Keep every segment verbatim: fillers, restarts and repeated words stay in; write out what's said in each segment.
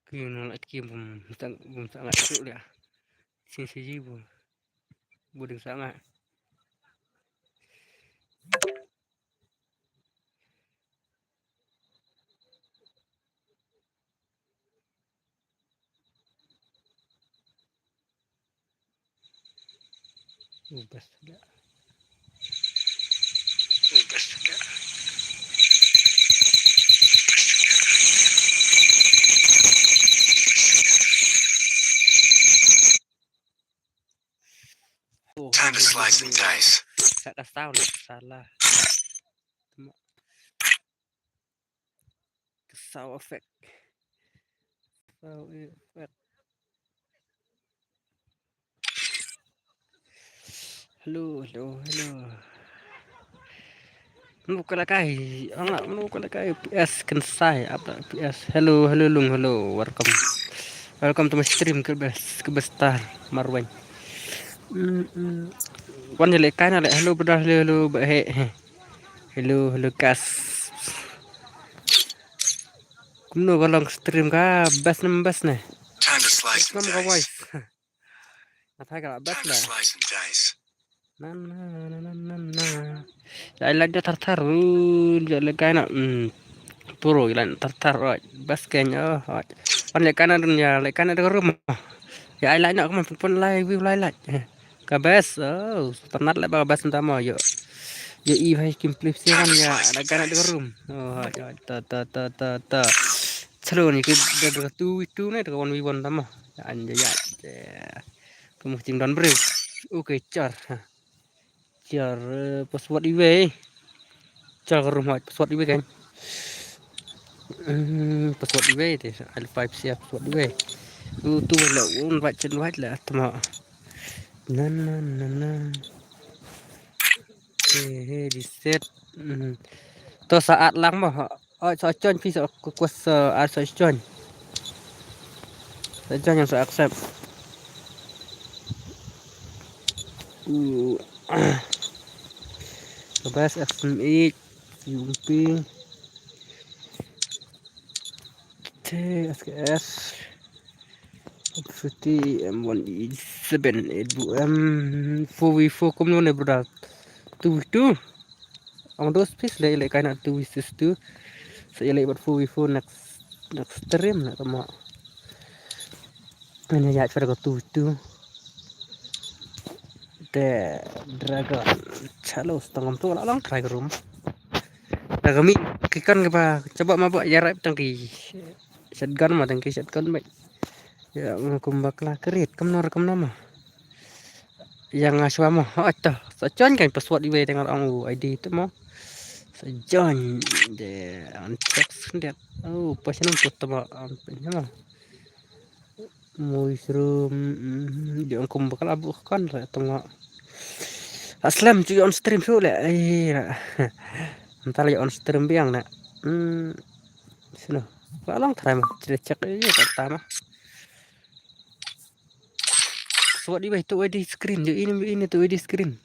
Ki na la ki bum sang, bum sang la tu lia. Sin si ji bu. Bu ding sang la. Ubas juga. Ubas juga. Time to slice and dice. Sa da saw le, salah. Tuma. Ka sound effect. Sound effect. Hello, hello, hello. Mukalakai, anga, mukalakai P S Kensai, apa P S? Hello, hello, lung, hello, welcome. Welcome to my stream, ke best, ke best star, Marweng. Mm, mm. Wan jale kai na le, hello, brother, hello, hello, ba, he, he. Hello, hello, guys. Kumno ka long stream ka, best ne, best ne. Time to slice and dice. Nga thai ka la best ne. Time to slice and dice. Na, na, na, na, na, na. Ya, i like da thar thar, uh, ya le kai na, mm. Puro, i like thar thar, oi. Best kenya, oi. Pan le kai na dun ya, le kai na da room. Ya, i like na, kumno pun pun lai, view lai like. Ka best, oh, ternat le ba ka best nta mo, yo. Yo i bhai kim plip sian ya, da gana da room. Oh, ha, ya, ta, ta, ta, ta, ta. Chalo ni ke da, da two v two ne, da one v one nta mo. Ya, an, ya, ya, ya. Kamu jing don bre. Okay, char. Ha. Char, eh, password iwe. Char ka room hot, password iwe kan. Hmm, password iwe te, al five sia password iwe. Tu, tu la, un right, chen right la, tama. Na, na, na, na. Eh, eh, reset. Hmm. To sa at lang mo. Oh, sa join, please, oh, ku, ku sa, ah, sa join. Sa join yang sa accept. Uh. Best S M H, U M P, T, S K S, Fifty, M one E seven, eight M, four v four, kumno ne, brother? Two v two? Ong dos piece le, le kaina two versus two. Sa ïa le bat four v four next, next stream na tama. Ani ya chara ko two v two. Te Dragon. Chalo, stangam tu la lang try room. Daga mi kikan ke ba, coba ma ba ya rap tang ki shotgun ma, tang ki shotgun ba. Ya, ngam kum bakla, krit, kam nor, kam nama. Yang aswa mo, ha, ta. Sa join kan password iwe tengah ang u I D tu mo. Sa join de, an text dia. Oh, pas nang tu tama, an, nama. Mushroom, mm, dia kum bakla bu kan, ra tengah. Aslam, cuy on stream su le, eh, ra. Ntar lagi on stream biang na. Hmm, sino. Ba long try mo, check, check, eh, tak tama. Password iwe tu I D screen, yo ini, ini tu I D screen.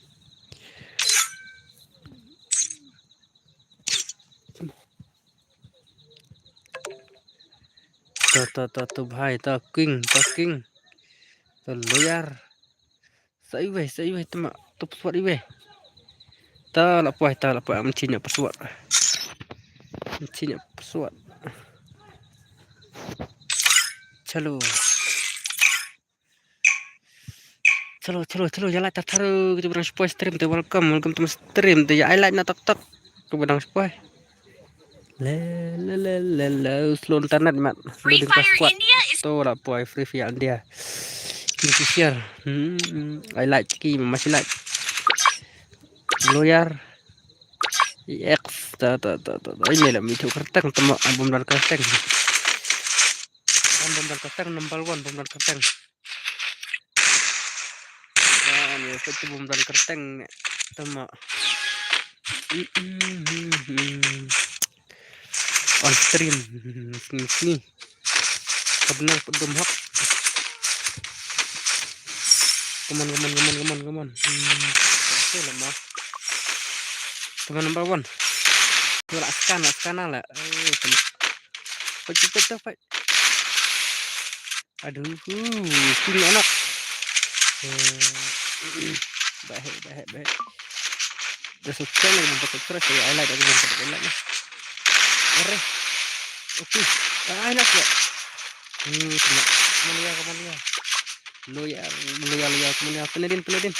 To, to, to, to, bhai, to, king, to, king. To, lawyer. Sa iwe, sa iwe, tama, to, password iwe. Ta la poi, ta la poi, am chinya password. Am chinya password. Chalo. Chalo, chalo, chalo, ya like tar tar, kita barang spoil stream te, welcome, welcome to my stream te, ya, I like na tak tak, kita barang spoil. Le, le, le, le, le, slow internet, mat. Loading password. To la poi, Free Fire India. Ini share. Hmm, I like ki, masih like. Lawyer. X, ta, ta, ta, ta, ta. Ini lah, mitu kerteng, tama, bom dal kerteng. Bom dal kerteng, number one, bom dal kerteng. Yan, ya, sa tu bom dal kerteng, tama. Mm, mm, mm, mm. On stream. Sini, sini. Ka bnai pat dum hok. Come on, come on, come on, come on, come on. Hmm. Okay lah, ma. Come on, number one. Tu la scan, la scan la. Eh, tu. Pait, pait, pait, pait. Aduh, hu, sting anak. Eh, bahek, bahek, bahek. Dah subscribe lagi, belum subscribe, saya highlight lagi, belum highlight ni. Are. Okey. Ah, highlight pula. Hmm, kena. Kemana ya, kemana ya? Loyal, loyal, loyal, kemana ya? Kena din, kena din.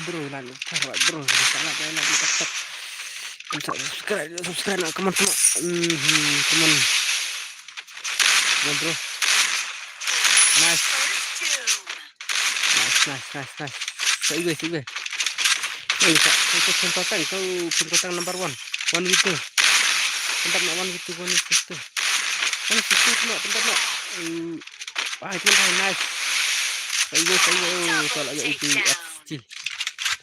Bro, highlight, bro, highlight, highlight, highlight, highlight. Subscribe, subscribe, come on, come on. Hmm, come on. Come on, bro. Nice. Nice, nice, nice, nice. Sa iwe, sa iwe. Sa iwe, sa iwe, sa iwe, sa iwe, sa iwe, number one. One v two. Pyntap na one v two, one v two. One v two, na, pyntap na. Hmm. Ah, itu, nice. Sa iwe, sa iwe, oh, sa la, ya, itu, X G.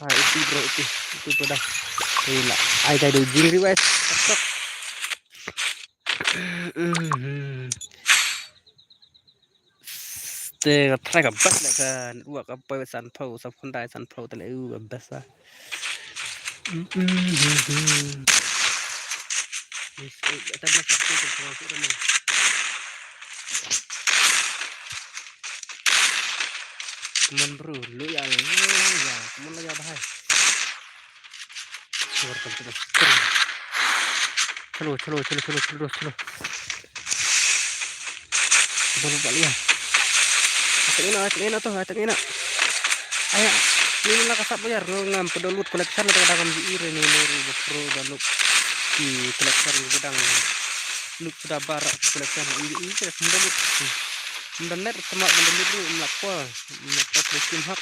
Ah, itu, bro, itu. Itu, bro, dah. Gila. Ai, dai, dai, jing revive. Tak, tak. Te ka try ka best leh ka network ka poi sanphew, sa phone dai sanphew te leh u ka best ah. Come on bro, loyal, loyal, come on loyal bahai. Welcome to the stream. Chalo, chalo, chalo, chalo, chalo, chalo. Kita buka liya. Atak ina, atak ina tu, atak ina. Aya, ni la ka sap bayar, ngam pedol loot collection la ka dang am ji ire ni, ni ru pro da loot. Ki collection ni dang loot suda bar collection am ji ire, pedol loot. Internet sama pedol loot ni, mlak pol. Mata play game hak.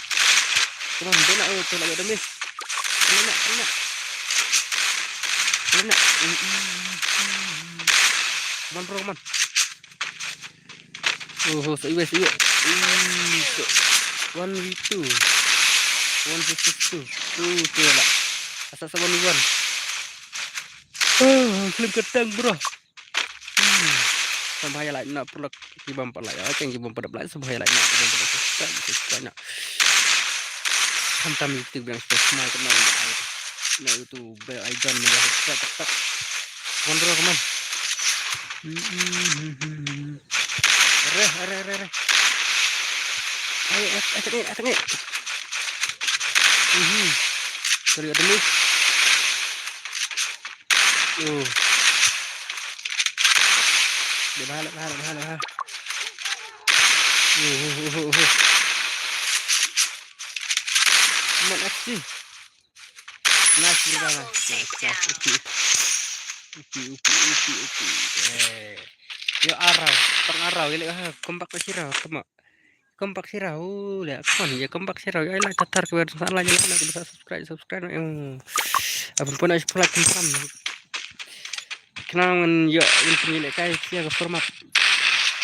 Come on, bena, oh, tu lagi ada miss. Kena, kena. Kena. Come on, bro, come on. Oh, oh, sa iwe, sa iwe. Ih, sa-, one v two. One versus two. Tu, tu lah. Asal sa one v one. Oh, film ketang, bro. Hmm. Sa bha ïa like na pyrlok ki bym pat like. Ïa ki bym pat like, sa bha ïa like na, ki bym pat subscribe, subscribe na. Khamtam YouTube biang subscribe na, na YouTube bell icon mynta subscribe tak tak. Come on bro, come on. Hmm, hmm, hmm, hmm. Re, re, re, re. Ayo, ayo, ayo, ayo. Mhm. Sorry, ada ni. Oh. Dia bahala, bahala, bahala, bahala. Oh, oh, oh, oh, oh. Come on, F C. Nice, bro, nice, nice, nice. Upi. Upi, upi, upi, upi. Eh. Yo, arau. Pang arau, gila, ha. Kompak sirau, tama. Kompak sirau, le, come on, ya kompak sirau, ya, like, tatar, ke, sa, like, like, like, sa, subscribe, subscribe, eh. Abang pun, ay, pula, kim, sam. Kenang, ya, ini, le, kai, sia, ke format.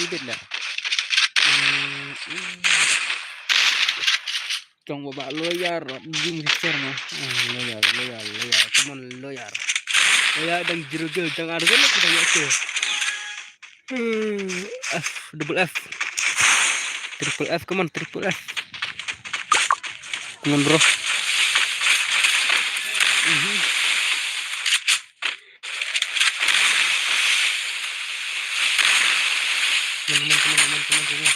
Ibit, le. Hmm, hmm. Jong, ba, ba, lawyer, jing, share, ma. Ah, lawyer, lawyer, lawyer, come on, lawyer. Lawyer, dang, jiru, jiru, dang, ada, kan, kita, ya, ke. Hmm, F, double F. Triple F, come on, triple F. Come on, bro. Mhm. Come on, come on, come on, come on, come on.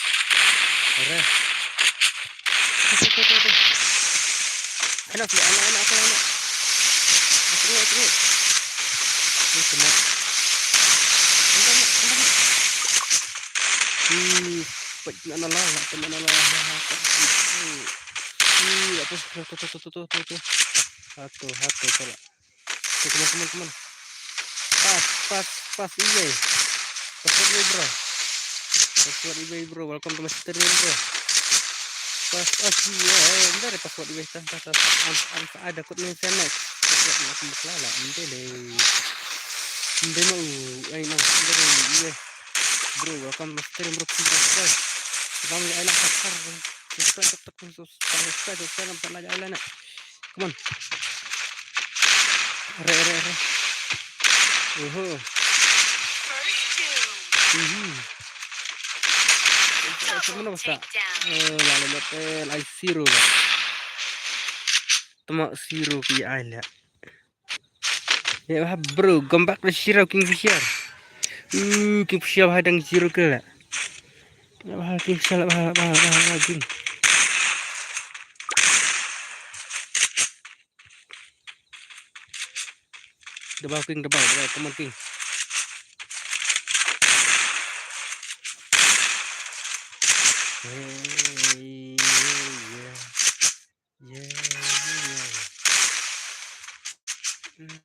Ore. Tuh, tuh, tuh, tuh, tuh. Anak, anak, anak, anak, anak. Anak, anak. Ini kena. Tembak, tembak, tembak. Ih, pek na la, pek na la. Ih, apa? Tuh, tuh, tuh. Satu, satu, tolak. Oke, teman-teman, teman. Pas, pas, pas, iya. Password nih, bro. Password eBay, bro. Welcome to my stream, bro. Pas, oh, iya, eh, bentar ya, password eBay. Tah, tah, tah, tah. Am, am, ada kod nih, saya next. Password nih, aku mau kelala. Bentar deh. Bentar mau, eh, nah, bentar deh, iya. Bro, welcome to my stream, bro. Please subscribe. Welcome ya, anak, subscribe. Subscribe, subscribe, subscribe, subscribe, subscribe, subscribe, anak. Come on. Re, re, re. Oho. Mhm. Eh, la, la, la, eh, la, zero. Tama zero pi ai la. Ya, bro, gombak da zero Kingfisher. Uh, Kingfisher ba dang zero kill la. Ba Kingfisher ba ba ba ba King. Double King, double, double, come on King. Hey, yeah, yeah. Yeah, yeah, yeah.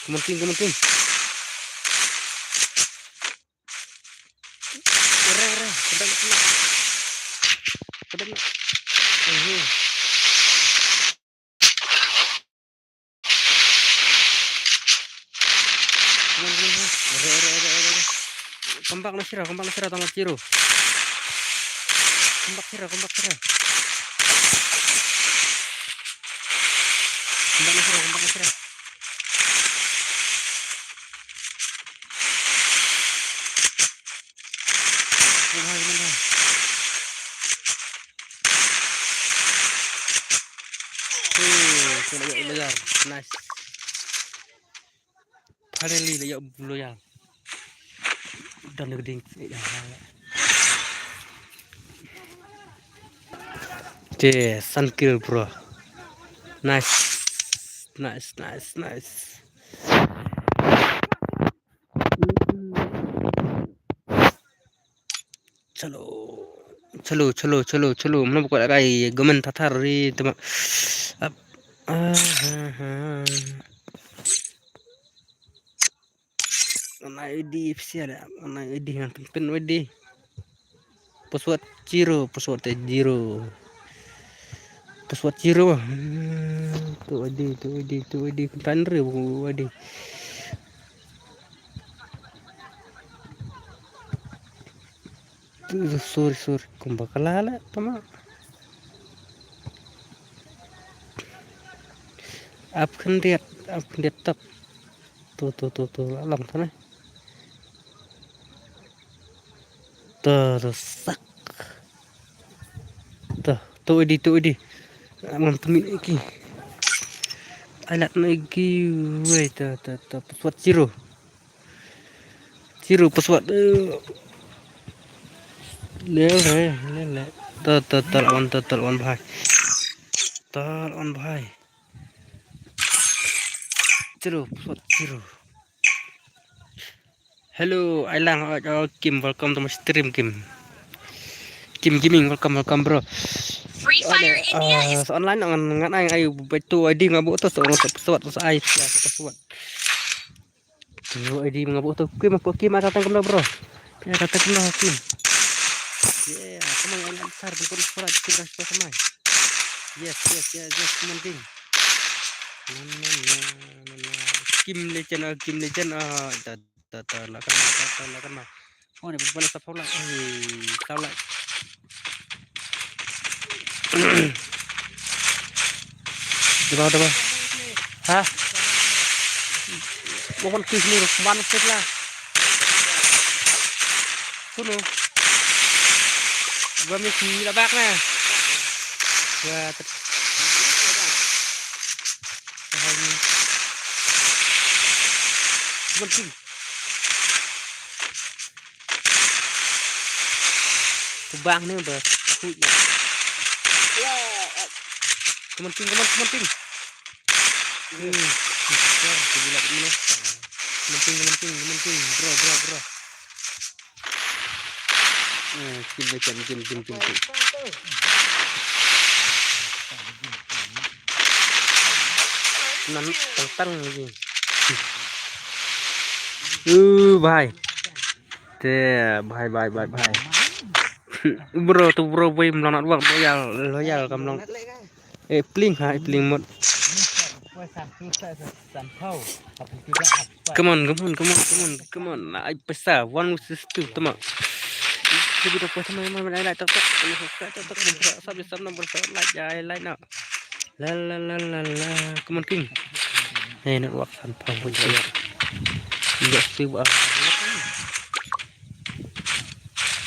Come on King, come on King. Ore, ore, pedang kena. Pedang. Ayo. Come on, come on, come on. Ore, ore, ore, ore, ore. Gombak na sira, gombak na sira, tang na siro. Gombak sira, gombak sira. Gombak na sira, gombak na sira. Kumhai, kumhai. Oh, tu la ïoh loyal. Nice. Finally la ïoh loyal. Don ka ding. Te, san kill, bro. Nice. Nice, nice, nice. Chalo. Chalo, chalo, chalo, chalo. Mano buka lagai gomen tatar ri tema. Ap. Ah, ha, ha. Ana I D official, ana I D ngan pin, pin I D. Password zero, password te zero. Password zero. Hmm, tu I D, tu I D, tu I D. Kan ri bu I D. Tu, sorry, sorry. Kumba kala la, tama. Ap khyndiat, ap khyndiat tak. Tu, tu, tu, tu, la long tu na. Tu, tu, sak. Tu, tu I D, tu I D. Ngam temi ki. Alat na ki wei tu, tu, tu, password zero. Zero password. Eh. Le, le, le, le. Tu, tu, tu, lawan, tu, tu, lawan bhai. Tu, lawan bhai. Zero password, zero. Hello, Ailang, uh, uh, Kim, welcome to my stream, Kim. Kim Gaming, welcome, welcome, bro. Free Fire India is online ngan, ngan ai, ai, bai tu I D nga buh tu, so, so, password, so, ai, so, password. Tu I D nga buh tu, Kim, apa Kim, ada tang kumno, bro? Ada tang kumno, Kim. Yeah, come on, Ailang, sar, bukan suara, Kim, dah suara sama. Yes, yes, yes, yes, come on, Kim. Na, na, na, na, na. Kim Legend, ah, Kim Legend, ah, da, da, da, lakan ma, da, da, lakan ma. Oh, ni bukan sa pula. Eh, sa pula. Daba, daba. Ha? Bukan kis ni, man kis lah. Kuno. Gua mesti labak na. Gua ter- Penting. Kubang ni ba. Kuit na. Kementing, kemen-, kementing. Hmm. Kementing, kementing, kementing. Bro, bro, bro. Eh, kim, kim, kim, kim, kim, kim. Nan tang tang lagi. Uh, bhai. Te, bhai, bhai, bhai, bhai. Bro, tu bro, boy, mlong network, loyal, loyal, kam long. Eh, pling ha, eh, pling mot. Come on, come on, come on, come on, come on. Ai pesa, one versus two, tama. Kita dah puas sama, sama, like, like, tok, tok. Kena subscribe, tok, tok. Kena subscribe, sub, sub, number, sub, like, ya, like, now. La, la, la, la, la. Come on, King. Eh, network san pau, pun saya. Enggak sih, wah.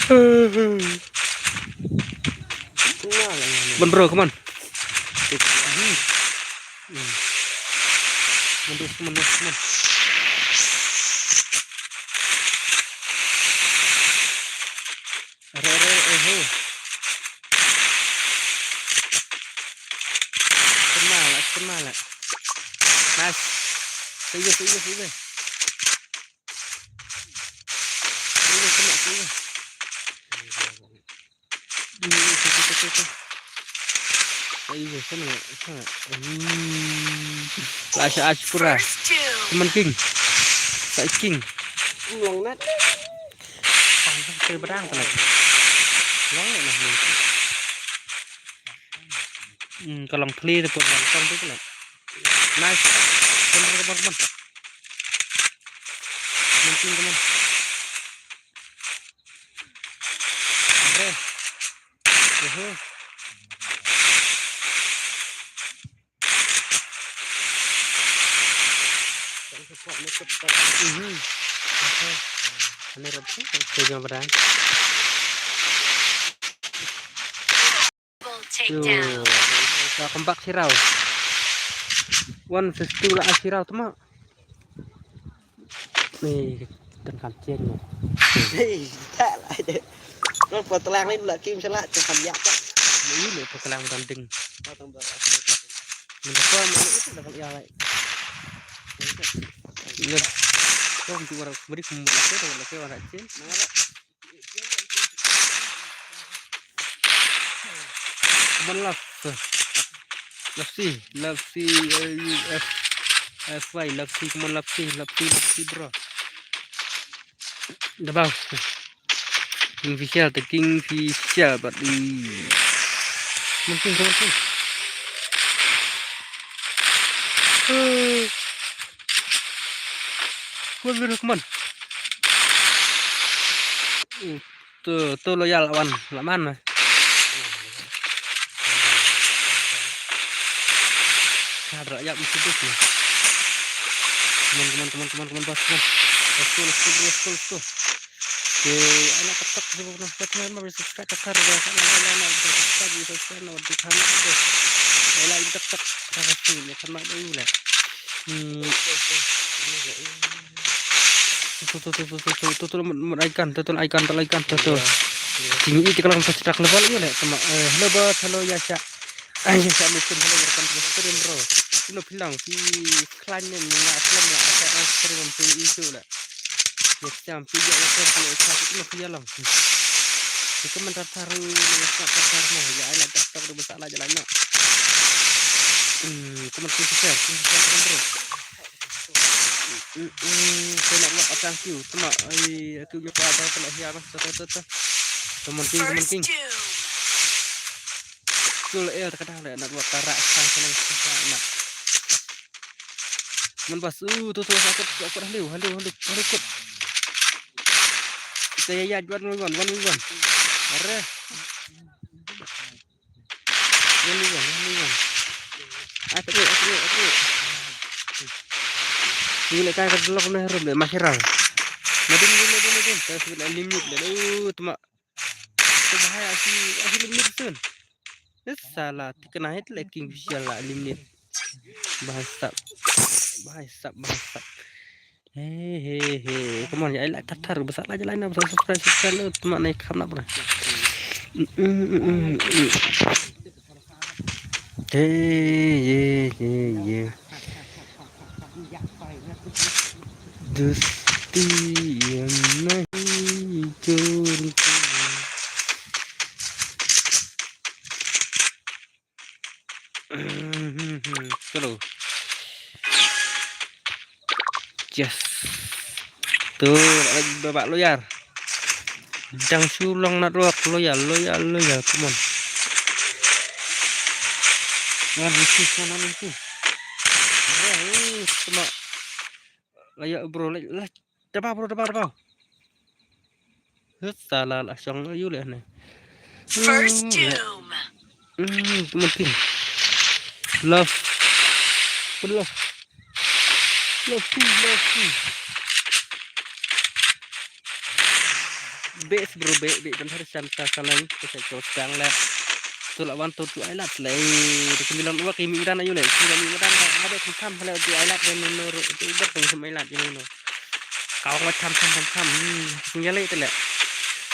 Come on, bro, come on. Come on, bro, come on, come on. Are, are, are, ho. Kena lah, kena lah. Nice. Sige, sige, sige. Sige, kena, sige. Sige, sige, sige, sige. Sige, sana, sana. Hmm. Lah, sa, sa, pura. Teman king. Sa king. Long nat. Pang, pang, pang, pang, pang. Long nat, nah, ni. Hmm, ka long thli te pun long tong te kena. Nice. Come on, come on, come on. Mungkin, come on. Are. Uhu. Mhm. Oke. Ini rebus, oke, jangan pedang. Double takedown. Yo, welcome back, Sirau. One fifty lah, Sirau, tu mah. Ni, kan kan chen mo. Hei, tak lah je. Lo potlang ni lah kim salah, tu kan ya tak. Ni ni potlang dan ding. Potong dah. Minta kau mau itu dah ya lai. Iya. Kau mesti orang beri kumur lah, kau orang chen. Mana? Come on, love. Love C, love C, uh, U F, F Y, love C, come on, love C, love C, love C, bro. Dabau. Kingfisher, the Kingfisher, but, mm. Come on, come on, come on. Come on, come on. Mm. Tu, tu loyal wan, la man. Hadra ya mesti tu. Come on, come on, come on, come on, come on, boss, come on. Let's go, let's go, bro, let's go, let's go. Okay, anak TikTok juga pernah buat, man, mau subscribe, tak harus, ya, kan, anak, anak, anak, subscribe, subscribe, no, di sana, gitu. Ayo, like, TikTok, tak harus, ya, kan, mak, dulu lah. Hmm. Tu, tu, tu, mut, mut icon, tu, tu, icon, tu, icon, tu. Iya, iya. Sini, iti kalau kita cetak level, iya, leh, sama, eh, hello, bos, hello, ya, Syak. Ah, ya, Syak, mungkin, hello, welcome to the stream, bro. Hello, Pilang, pi klan ni, nga, klan ni, asa, ah, stream, tu, isu, lah. Ya, Syak, pi, ya, ya, Syak, pi, ya, Syak, tu, pi, ya, lang. Ika man tar tar, ika man tar tar mo, ya, ai la tak tak, ru basa la jalan na. Hmm, ika man kin share, kin share, bro. Hmm, hmm, kena buat apa, thank you. Kena, ai, aku nyoba apa, kena share, apa, tu, tu, tu, tu. Ika man kin, ika man kin. Tu la, eh, tak ada la, nak buat karak, sang, senang, senang, nak. Man bas, uh, tu, tu, sakit, sakit, halu, halu, halu, halu, kut. Kita ya, ya, one, one, one, one, one. Are. One, one, one, one. Apa ni, apa ni, apa ni? Ni le kai ka delok na rum le, masih rang. Madin, madin, madin, madin. Terus bila limit le, uh, tu mak. Tu bahaya si, si limit tu. Ni sala, tikna hit le king sial la limit. Bahasap. Bahasap, bahasap. He, he, he. Come on, ya, like, tar, tar, basa la, jalan, basa subscribe, subscribe, lo, tu mak naik kam nak pernah. Mm, mm, mm, mm, mm. He, ye, ye, ye. Dosti ye nahi jodi. Chalo. Yes. Tu, lagi babak loyar. Dang shu long na ruak, loyar, loyar, loyar. Come on. Ngan isi, ngan isi. Arre, eh, tuma. Laya, bro, laya, laya. Daba, bro, daba, daba. Hut, sala la shong yu le ne. First doom. Hmm, tu mungkin. Love. Love. Love, love. Be bro be be ban har san ta salang ke sa ko sang la. Tu la wan tu tu ai lat le. Te ki milon wa ki mi dan ayu le. Ki mi dan da ada kan sam le tu ai lat dan no ro tu ber kan sam ai lat no. Kau ngat sam sam sam sam. Hmm, tinggal itu le.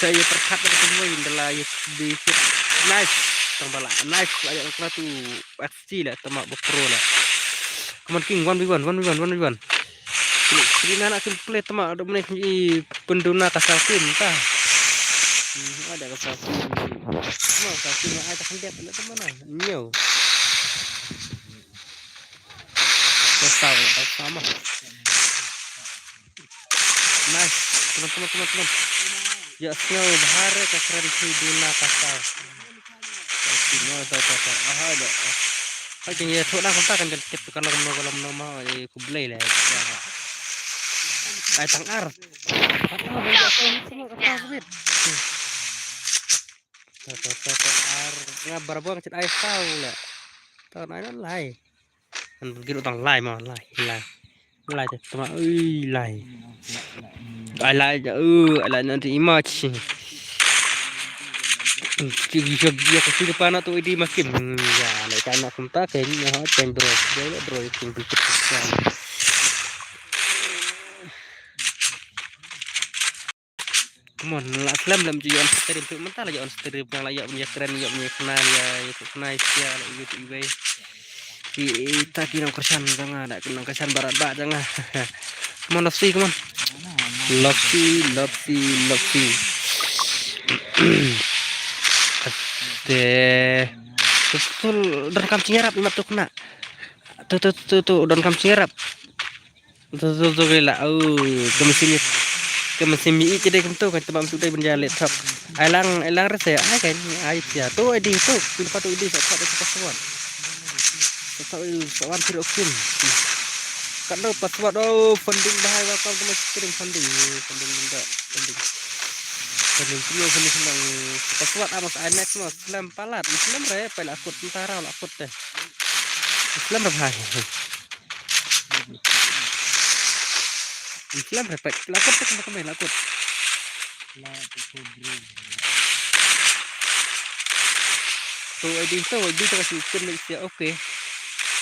Saya perkat ada semua indalah ya di nice. Tang bala nice aja kena tu X C le tama ba pro le. Come on king one v one one v one one v one. Sini na na kin play tama do mene i penduna kasal tim ta. Hmm, ada kasal tim. Mau kasal tim ai ta kan dia le tama na. Nyo. Kasal sama. Nice. Teman teman teman teman. Ya snow bahare ka kren si duna kasal. Snow ta ta ta. Aha da. Hai kan ya thok dang kan kan kan kit kan lam no lam no ma ai ku blei le. Ai tang ar. Ta ta ta ta ar. Nga barabang cit ai sau le. Ta nai nan lai. Kan giro tang lai ma lai lai. Lai te tama ui lai. Ai lai ja u ai lai nan ti image. Ki gi shok gi ko ti pa na to idi makim. Ya lai ta na kum ta ke ni ha chen bro. Bro bro kin bi. Mon la slem lem ju on stream tu mentah la on stream yang la yok punya keren yok punya kenal ya itu kenal sia la itu ibai. Kita ki nong kersan janga da nong kersan barat ba janga. Mon lopsi mon. Lopsi lopsi lopsi. Te tu don kam cingarap imat tu kena. Tu tu tu tu don kam cingarap. Tu tu tu kila. Oh, kemsin ni. Kemsin mi ik dei kemtu kan tebam sudai benja laptop. Ai lang ai lang rese ai kan ai sia tu ai di tu pin patu di sa sa sa sa wan. Sa sa sa wan piro kin. Kan do password oh funding bahai wa kau tu mesti kirim funding. Funding dah funding. Funding tu funding funding password amas ai next mas lem palat lem re pela akut tentara la akut teh. Lem re bahai. Islam repek. Lakot tu kena kemai lakot. Tu I D tu I D tu kasi ikut Malaysia. Okay.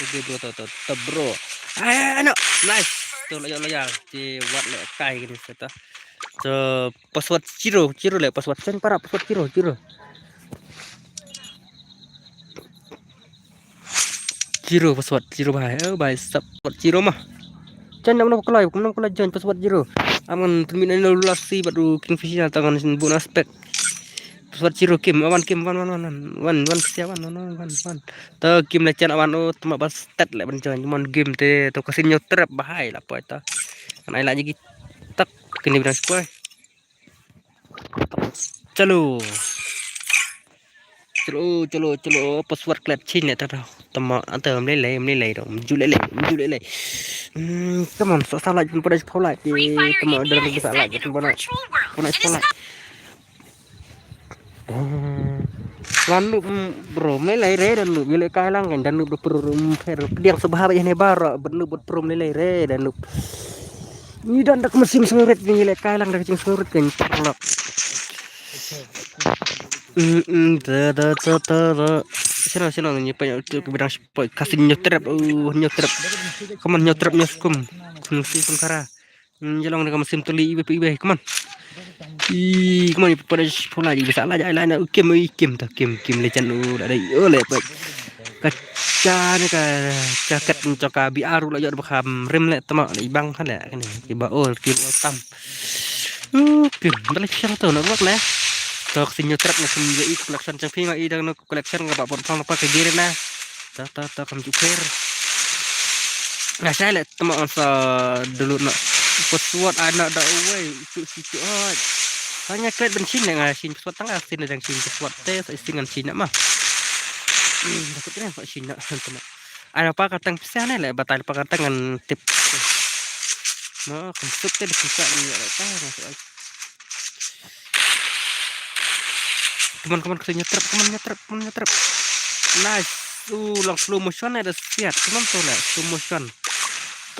Okay bro tu tu tu bro. Ay ano. Nice. Tu loyal loyal. Ci wat le kai gini sata. Tu password zero zero le password sen para password zero zero. Zero password zero bhai. Oh bhai sub password zero mah. Jan nam nam kelai nam kelai jan password zero. Aman permit ni lulasi bad u kingfisher tangan sin bun aspek. Password zero kim aman kim wan wan wan wan wan sia wan wan wan wan. To kim le jan aman oh temak bas tet le ban join mon game te to kasin nyo trap bhai la poi to. Kan ai la jigi tak kini bidang spoi. Chalo. Chalo chalo chalo password klet chin ne ta ta. Tama anta mle le mle le dong mju le le mju le le. Hmm, come on, sa sa like pun pada sepuluh like. Tama dalam kita like pun pada pun sepuluh like. Hmm. Lan nup bro mle le re dan nup yele kai lang kan dan nup pro pher diang sebahar ya ne bar ben nup pro mle le re dan nup. Ni dan dak mesin sengerit ni le kai lang dak cing sengerit kan parlok. Hmm, hmm, da da da da da. Sino sino ni pa tu ke bidang spoi kasin nyo trap uh nyo trap. Kaman nyo trap nyo skum. Nyo skum kara. Hmm, jalong dak mesin tuli ibe ibe kaman. I kaman ni pada sepuluh lagi bisa lah jai lah nak kim i kim ta kim kim le chan u da dai o le pa. Ka cha ne ka cha kat choka bi aru la jot ba kham rim le tama le bang khan le kane ki ba ol ki ol tam. Kim da le chang to na rot le. Tok sin nyo trap na kum ye i collection chang phi nga i dang no collection nga ba pon phong pa ka gire na. Ta ta ta kam ju kher. Nga sai le tama sa dulu na. Password anak da uwei itu situ ai. Hanya kret bensin nga sin password tang asin dang sin password te sa isingan sin ma. Takut kena sa sin na tama. Ada pa katang pisa ne le batal pa katang ngan tip. Ma kensuk te dikisa ni ya ta. Come on, come on, kita nyetrep, come on, nyetrep, come on, nyetrep. Nice. Uh, lang slow motion ada siat. Come on tu lah, slow motion.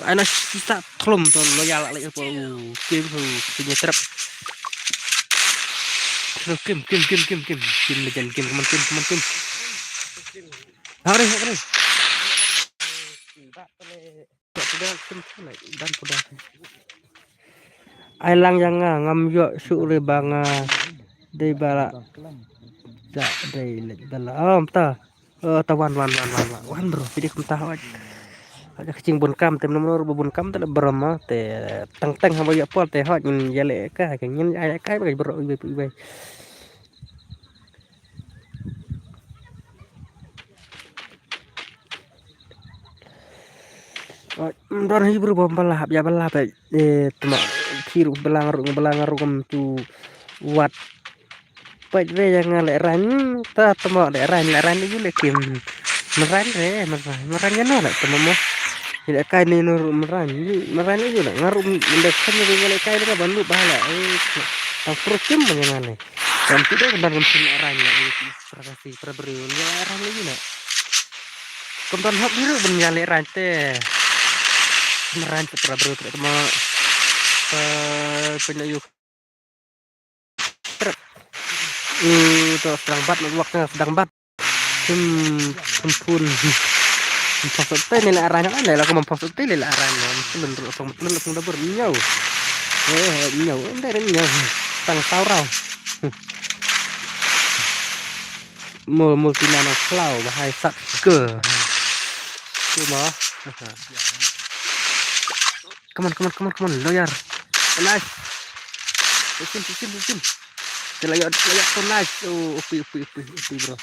Ana sisa thlum tu loyal lagi apa. Uh, game tu kita nyetrep. Kim, Kim, Kim, Kim, Kim. Kim legend, Kim, come on, Kim, come on, Kim. Hurry, hurry. Ai lang ïa nga, ngam ïoh shuh re ba nga dei ba la. Da dei leh ba la. Oh, mynta. Oh, ta wan, wan, wan, wan, wan. Wan, bro, phi dei kumta hoi. Hoi ka jingbun kam, te mano mano ruh ba bun kam te la brom ma, te teng teng haba ïa pol te hoi ngin ïa leh kai, ngin ïa leh kai ba ka bro, iwei, iwei. Hoi, don hi bro ba la hap ïa ba la pe, eh, tma, phi ruh ba la ruh, ba la ruh kam tu wat. Peit re ïa nga leh rang, ta tmo leh rang, leh rang ïa u leh kim. Mrang re, mrang, mrang ïa no leh tmo mo. Leh kai ni no mrang, mrang ïa u leh nga ruh leh kim ïa nga leh kai leh ban lu ba leh. Tang pro kim ïa nga leh. Kan tu deh ban kan sim leh rang leh. Pra kasi pra briew leh rang ïa u leh. Kam don hok biru ban ïa leh rang te. Mrang te pra briew te tmo. Pynlait ïa u. Trep. Eh, to sedang bat, network-nya sedang bat. Hmm, ampun. Mampang sot te ni la arah nya, ni la ko mampang sot te ni la arah nya. Telun ru song telun song dabur nyau. Eh, nyau, ndai nyau. Tang tau rau. Mul mul tina nang klau bahai sat ke. Cuma. Come on, come on, come on, come on, lawyer. Nice. Listen, listen, listen. Dia layak, layak tu nice. Oh, upi, upi, upi, upi, bro.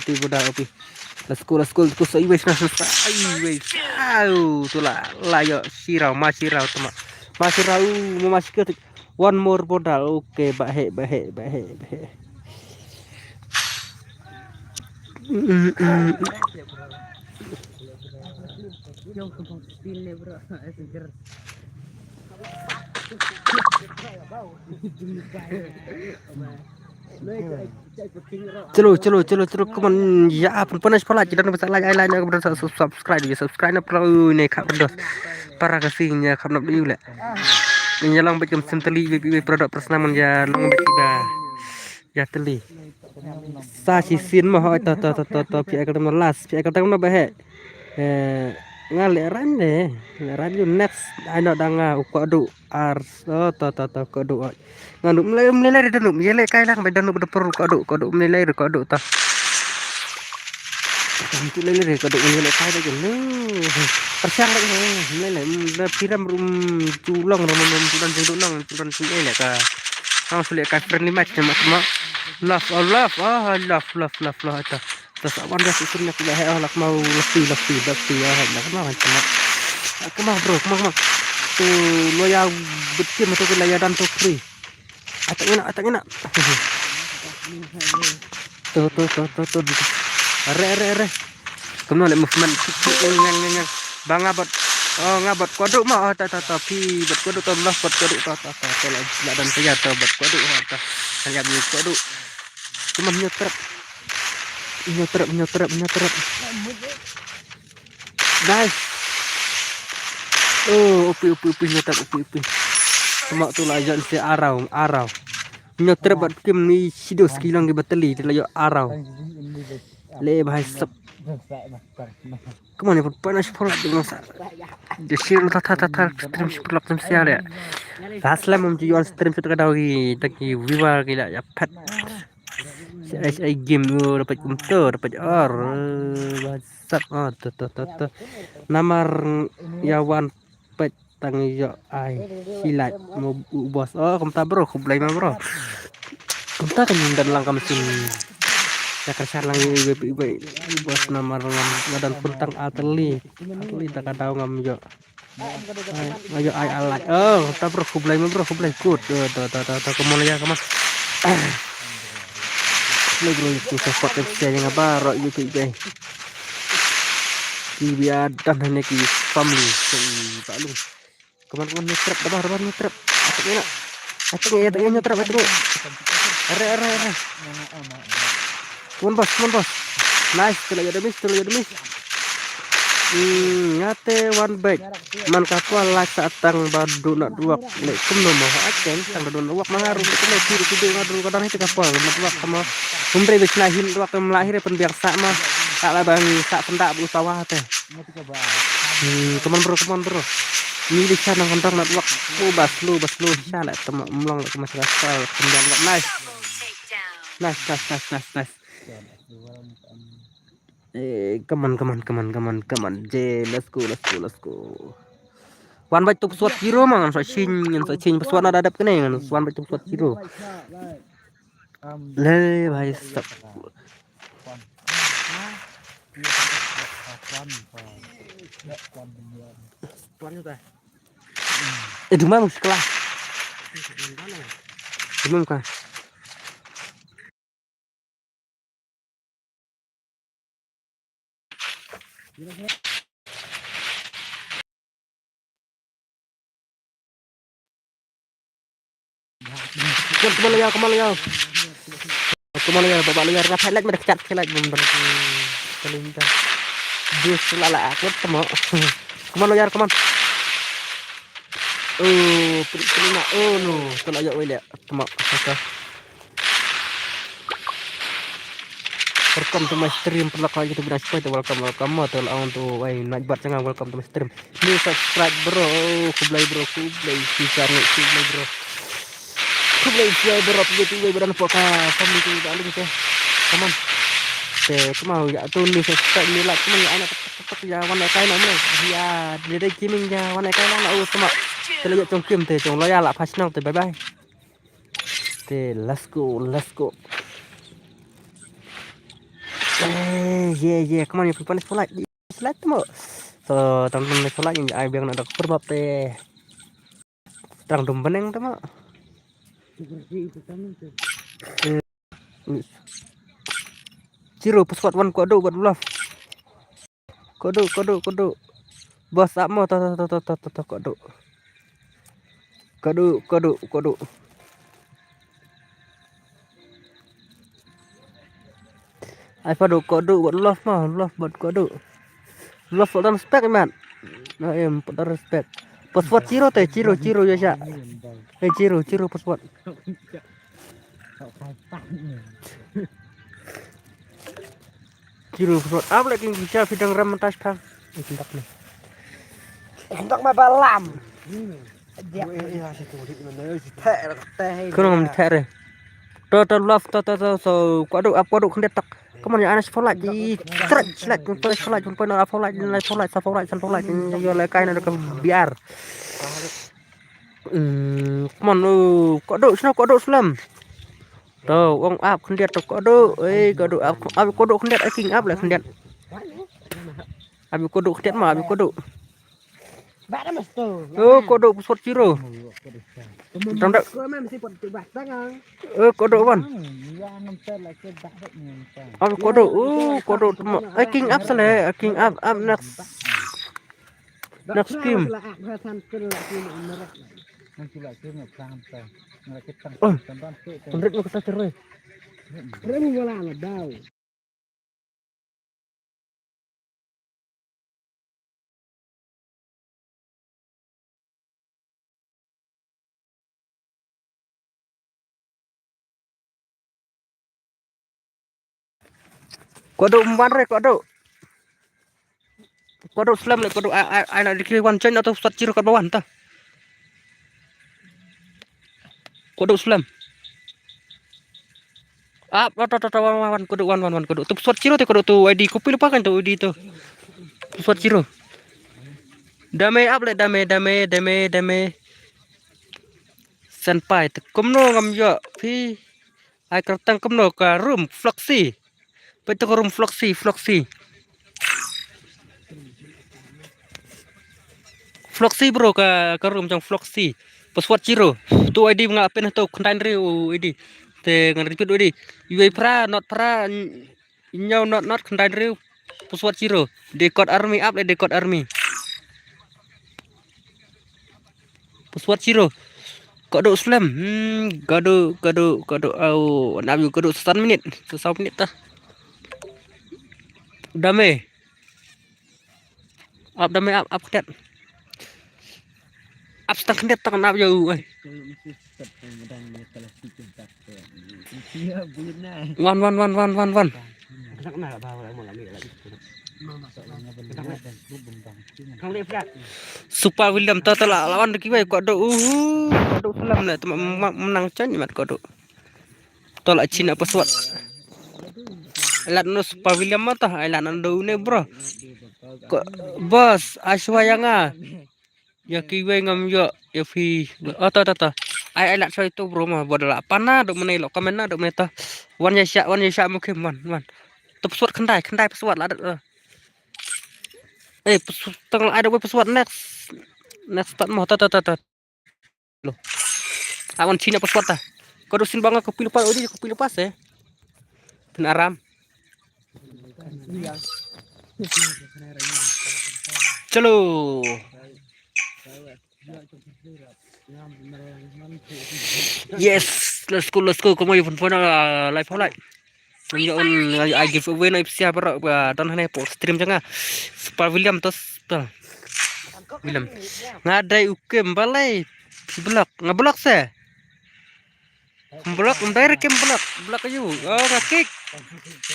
Upi, bro, dah, upi. Let's go, let's go, let's go. So, iwei, sna, sna, sna. Ai, iwei. Au, tu lah, layak sirau, ma sirau, tu ma. Ma sirau, ma, ma sikit. One more bodal. Okay, bah hek, bah hek, bah hek, bah hek. Chalo, chalo, chalo, chalo, come on. Ya, pun pun pala kita nak pasal like, like, nak subscribe, subscribe na pro ne khap dos. Para kasih nya khap nap diu le. Ni ya lang bit kam sim tali bit bit produk personal man ya long bit ba. Ya tali. Sa si sin ma hoi to to to to to pi akal tam last pi akal tam na ba he. Eh, nga le ran de. Le ran yu next ai no da nga u ko du ar so to to to ko du. Nga nu mle mle le da nu ye le kai lang ba da nu da per ko du ko du mle le ko du to. Itu lele re ka dok ni le kai da gen. Persiang lagi ni. Lele da piram rum tulang rum rum tulang jeng tulang tulang sing ele ka. Ang sule ka friendly match sama sama. Love, oh, love, oh, love, love, love, love, ata. Tas awan da susun nak le he, oh, lak mau lepi lepi lepi, oh, lak mau sama. Kemau bro, kemau kemau. Tu loya betim tu ke laya dan tu free. Atak ina, atak ina. Tu tu tu tu tu. Are are are. Kumno le movement. Ngang ngang ngang. Ba nga bot. Oh, nga bot kodu ma. Oh, ta ta ta pi bot kodu to, lah bot kodu to to to to. La dan saya to bot kodu ha ta. Saya bi kodu. Cuma nyotrep. Nyotrep nyotrep nyotrep. Nice. Oh, upi upi upi nyotrep upi upi. Cuma tu la jan si arau arau. Nyotrep bat kim ni sido sekilong ki batali di layo arau. Le bahai sep. Come on, put put na sepuluh tu masa. Dia sir ta ta ta ta stream sepuluh tu sia dia. Last lem mum jual stream satu kadau ki taki viewer ki la ya pet. Si ai si ai game tu dapat kumto dapat or. Sat, oh, tu tu tu tu. Namar ya wan pet tang yo ai. Silat mo u boss. Oh, kumta bro, khublai ma bro. Kumta kan dan lang kam sin. Ya kersa lang ibe ibe bos namar ngam ngadan pun tang ateli. Ateli tak ada ngam yo. Ayo ai alai. Oh, ta bro khublai ma bro khublai kut. Eh, ta ta ta ta kemon ya kemon. Khublai bro itu support ke sia yang apa ro itu itu. Ki bia dan hanya ki family. Ki balu. Kemon kemon ni trap dah dah ni trap. Atak ni nak. Atak ni atak ni trap atak ni. Are are are. Kemon bos kemon bos. Nice tu lagi ada miss tu lagi ada miss. Hmm, nga te wan beit. Man ka por lak sa tang ba du network. Le kumno mo ha ken tang du network ma haru kumno ki ki du nga du ka dang hi te ka por network ka mo. Kumbre bit na hin network kam la hi re pynbiang sa ma. Ta la bang sa pynda bu tawa te. Hmm, come on bro, come on bro. Ni di sa nang kandang network. Oh, bas lu, bas lu. Sa la tama mlong la kuma sa sa pynbiang network. Nice. Nice, nice, nice, nice, nice. Eh, come on, come on, come on, come on, come on. Je, let's go, let's go, let's go. Wan bait tu pesawat hero mang, sa sing, sa sing pesawat na dadap kene, wan bait tu pesawat hero. Le, bhai, stop. Eh, dumam sekolah. Dumam ka. Come on, come on, come on. Come on, baba, liar. Rap highlight, mana kecat highlight, bum, bum. Paling dah. Jus la la, aku temo. Come on, come on. Oh, pelik, pelik, nak. Oh, no. Telah ya, wei, lihat. Temo. Okay. Welcome to my stream, pernah kau gitu bilang spoil, welcome, welcome, mo, telah ang tu, wei, nak buat jangan welcome to my stream. New subscribe, bro. Kublai, bro, kublai. Sisa ni, kublai, bro. Kublai, kublai, bro. Kublai, kublai, bro. Nampak kah? Kami tu tak ada kita. Come on. Te, come on, ya tu ni subscribe ni like, come on, ya anak tetap ya wan kai na mo. Ya, dia dah gaming ya wan kai na, oh, sama. Te la ya jong kim te, jong loyal la pas nang te, bye bye. Te, let's go, let's go. Eh, yeah, yeah, come on, you people, let's go like, let's like mo. So, teman-teman, let's go like, ai biang na dak perbab te. Terang dum beneng te mo. Zero, pesawat wan kode buat love. Kode, kode, kode. Bos ap mo, to, to, to, kode. Kode, kode, kode. Ai padu kode buat love mo, love buat kode. Love buat respect, man. Na em, buat respect. Pesawat zero te, zero, zero ya sya. Eh, zero, zero pesawat. Zero pesawat. Apa lagi yang bisa bidang ram mentas pang? Eh, hendak ni. Hendak ma balam. Kau ngam teh re. To, to, love, to, to, to, so, kau ap, kau khyndiat tak. Come on, ya, anas follow, di, stretch, like, stretch, follow, jumpa na follow, na follow, sa follow, san follow, yo, like, kain ada ke biar. Hmm, come on, oh, kau duk, sino kau duk selam. To, wong ap khyndiat to kau duk, eh, kau duk ap, ap kau duk khyndiat, eh, king ap lah khyndiat. Ap kau duk khyndiat ma, ap kau duk. Oh, kau duk pesawat zero. Tang dak. Oh, kau duk wan. Ap kau duk, oh, kau duk temo. Eh, king ap sale, eh, king ap, ap next. Next team. Oh, tang dak mo kata terus. Kau duk mwan re, kau duk. Kau duk slem le, kau duk ai, ai, ai na dikri wan chen na tu pesawat zero kat bawah ta. Kau duk slem. Ap, ap, ap, ap, wan, wan, wan, kau duk wan, wan, wan, kau duk. Tu pesawat zero te, kau duk tu I D, kopi lupa kan tu I D tu. Pesawat zero. Dame ap le, dame, dame, dame, dame. Senpai, te kumno ngam ïoh phi. Ai kyrteng kumno ka room Floxy. Peit to ka room Floxy, Floxy. Floxy bro ka, ka room jong Floxy. Pesawat zero. Tu I D nga pin to khyndai hynriew I D. Te ngan repeat I D. Uwei phra, not phra, hynñiew not not khyndai hynriew. Pesawat zero. Dei kot army ap le dei kot army. Pesawat zero. Kau duk slem. Hmm, kau duk, kau duk, kau duk. Au, na view kau duk san minit. Saw minit ta. Dame. Ap da me ap, ap khyndiat. Ap stang khyndiat tang ap ïa u, eh. Wan, wan, wan, wan, wan, wan. Super William, to, to la, la wan da kiwei, kwah do, uhu, kwah do salam le, to ma, ma, menang chan mat kwah do. To la Chin apa suat. Ai lad no Super William ma to, ai lad no do ne bro. Ko boss, ai shuwa ïa nga. Ïa kiwei ngam ïoh, ïa phi. Oh, to, to, to. Ai, ai lad shuwa ïa to bro ma, bad la pan na, dok mane lo comment na, dok mane to. Wan ïa sha, wan ïa sha mo kim, wan, wan. To pasuat khyndai, khyndai pasuat la. Eh, pasuat tang ai dok pasuat next. Next start mo, to, to, to, to. Lo. Awan Chin apa suat ta. Ko do sin banga ko pilu pas, odi ko pilu pas eh. Pyn aram. Chalo. Yes, let's go, let's go. Komo ïa pun pun, ah, live, live. Nang ïa un, ah, giveaway na ipsia baroh, ah, don hangne por stream jong nga. Super William to, Super William. Nga dei u Kim balei. Block, nga block se. Block, um dei re Kim block, block ïa u. Oh, nga kick.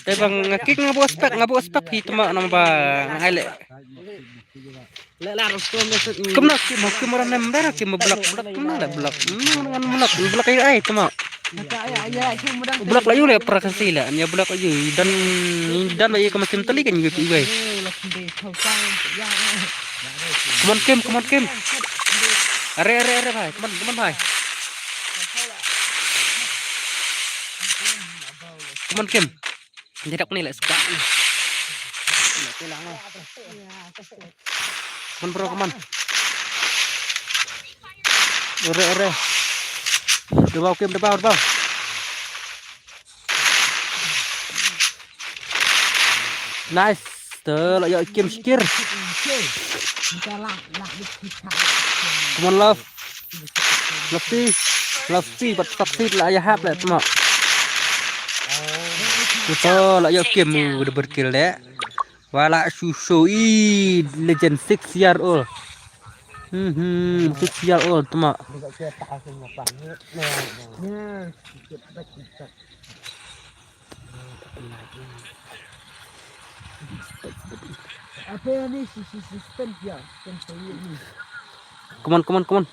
Te bang nga kick nga buh spek, nga buh spek hi tma nang ba nga ai le. Kumno Kim, Kim ram nem dara Kim block, block kumno le block. Hmm, ngan block, block ai ai tma. Block la ïa u le pra kasi le, ïa block la ïa u dan, dan ba ïa ka masim tali kan ïa u bai. Come on Kim, come on Kim. Are, are, are bhai, come on, come on bhai. Come on Kim. Jedak ni lah suka ni. Come on bro, come on. Ore, ore. Debau Kim, debau, debau. Nice. Te lah ïa Kim sikir. Come on love. Lefty, Lefty, but succeed lah ïa hap lah tma. Kita lah ïa Kim u double kill deh. Wala shu shu i legend six year old. Hmm, hmm, six year old tma. Apa ni si si si stand ya, stand ni. Come on, come on, come on.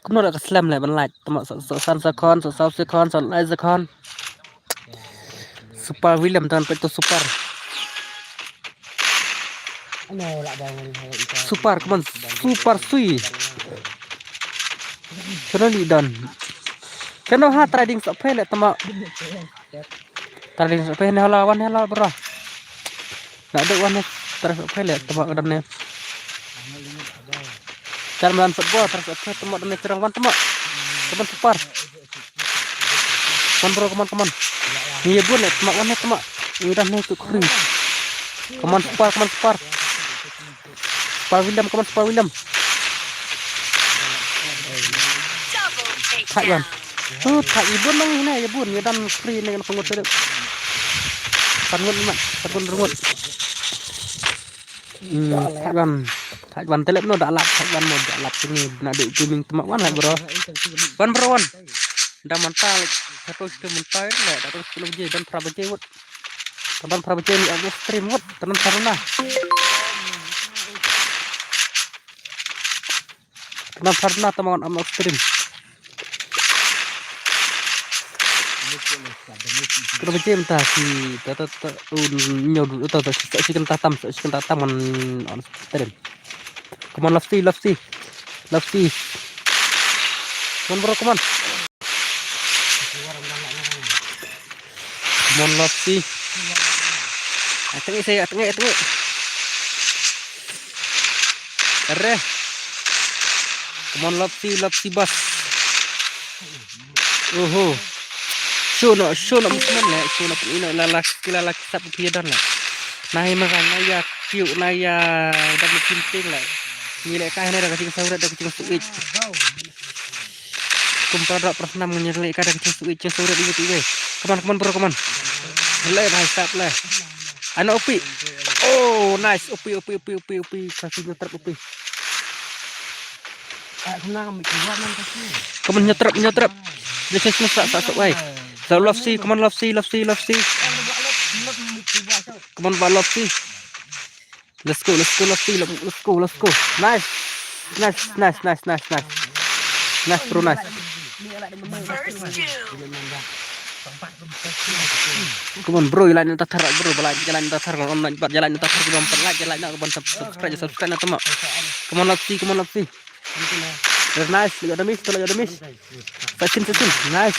Kumno la ka slam le ban like tma sa sa san sa khon sa sa se khon sa lai sa khon. Super William tan pet to super. Super, come on, super sui. Kena li dan. Kena ha trading sa pele tama. Trading sa pele hala wan hala bro. Nak dek wan trading sa pele tama kedan ne. Car malan football trading sa pele tama dan ne cerang wan tama. Come on super. Come on bro, come on, come on. Ni bun ne tama wan ne tama. Ni dan ne tu kri. Come on super, come on super. Super William, come on super William. Thak wan. Tu thak ibun nang ne ibun ni dan kri ne kan pengut tu. Sangut mat, sangut rengut. Hmm, thak wan. Thak wan telep no dak lap, thak wan mo dak lap sini nak duk gaming tama wan lah bro. Wan bro wan. Dah mental. Satu situ mental lah, dah terus sepuluh baje dan berapa baje wot. Kaban phra baje ni ap stream wot, tanan phra na. Tanan phra na tama ap stream. Phra baje mynta si ta ta ta un nyo ta ta si kan ta tam si kan ta tam on stream. Come on, Lofty, Lofty. Lofty. Come on, bro, come on. Come on, Lofty. Ateng saya, ateng, ateng. Are. Come on, Lofty, Lofty, boss. Oho. Show no, show no movement le, show no ino la la kila la kisap pia dan le. Nai makan, nai ya kiu, nai ya dan kinting le. Ni le kai ne da kaching sauret da kaching suit. Kum para dok para senam ngi le kai da kaching suit, kaching sauret di tu. Come on, come on, bro, come on. Le, nai sap le. Ano upi. Oh, nice. Upi, upi, upi, upi, upi. Kasi nyo trap upi. Come on, nyo trap, nyo trap. Let's just sa sa sa wai. So love C, come on love C, love C, love C. Come on ba love C. Let's go, let's go, let's go, let's go, let's go. Nice. Nice, nice, nice, nice, nice. Nice bro, nice. Come on bro, ïa like na ta thar bro, ba like, ïa like na ta thar, on like, ba ïa like na ta thar, ba like, ïa like na, ba subscribe, subscribe na tama. Come on, let's see, come on, let's see. Very nice, ïa da miss, ïa da miss. Sa sien, sa sien. Nice.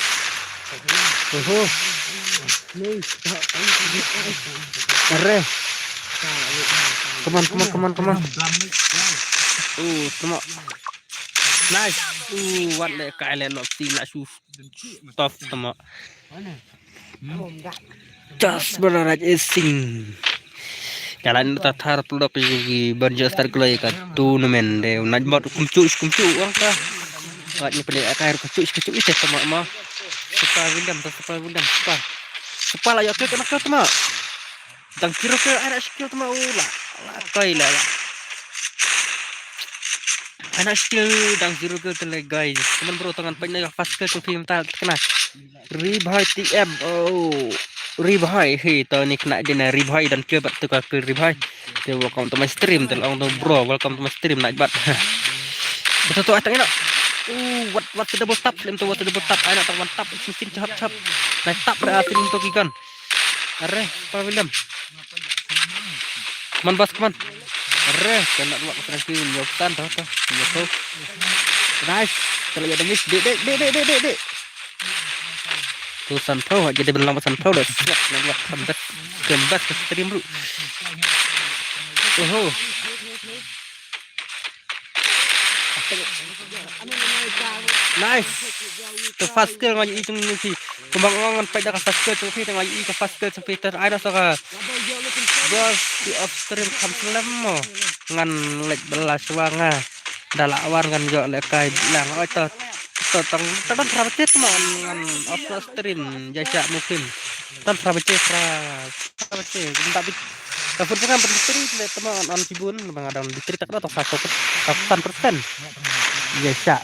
Oho. Are. Come on, come on, come on, come on. Oh, come on. Nice. Uh, wat le kai le lop si la su. Tough tama. Just bro, right is sing. Jalan ta thar plok ji ban just start kloi ka tournament de. Naj bot kumcu kumcu wang ka. Wat ni pele akai kumcu kumcu ite tama ma. Sepa William ta sepa William sepa. Sepa la ya ke kena ke tama. Dang kiro ke anak skill tama ula. La kai la la. Anak skill dang zero ke tele guys. Teman bro tangan pek na fast ke tu film ta kena. Ribhai T M. Oh. Ribhai. He, to ni kena dina Ribhai dan ke bat tu ka ke Ribhai. Te welcome to my stream. Te ong tu bro, welcome to my stream, night bat. Betul tu atang ina. Uh, what what the double tap, lem tu what the double tap. Aina tang one tap, sin sin chap chap. Night tap dah film tu kikan. Are, pa William. Come on bas, come on. Are, kena dua pasang film, yo tan tu tu. Yo tu. Nice. Kalau ada miss, dek dek dek dek dek dek. Tu san pro aja dia bilang san pro dah. Siap nak buat kembas kembas ke stream dulu. Oho. Nice. Tu fast kill ngan i chung ni si. Kumbang ngan pai da ka fast kill chung phi ngan i ka fast kill chung phi ter ai da sa ka. Bro, si off stream kham slem mo. Ngan lek bela shuwa nga. Da la wan ngan jok le kai lang oi to. To tang tang pra bete tma ngan off stream ja cha mukim. Tang pra bete pra pra bete nda bit. Ka phun ngan bete le tma an chibun ba nga dang bete tak da to sa to. Ka san persen. Ja cha.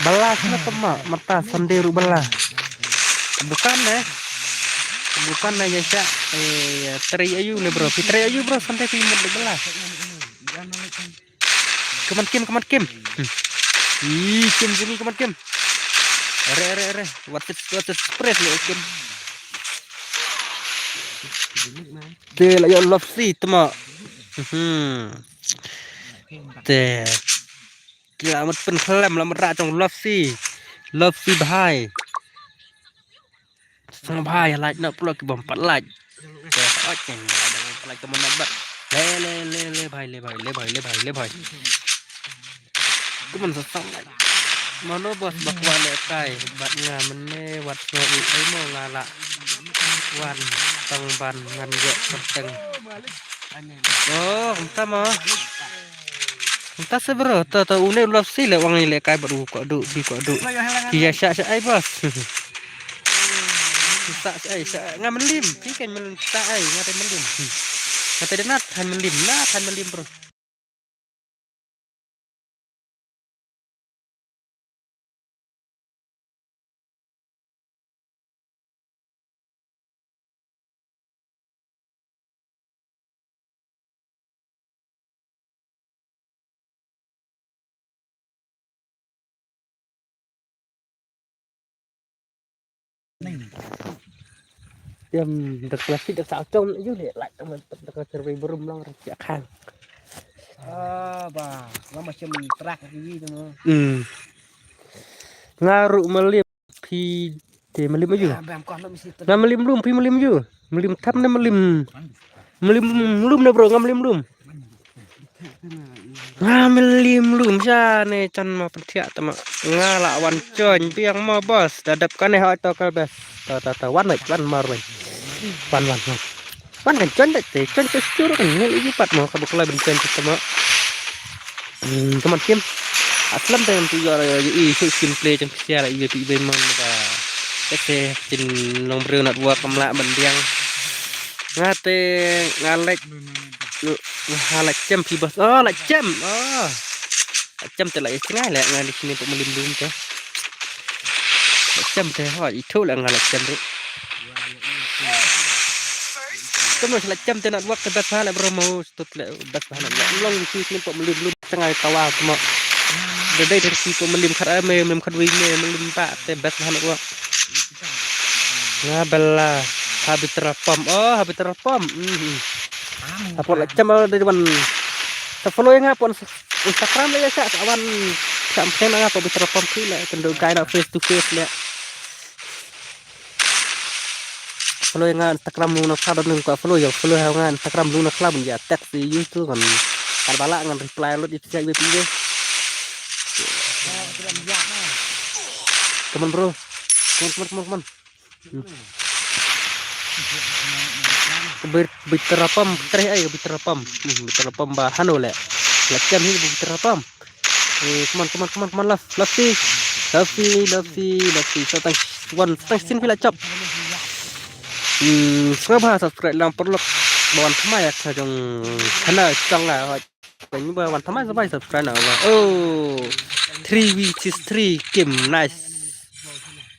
Bela sna tma mata Sunday ru bela. Bukan eh. Bukan eh ja cha. Eh, try ayu le bro. Pi try ayu bro Sunday pi mut bela. Come on, Kim, come on, Kim. Hmm. Ih, Kim sini, come on, Kim. Are, are, are. What is, what is press le, Kim. Te la yo love si tma. Hmm. Te. Ki la mat pen khlem la mat ra jong love si. Love si bhai. Sang bhai, like na pula ki bom pat like. Te oi ken bom pat like ka mon bat. Le le le le bhai le bhai le bhai le bhai le bhai. Kumon sa sang like. Mano bos bak wa le kai bat nga mene wat nga u ai mo nga la. Wan tang ban ngan je perteng. Oh, entah ma. Entah se bro, ta ta une love si le wang ile kai bad u ko du bi ko du. Ki ya sha sha ai bos. Sa sha ai sa nga melim, ki kan melim sa ai nga te melim. Nga te denat han melim, na han melim bro. Tiam dak klasik dak sa chong yu le lak dak ka serve brum long rak sia khang. Ah ba, ngam macam trak yu tu mo. Hmm. Nga ru melim phi te melim yu. Nga melim lum phi melim yu. Melim tam ne melim. Melim lum ne bro nga melim lum. Nga melim lum sha ne chan ma pyntiak tama. Nga la wan chon biang ma bos dadap kane ha to kal bes. Ta ta ta wan wai wan mar wai. Wan wan wan. Wan kan chon dek te chon te sur kan ngel igi pat ma ka bukla ben chon te tama. Hmm, teman kim. Aslam te tu ya i su sim play chang pisial i tu ben man ba. Ese tin long breu nat wa kamla ben biang. Nga te nga leit, nga leit jem phi bas. Oh, leit jem. Oh. Leit jem te leit jem ngai leh nga di sini pok malim lum te. Leit jem te ho itu leh nga leit jem ru. Kamu leit jem te nak wak te bas ha leh bro mau. Tut leh bas bha na long shu shu pok mlim mlim tang ai tawa kuma. Dei dei shu pok mlim khat ai me mlim khat wei me mlim ba te bas bha na wak. Nga bela ha petrol pump. Oh, ha petrol pump. Hmm. Apo la chama dei wan. Sa follow nga pon Instagram le ya sa wan. Sa mkhen nga pon petrol pump ki le kendo kai na face to face le. Follow nga Instagram Lungna Khlaw, don ko follow ya follow ha nga Instagram Lungna Khlaw, ya text ïa u tu kan. Kan bala ngan reply lut ïa phi ïa phi. Come on bro. Come on, come on, come on, come on. Hmm. Bit bit terapam treh ai bit terapam. Hmm, bit terapam ba hanu le. Latihan hi bit terapam. Eh, come on, come on, come on, come on, love, love si, love si, love si, love si. So tang wan tang sin phi la chop. Hmm, sngewbha subscribe lang paralok. Ba wan thymmai ïa ka jong channel jong nga. Hoi. Ba wan thymmai sngewbha subscribe na ba. Oh, three v three game, nice.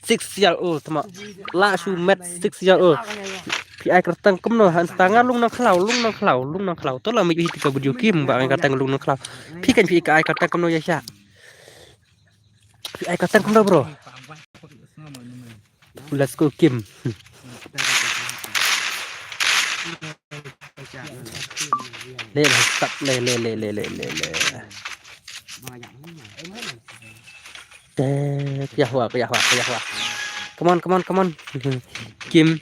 Six year old tama. La shu met six year old. Phi ai kyrteng kumno ha Insta nga Lungna Khlaw, Lungna Khlaw, Lungna Khlaw. To la mih hi ka video game ba ai kyrteng Lungna Khlaw. Phi kan phi ai kyrteng kumno ïa sha. Phi ai kyrteng kumno bro. Let's go game. Le le stop le le le le le le le. Te, ya hua, ya hua, ya hua. Come on, come on, come on. Kim.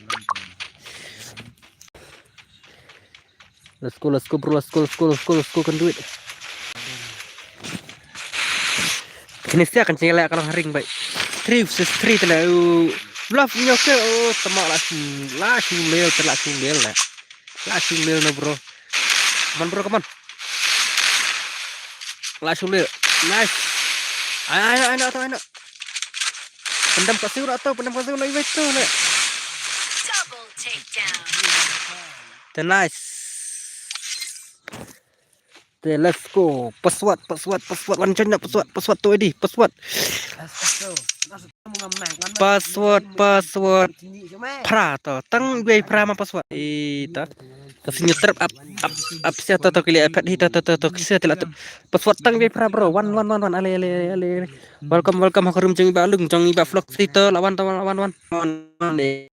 Let's go, let's go, bro, let's go, let's go, let's go, let's go, can do it. Kini sia kan chingla ka long ring bai. Three versus three tala u. Bluff nyo ke, oh, tama la shu, la shu lel, tala shu lel la. La shu lel no, bro. Come on, bro, come on. La shu lel. Nice. Ai, ai, ai, no, to, ai, no. Pendam ka siu la to, pendam ka siu la iwet to, le. Double takedown. Te nice. Te let's go. Password, password, password. Wan join na password, password tu edi, password. Password, password. Phra to. Tang wei phra ma password. I to. To sini trap up, up, up sia to to kili iPad hi to to to to kisia tela to. Password tang wei phra bro. Wan, wan, wan, wan. Ale, ale, ale, ale. Welcome, welcome ha ka room jong i ba Lung, jong i ba Vlog three to la wan to la wan, wan. Wan, wan, eh.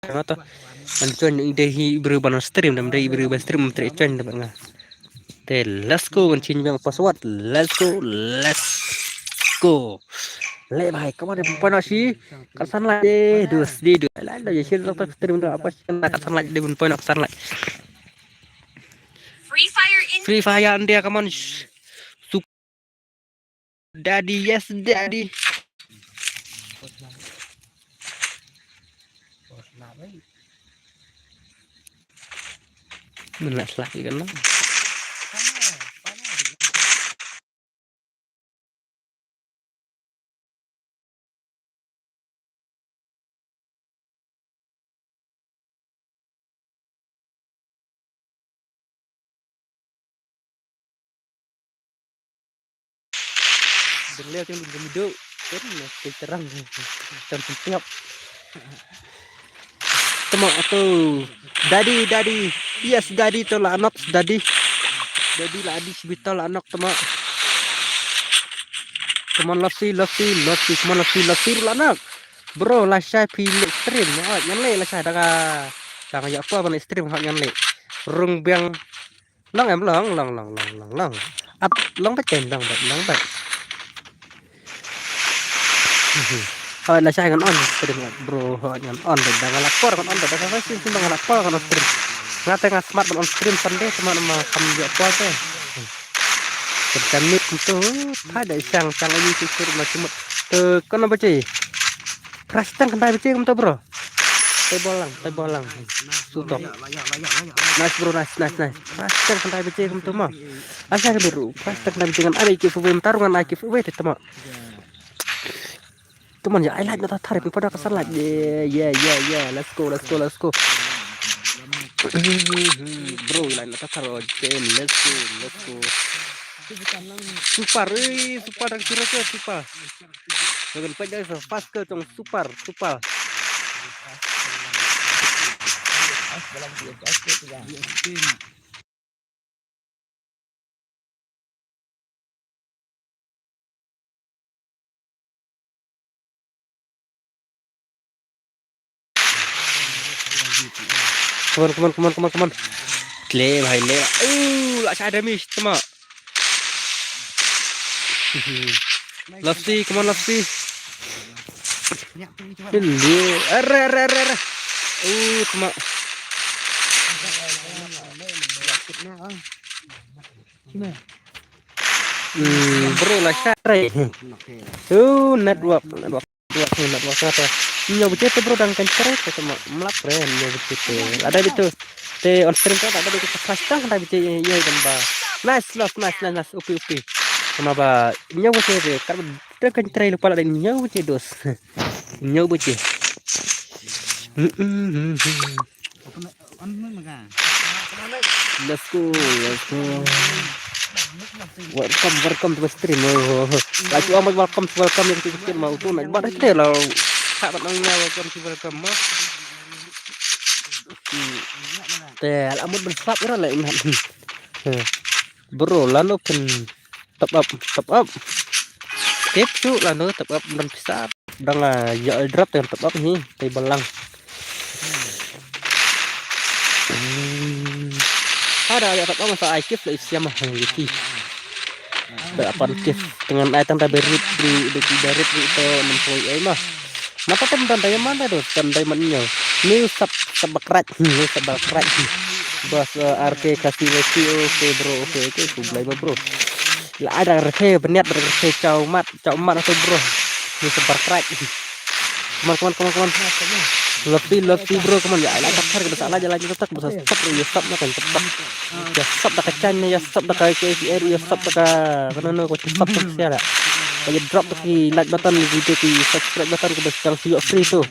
Nga to. An join ïa i dei hi i briew ban stream, dam dei i briew ban stream, tre join da nga. Te let's go, ngan change biang password. Let's go, let's go. Le bhai, come on, pon shi. Kat san lai de, dus di dus. Lai da shi da stream da apa shi na kat san lai de, pon kat san lai. Free Fire in Free Fire India, come on. Daddy, yes, daddy. Mena slak ikan lah. Dele ke lu gemido kan ke terang kan setiap. Tama tu. Daddy, daddy. Yes, daddy tu la anok, daddy. Daddy la adi sibita la anok tama. Come on, love si, love si, love si, come on, love si, love si, la anok. Bro, la shai phi le stream. Oh, nyan le la shai daga. Daga ya apa ban stream ha nyan le. Rung biang. Long em long, long, long, long, long, long. Up, long ba chen, long ba, long ba. Hoi la shai ngan on stream bro, hoi ngan on ba dang la por ngan on ba dang la sin sin dang la por ngan on stream. Nga te nga smart ban on stream Sunday cuma nama kam dia por te. Kita mik tu, pada siang siang ayu cukur macam tu. Kena baca. Prastang kentai baca kamu tu bro. Tai bolang, tai bolang. Sutok. Nice bro, nice, nice, nice. Prastang kentai baca kamu tu mah. Asa ke biru, prastang kentai baca ngan ada ikip fuwe, mentarungan ada ikip fuwe te tama. Come on, ya, ai light na ta thar, phi pada ka sa light. Yeah, yeah, yeah, yeah. Let's go, let's go, let's go. Bro, light na ta thar, oh, damn, let's go, let's go. Super, eh, super, dah kira ke super. Jangan pajak sa, fast ke, tong super, super. Come on, come on, come on, come on, come on. Le bhai, le. Oh, la shah damage tama. Lapsi, come on, Lapsi. Hello. Are, are, are, are. Oh, tama. Hmm, bro, la shah re. Oh, network, network, network, network, network. Nyo bete te, bro, dang kan chere te, tama, mlap re, nyo bete te. Ada bitu. Te on screen te, ada bitu flash tang, ada bitu, iya, iya, dan ba. Nice, love, nice, nice, nice, upi, upi. Sama ba, nyo bete te, kar te kan chere lupa ada nyo bete dos. Nyo bete. Hmm, hmm, hmm, hmm. Let's go, let's go. Welcome, welcome to my stream. Oh, like, oh, welcome, welcome to the stream. Oh, tu nak buat aja lah. Tak nak nanya welcome to welcome mah. Hmm. Te, ala mut ben sap ira la ingat. Bro, lano kan top up, top up. Tip tu lano top up dan pisar. Dang, ah, ya drop dengan top up ni, tai balang. Hmm. Ada ya top up masa ai kif la isiam ah, gitu. Ada apa kif dengan ai tang da berit di, di, di berit di to enam puluh ai mah. Mata tem dan diamond dah tu, dan diamond nyo. Ni sub, subscribe, ni subscribe. Bos, eh, R K kasih lagi, oke, bro, oke, oke, sublai ba, bro. La ada R K, beniat R K, cau mat, cau mat tu, bro. Ni subscribe. Come on, come on, come on, come on. Let's see, let's see, bro, come on. Ya, la tak harga besar aja lagi tetap besar stop, ya stop lah kan, stop. Ya stop dah kacang, ya stop dah kayak R, ya stop dah ka, kena no, kau stop tak siapa. Kayak drop dah ki like button, video ki subscribe button, kau besar siok free tu.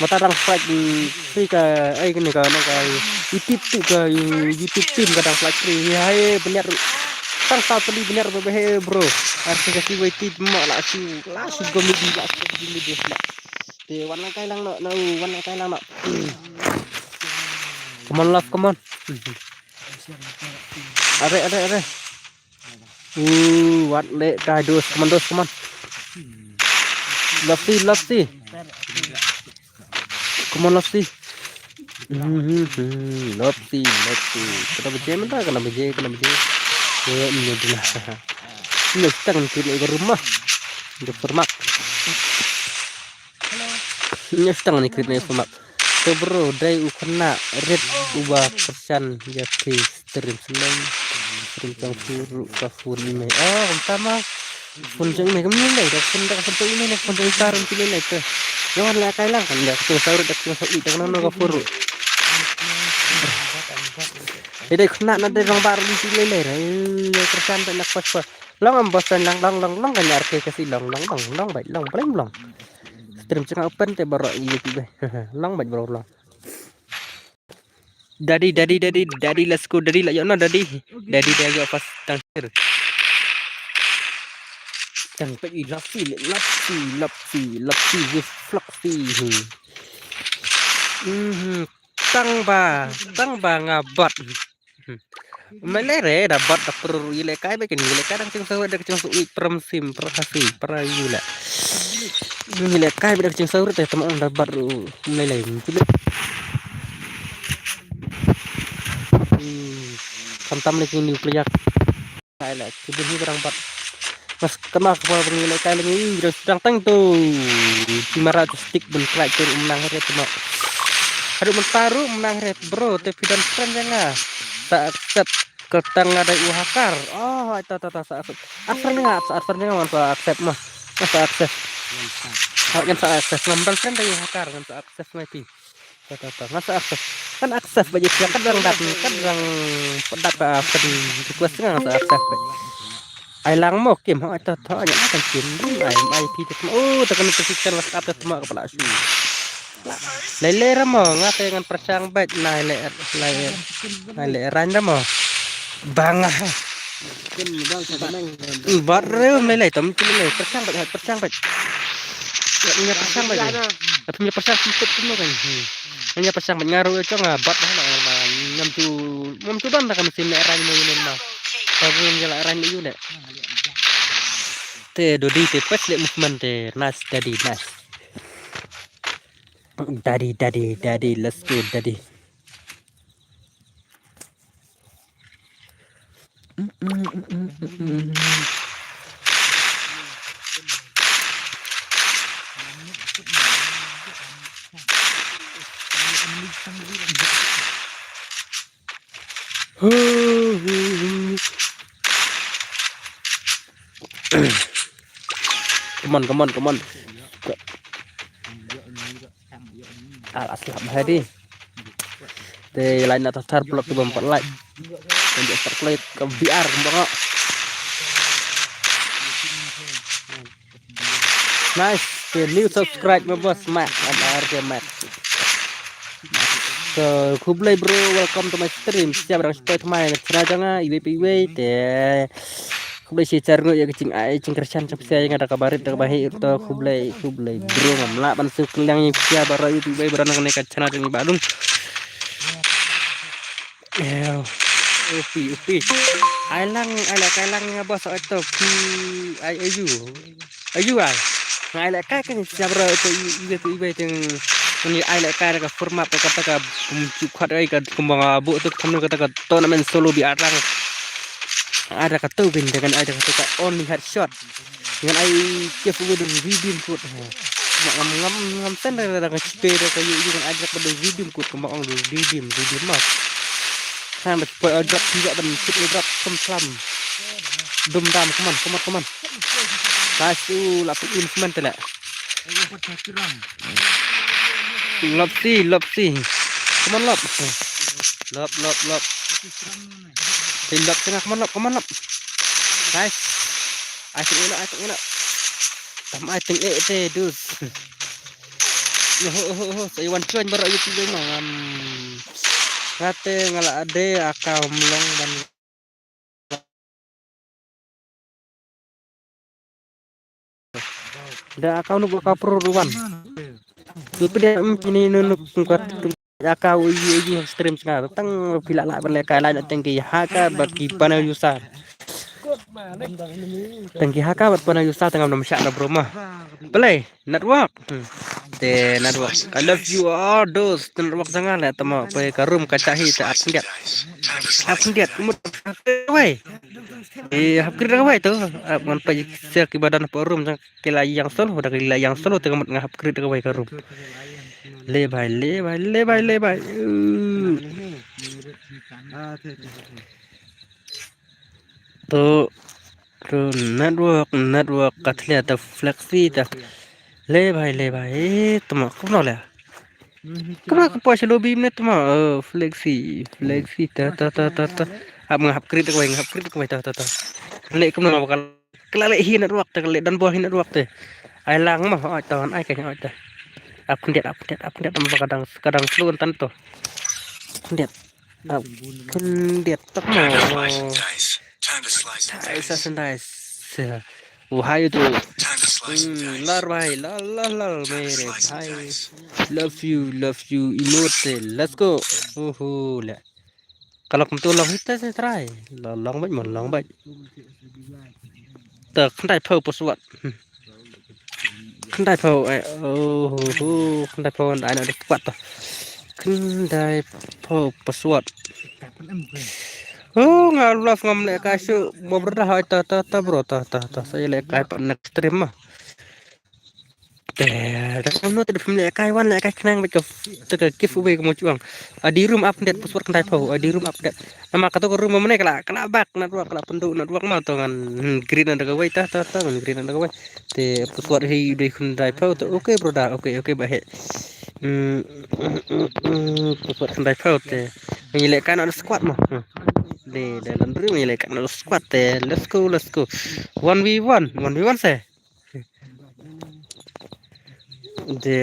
Mata dang flag, mm, free ka, ai kene ka, na ka, YouTube tu ka, mm, YouTube team ka dang flag free. Hai, beniat. Tang sa tadi beniat ba he, bro. Arti kasi wai team mak la si, la si komedi, la si komedi, la. Te, wan lang kai lang no, no, wan lang kai lang no. Come on, love, come on. Are, are, are. Uh, wat le kai dos, come on, dos, come on. Lapsi, lapsi. Come on, lapsi. Hmm, hmm, hmm. Lapsi, lapsi. Kena bejai menta, kena bejai, kena bejai. Eh, ini dia. Ini setang kena ke rumah. Dia format. Nyo stang ni krit ne sumak. To bro, dei u khynnah rit uba kyrshan ïa ki stream snem. Stream jong phi ruh ka phone i mei. Oh, kumta ma. Phone jong i mei kumne lei, da phone da phone jong i mei ne phone jong i ka ruh ki lei lei te. Ïa wan la kai lang kan da ka jong saw rit da ka jong saw i da ka nang ka phone ruh. Dei dei khynnah na dei rangbah ruh ki lei lei. Ïa kyrshan da na pas pas. Long am bos, long long long long ka nyar ke ka si long long long long bai long blem long. Stream jong nga open te baroh ïa ki be. Long bad bro long. Daddy, daddy, daddy, daddy, let's go, daddy, la ïoh na, daddy. Daddy, da ïoh pas tang sir. Tang peit i lapsi, lapsi, lapsi, lapsi with fluxy. Hmm. Mhm. Tang ba, tang ba nga bot. Hmm. Mele re da bot da pro ïa le kai ba kin ïa le kai dang ching saw da ching saw i pram sim pra kasi pra yu la. Ïa le kai ba da ching saw te tam da bot ru mele. Hmm. Kam tam le kin nuclear. Kai la ki bun hi barang bat. Mas kena ka ba ngi le kai le ngi dang dang tang tu. Ki mara tu stick bun krai tu menang re tu no. Aduh, mentah ruh menang re bro, te phi don friend jong nga. Sa accept ka tang nga dei u hacker. Oh, ai ta ta ta sa accept. Add friend nga, sa add friend nga man sa accept mah. Nga sa accept. Ngan sa accept. Ngan don friend dei u hacker, ngan sa accept mai phi. Ta, ta, ta. Ngan sa accept. Kan accept ba ïa ka dang dat, ka dang dat, ah, friend request nga, ngan sa accept ba. Ai lang mo kim, ha, to, to, nya kan kim. Ai, ai, ti, ti, oh, ta kan position WhatsApp ta mo ka pala shu. Lai lai ra mo, nga te ngan pyrshang bait, lai lai, lai, lai lai ran ra mo. Bang ah. Bat reu, lai lai tom kim lai, pyrshang bait, pyrshang bait. Nya pyrshang bait. Tapi nya pyrshang sempit tu kan. Nya pyrshang bait nga ru chong ah, bat dah na ma ngam tu, ngam tu don da kan sim lai ran mo yu ma. Tapi nya lai ran yu ne. Te dodi te pas le movement te nice daddy nice. Daddy, daddy, daddy, let's go daddy. Come on, come on, come on. Ala slap hai di. Te lain na tar blok tu bam pat like. Kan dia start play ke V R bang. Nice, the new subscribe my boss Max, M R J Max. So, khublei bro, welcome to my stream. Siap rang spai tmai na channel janga, iwei pe iwei te. Khublei shi char ngut ya ka jing ai jing kershan chap sia yang ada kabarit ada kabahi to khublei khublei bro ngam lah ban su kelang ya sia bara iwei pe iwei bara nang ne ka channel jang ba dung. Upi upi. Ai lang ai la kai lang ya bos oi to ki ai ayu. Ayu ai. Ngai leh kai kan siap ra tu iwei tu iwei teng. Ni ai leh kai ka format ka ta ka kumchuk khat ai ka kumbang abu tu kamnu ka ta ka tournament solo bi arang. Ada ka tu bin dengan ada ka tu ka only headshot. Dengan ai ke fu du redeem code. Ngam ngam ngam sen da ka chipe da ka yu yu dengan ada ka du redeem code kumbang ong redeem redeem mas. Kan da spoil drop juga ban chip drop kum slam. Dum dam come on come on come on. Nice tu la put in semen tu la. Lop si lop si. Come on lop. Lop lop lop. Si lop tengah come on lop come on lop. Nice. Ai teng ina ai teng ina. Tam ai teng eh te dus. Ho ho ho sa iwan chuan barak yu tu ngam. Ngate ngala ade akau melong ban. Da account ko ka pro ruan. Tu pide em kini nunu ka ya ka u yu yu stream sna tang pila la ban le ka la tang ki haka ba ki panel user. Tang ki haka ba panel user tang am nam sha na bro ma. Play network. Hmm. Te network. I love you all those network janga le tama pe ka room ka chahi te ap ngiat. Ap ngiat mut wai. Eh, hap krit ka wai tu. Ap ngan pa share ki badan pa room jang ki la yang solo, da ki la yang solo te ka mut nga hap krit ka wai ka room. Le bhai, le bhai, le bhai, le bhai. Uh. To to network, network ka thlia ta flexi ta. Le bhai, le bhai. Eh, tama kumno le. Kumno ka poi sha lobby mne tama. Oh, flexi, flexi ta ta ta ta ta. Hap nga hap krit ka wai, nga hap krit ka wai ta ta ta. Le kumno ka kala le hi network te, kala le dan bol hi network te. Ai lang ma oi ta, ai ka oi ta. Ap khyndiat, ap khyndiat, ap khyndiat ma ka dang, ka dang slow tan to. Khyndiat. Ap khyndiat tak ma. Ai sa sendai. Wahai tu. Hmm, lar bhai, lar lar lar mere bhai. Love you, love you, emote. Let's go. Uhu la. Kalau kum tu long hita se try. Long long bait mon long bait. Ta khyndai phew password. Khyndai phew eh oh ho ho khyndai phew ai na de kwat ta. Khyndai phew password. Oh nga love ngam le ka shu mo brother hai ta ta ta bro ta ta ta sa le ka pa next stream ma. Te da kam no te da phim le kai wan le kai khnang bad ka te ka giveaway ka mo chuang. A di room ap ndet password khyndai phew a di room ap ndet. Nama ka to ka room ma mane kala kala bak network kala pyndu network ma to ngan green na da ka wei ta ta ta ngan green na da ka wei. Te password hi dei khyndai phew te okay brother okay okay ba he. Password khyndai phew te. Ngi le kai na squad ma. De, de, lan briew ngi leh kane squad te. Let's go, let's go. One v one, one v one se. De,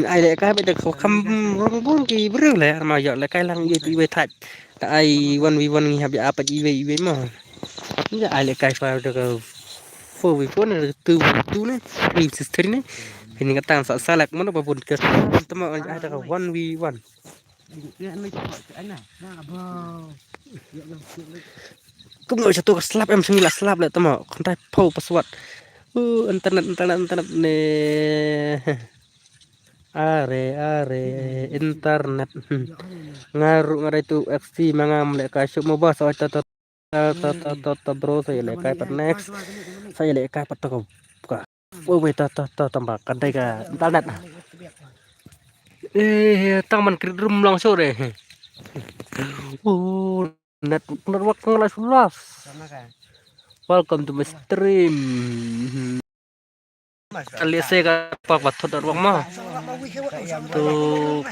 ai lehkai bad da ka kham rung bun ki briew leh, ma ïoh lehkai lang ïa iwei thait. Te ai one v one ngi hap ïa pat iwei iwei mo. Ngi ai lehkai fa da ka four v four ne, two v two ne, three v three ne. Phin ka tang sa select mo ba bun ka. Te mo ai da ka one v one. Kumno sha tu ka slap em, sngewbha slap leh tama kyntai phew password. Uh, internet, internet, internet ne. Are, are, internet. Hmm. Nga ruh nga dei tu X T ma ngam lehkai shuh mo ba sa ta ta ta ta ta ta bro, sa ïalehkai pat next. Sa ïalehkai pat to ka. Oh wait, to to to tang ba ka dei ka internet. Eh, tang man create room long shuh de. Oh, net, network nga la shu lost. Welcome to my stream. Kali se ka pa ba thot network mo. Tu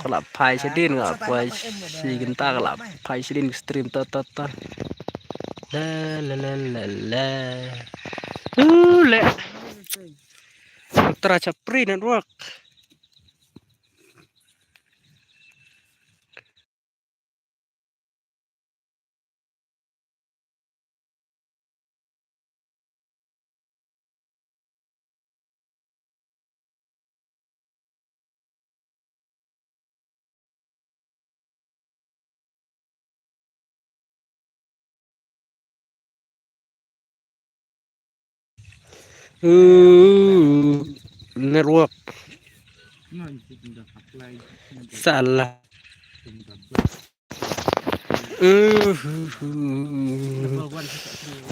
ka la phai shadien, nga phai shi kynta ka la phai shadien stream ta ta ta. La la la la la. Uh, leh. Tra chapri network. Uh, network. Salah. Uh, uh, uh.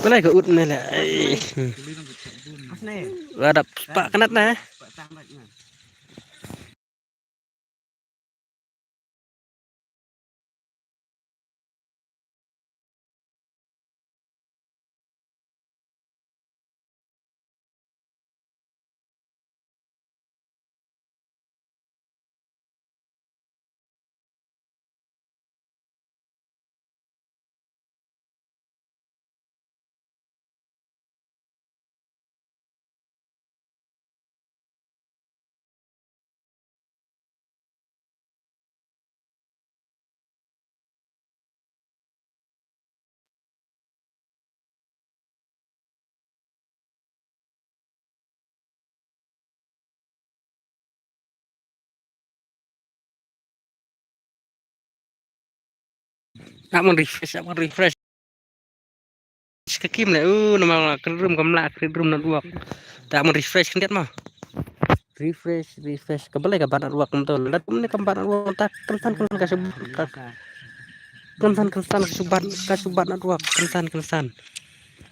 Balei ka ut ne leh. Ai. Wadap spak kynat na. Nak men refresh, nak men refresh. Ka kim le, uh, namar nga create room kam lah, create room network. Tak men refresh khyndiat mo. Refresh, refresh. Ka balei ka bad network mo to. Lada kum ne kam bad network ta kynsan kynsan ka shu bad. Kynsan kynsan ka shu bad, ka shu bad network. Kynsan kynsan.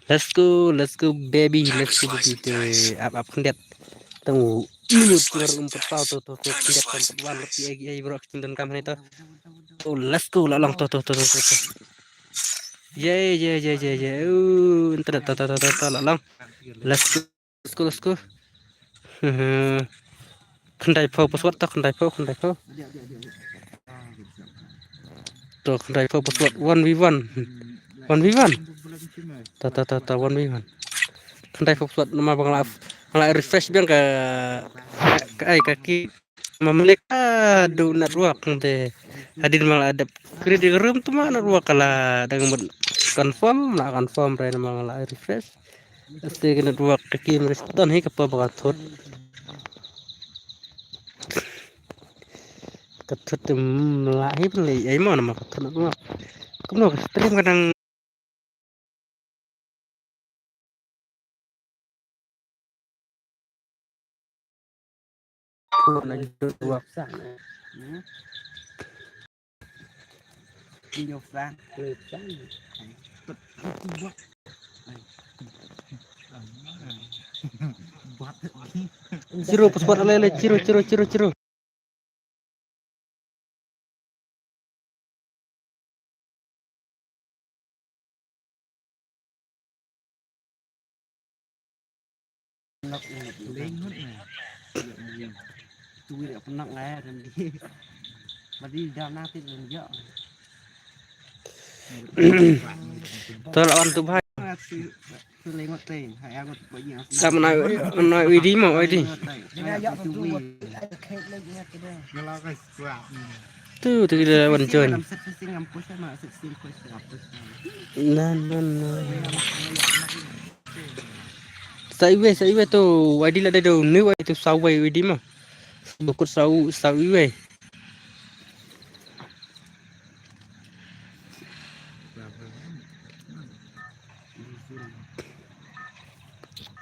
Let's go, let's go baby, let's go baby. Te ap ap khyndiat. Tang u minute ki rum pat to to to khyndiat kan pat wan pi ai ai bro kin don kam ne to. Oh, let's go, la long to to to to to. Ye ye ye ye ye. Uh, internet to to to to to la long. Let's go. Let's go, let's go. Khyndai phew password to, khyndai phew, khyndai phew. To khyndai phew password one v one. One v one. Ta ta ta ta one v one. Khyndai phew password namar ba nga la, nga la refresh biang ka, ka ai ka ki. Ma mlek a du network te. Hadien ma la dep create room tu ma network ka la dang mut confirm, la confirm re ma la refresh. Este ka network ka kim re don hi ka pa ba ka thot. Ka thot te mla hi pynlei ai ma na ma ka thot network. Kumno ka stream ka dang Zero password ale le zero zero zero zero. To la wan tu bhai. Sa mana, mana wi di mo wi di. Tu tu la wan join. Na na na. Sa iwe, sa iwe tu wi di la dei tu ni wi tu sa wi wi di mo. Bukut sa u sa iwe.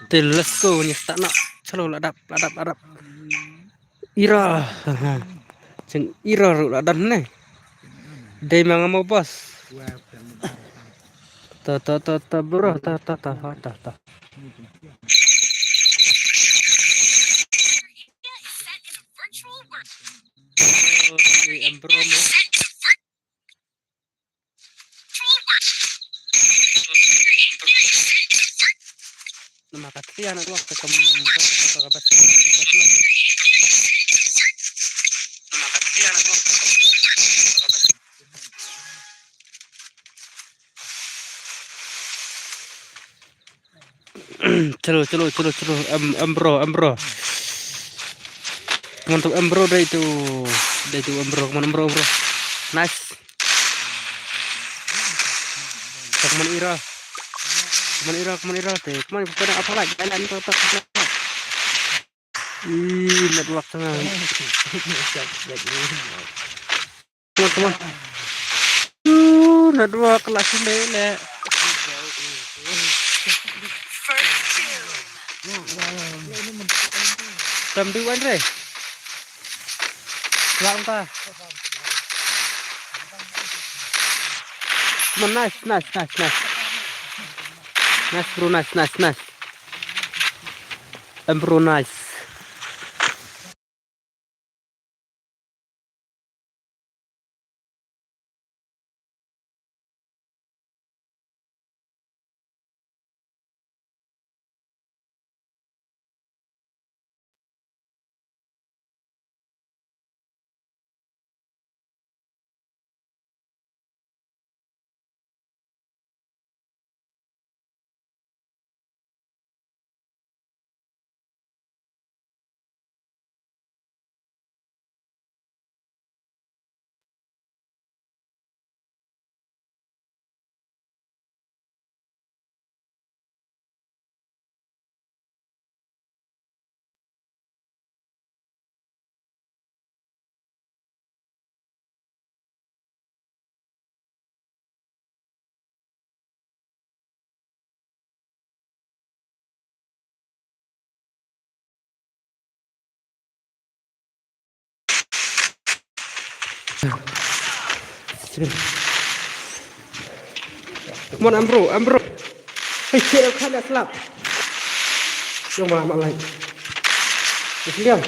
Te let's go, ni start na. Chalo, la dap, la dap, la dap. Ira. Jeng ira ruh la dap ne. Dei ma nga mo boss. Ta ta ta ta bro, ta ta ta ta ta. Oh, dei em bro mo. Nama ka tiang na dua ka kam ka ka ka bas bas no. Nama ka tiang na dua ka kam ka ka bas. Chalo, chalo, chalo, chalo. Em, em bro, em bro. Come on tu em bro, dei tu. Dei tu em bro, come on em bro, bro. Nice. Come on ira. Come on ira, come on ira. Te, come on, come on, apa lagi? Jalan tu, tak, tak, tak. Ih, network tengah. Come on, come on. Uh, network lah sini le. Tam du wan re. Lang ta. Come on, nice, nice, nice, nice. Nice bro, nice, nice, nice. Em bro, nice. Come on, em bro, em bro. Hey, chill, khat slap. Jong ma ma lai. Chill.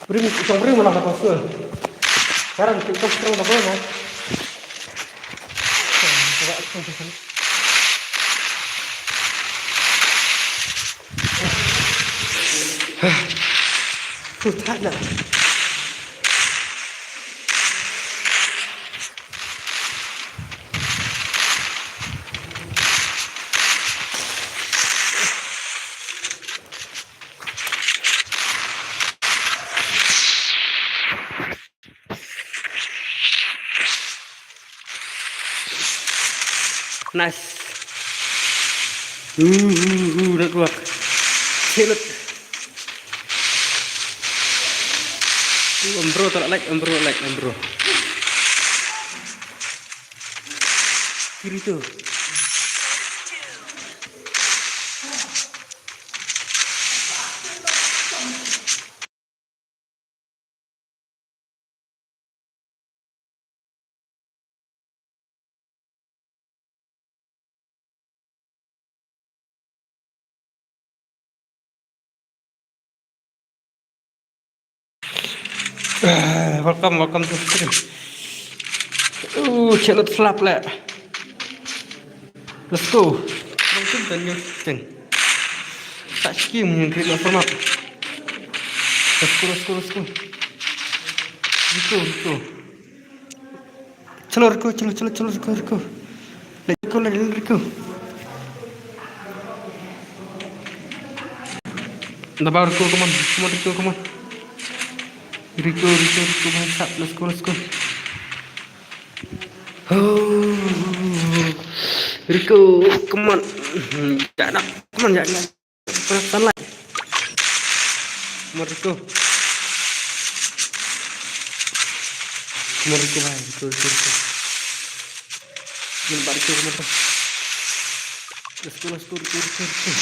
Bring, jong bring ma la ka pasul. Sekarang kita sekarang tak boleh, kan? Coba, coba, coba. Puh, tak nak. Nice. Uh, uh, uh, network. Chelut. Uh, em bro, tak like, em bro, like, em bro. Kiri tu. Ah, welcome, welcome to the stream. Uh, chelut slap le. Let's go. Welcome to new thing. Tak skim yang klik format. Let's go, let's go, let's go. Let's go, let's go. Chalo, Rico, chalo, chalo, chalo, Rico, Rico. Let's go, let's go, Rico. Dabao, Rico, come on, come on, Rico, come on. Rico, Rico, Rico, bhai sahab, let's go, let's go. Oh, Rico, come on. Jangan, come on, jangan. Sunlight. Come on, Rico. Come on, Rico, bhai. Rico, Rico, Rico. Come on, Rico, come on, Rico. Let's go, let's go, Rico, Rico, Rico.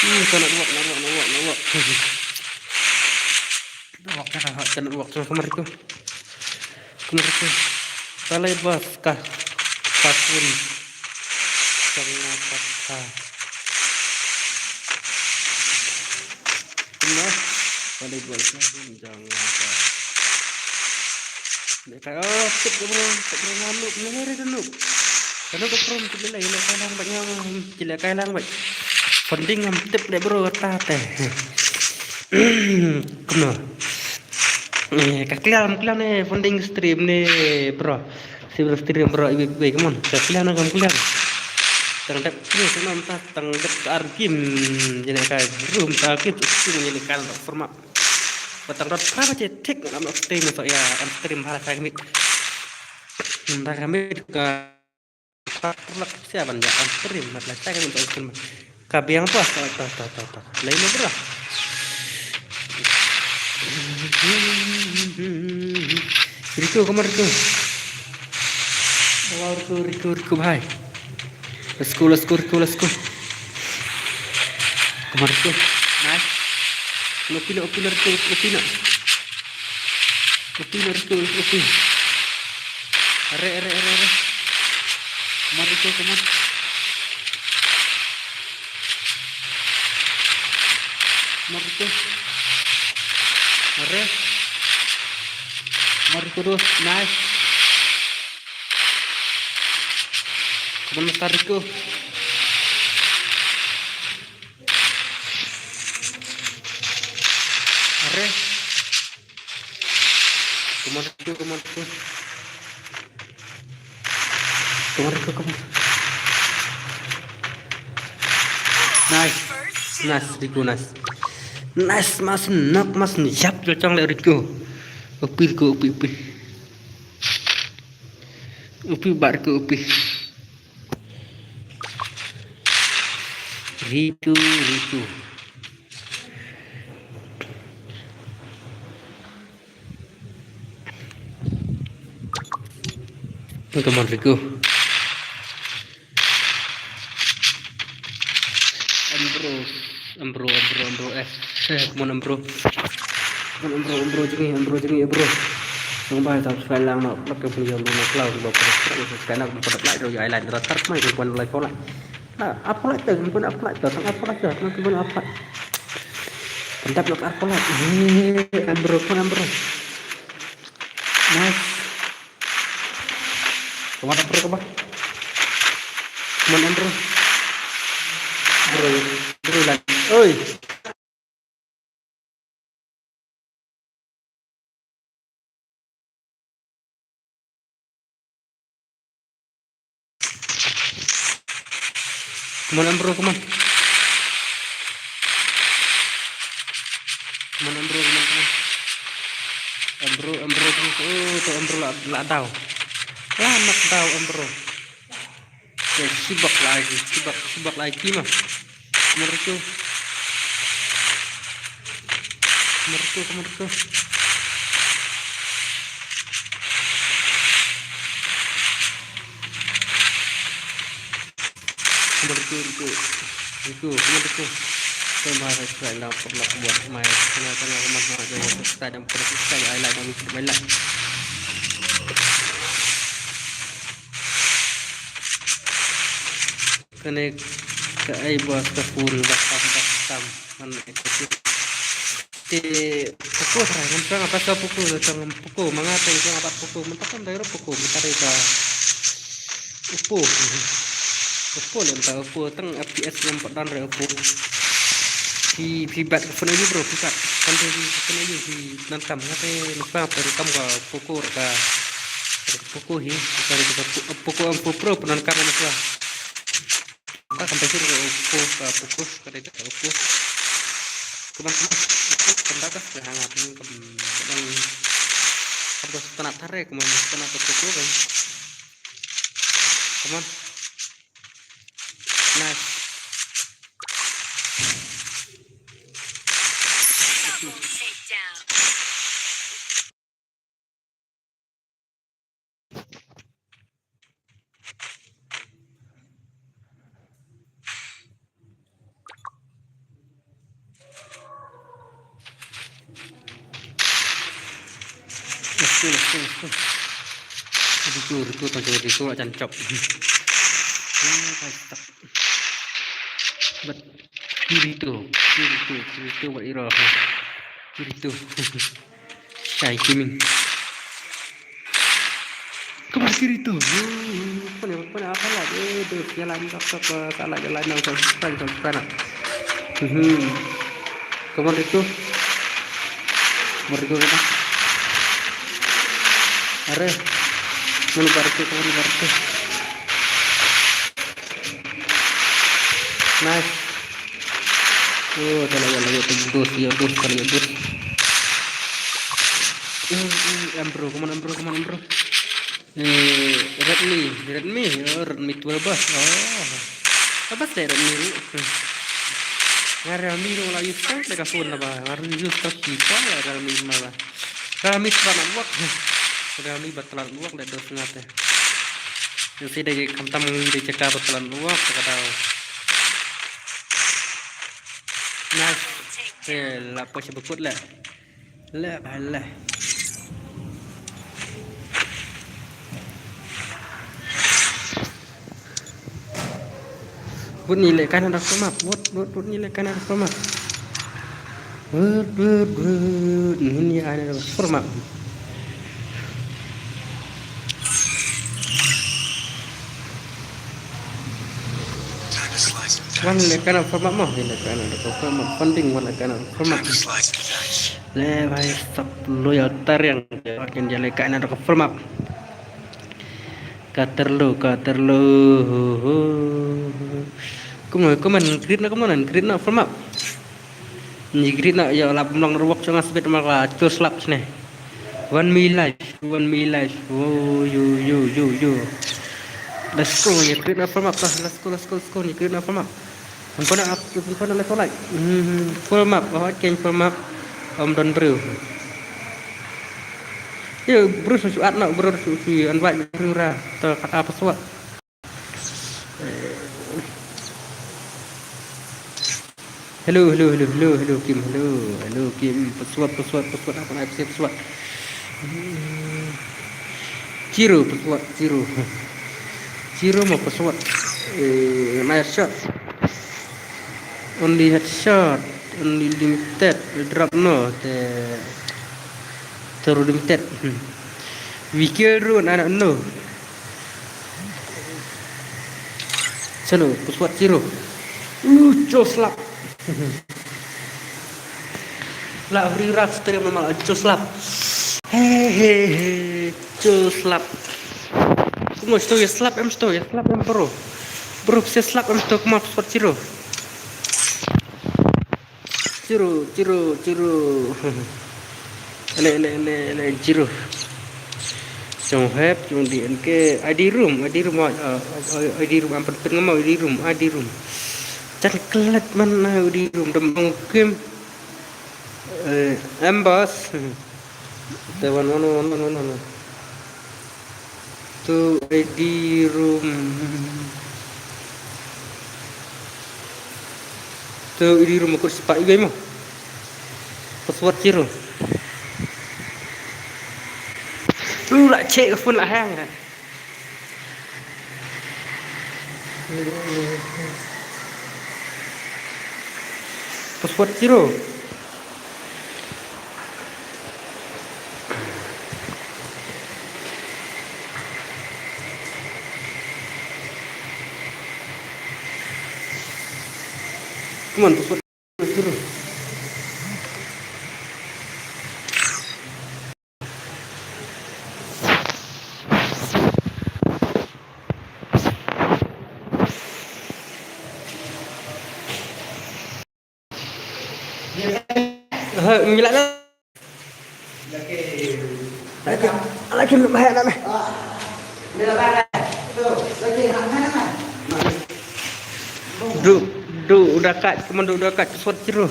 Hmm, kena dua, kena dua, kena dua, kena dua. Kena dua, kena dua, kena dua. Come on, Rico. Come on, Rico. Talai bas kah. Pakun. Jangan paksa. Kumno? Volleyball ka, jangan ka. Dei kai, oh, tip ka bro, tip bro ngam noob, ne re da noob. Ka noob ka bro, tip lei, lei kai lang bad ngam, tip lei kai lang bad. Funding ngam tip lei bro, kata te. Kumno? Eh, ka clear, ka clear ne funding stream ne bro. Silver stream bro, iwi, iwi, come on. Ka clear na kam clear. Tang dep ni sana mta tang dep ar game. Jene kai room ta game tu sini jene kai tak format. Batang dot pra bache tik ngam nak stream so ya on stream bhal kai mit. Mta kami ka tak lak siapa ya on stream mat lak kai mit on stream. Ka biang apa? Ta ta ta ta ta. Lain apa dah? Rico, come on, Rico. Wow, Rico, Rico, Rico, bhai. Let's go, let's go, Rico, let's go. Come on, Rico. Nice. Open, open, Rico, open. Open, Rico, open. Are, are, are, are. Come on, Rico, come on. Come on, Rico. Are. Come on, Rico, dos. Nice. Come on, Mister Rico. Are. Come on, Rico, come on, Rico. Come on, Rico, come on. Nice. Nice, Rico, nice. Nice, mas nok, mas yap, jocong le Rico. Upi, Rico, upi, upi. Upi, bar Rico, upi. Rico, Rico. Come on, Rico. Ambro, Ambro, Ambro, Ambro, eh, eh, come on, Ambro. Come on, Ambro, Ambro, jngi, Ambro, jngi, Ambro. Nang bai subscribe lang no, lak ke pun jam no, klau, subscribe lang, subscribe lang, pun like, ro, ai like, ro, tar, mai, pun like, pun like. Ah, apa like tu, pun apa like tu, tang apa like tu, tang pun apa like. Pendap nak apa like. Eh, Ambro, pun Ambro. Nice. Kemana bro, kemana? Kemana bro? Bro, bro lagi. Oi. Come on, Ambro, come on. Come on, Ambro, come on, come on. Ambro, Ambro, come on. Oh, tu Ambro la, la daw. La nak daw, Ambro. Okay, sibak lagi, sibak, sibak lagi, mah. Come on, Rico. Come on, Rico, come on, Rico. Come on, Rico, Rico. Rico, come on, Rico. Come on, Rico, dah pernah buat main. Tengah-tengah rumah, ha, jangan subscribe dan pernah subscribe, ai like dan subscribe, like. Kane ka ai ba ka phone ba tam ba tam. Man ai ka phone. Te Poco try, ngam try nga pat ka Poco, tang Poco, ma nga te try nga pat Poco, mynta kam dei ruh Poco, mynta dei ka Oppo. Oppo lem ta Oppo, tang F P S ngam pat don re Oppo. Phi, phi bat ka phone aïu bro, phi bat. Kan phi, phi phone aïu, phi nan kam, nga te nuksa, te kam ka Poco re ka, ka Poco hi, ka dei ka Poco, Poco M four Pro, pyndonkam ïa ka. Ka compare ka Oppo, ka Poco, ka dei ka Oppo. Kumne, kumne, Oppo, kumne ka, ka hang up, kumne, kumne, kumne, kumne, kumne, kumne, kumne, kumne. Come on. Nice. Let's go, let's go, let's go. Rico, Rico, tang Rico, ajan chop. Ah, bhai, stuck. But Kirito, Kirito, Kirito, what era? Kirito. Shai Gaming. Come on, Kirito. Hmm, apa ni, apa ni, apa lah? Eh, tu, jalan, tak, tak, tak, tak lah, jalan, tak, tak, tak, tak, tak. Hmm. Come on, Rico. Come on, Rico, kita. Are. Come on, Rico, come on, Rico. Nice. Oh, tak lah, tak lah, tak lah, dos, ya, dos, tak lah, ya, dos. Hmm, hmm, M bro, come on, M bro, come on, M bro. Eh, Redmi, Redmi, oh, Redmi twelve ba. Oh. Apa sih Redmi ni? Nga Realme ruh la use tang da ka phone naba. Nga ruh use tang ki phone la Realme ma ba. Realme tla network. Realme ba tla network da dos nga te. Ïa si dei khamtam ngi dei jaka ba tla network ka dau. Nice. Eh, la poi sha bakut la. Le, bhai, le. Bun ni le kana da format. Bun, bun, bun ni le kana da format. Bun, bun, bun. Ni ni ana da format. Wan le kana format mo, ni le kana da format. Funding wan le kana format. Le bhai, sap loyal tariang. Makin dia le kana da format. Ka terlo, ka terlo. Kumno, kumno, create na, kumno, create na format. Ni create na, ya lap mlong ruwak chunga sbet ma ka chus lap sne. One me life, one me life. Oh, yo, yo, yo, yo. Let's go, ni create na format. Let's go, let's go, let's go, ni create na format. Hynrei ap, hynrei le solai. Hmm, full map, oh, change full map. Om don bro. Yo, bro, su at na, bro, su, su, an wai, bro, ra, to, kat apa suat. Hello, hello, hello, hello, hello, Kim, hello, hello, Kim, password, password, password, apa nak saya password? Zero, password, zero. Zero mo password. Eh, my shot. Only headshot, only limited, drop no, te, te limited. Hmm. We kill run, I don't know. Sano, password zero. Uh, close lap. La bri rak stream normal, close lap. He, he, he, close lap. Kumno sto ya slap em sto, ya slap em bro. Bro, se slap em sto, kumno password zero. Zero, zero, zero. Ele, ele, ele, ele, zero. Jong hep, jong di en ke, I D room, I D room, ah, ah, ah, I D room, am pen, pen ngam, I D room, I D room. Chan klet man na I D room, dam ong kim. Eh, em boss. Te wan, wan, wan. To I D room. To I D room, aku sepak juga mo. Password zero. Lu la check phone la hang. Password zero. Come on, password zero. Ha, ngi la na. Laki, laki, laki, laki, laki. Du, du, u da kat, kumno du, u da kat, password zero.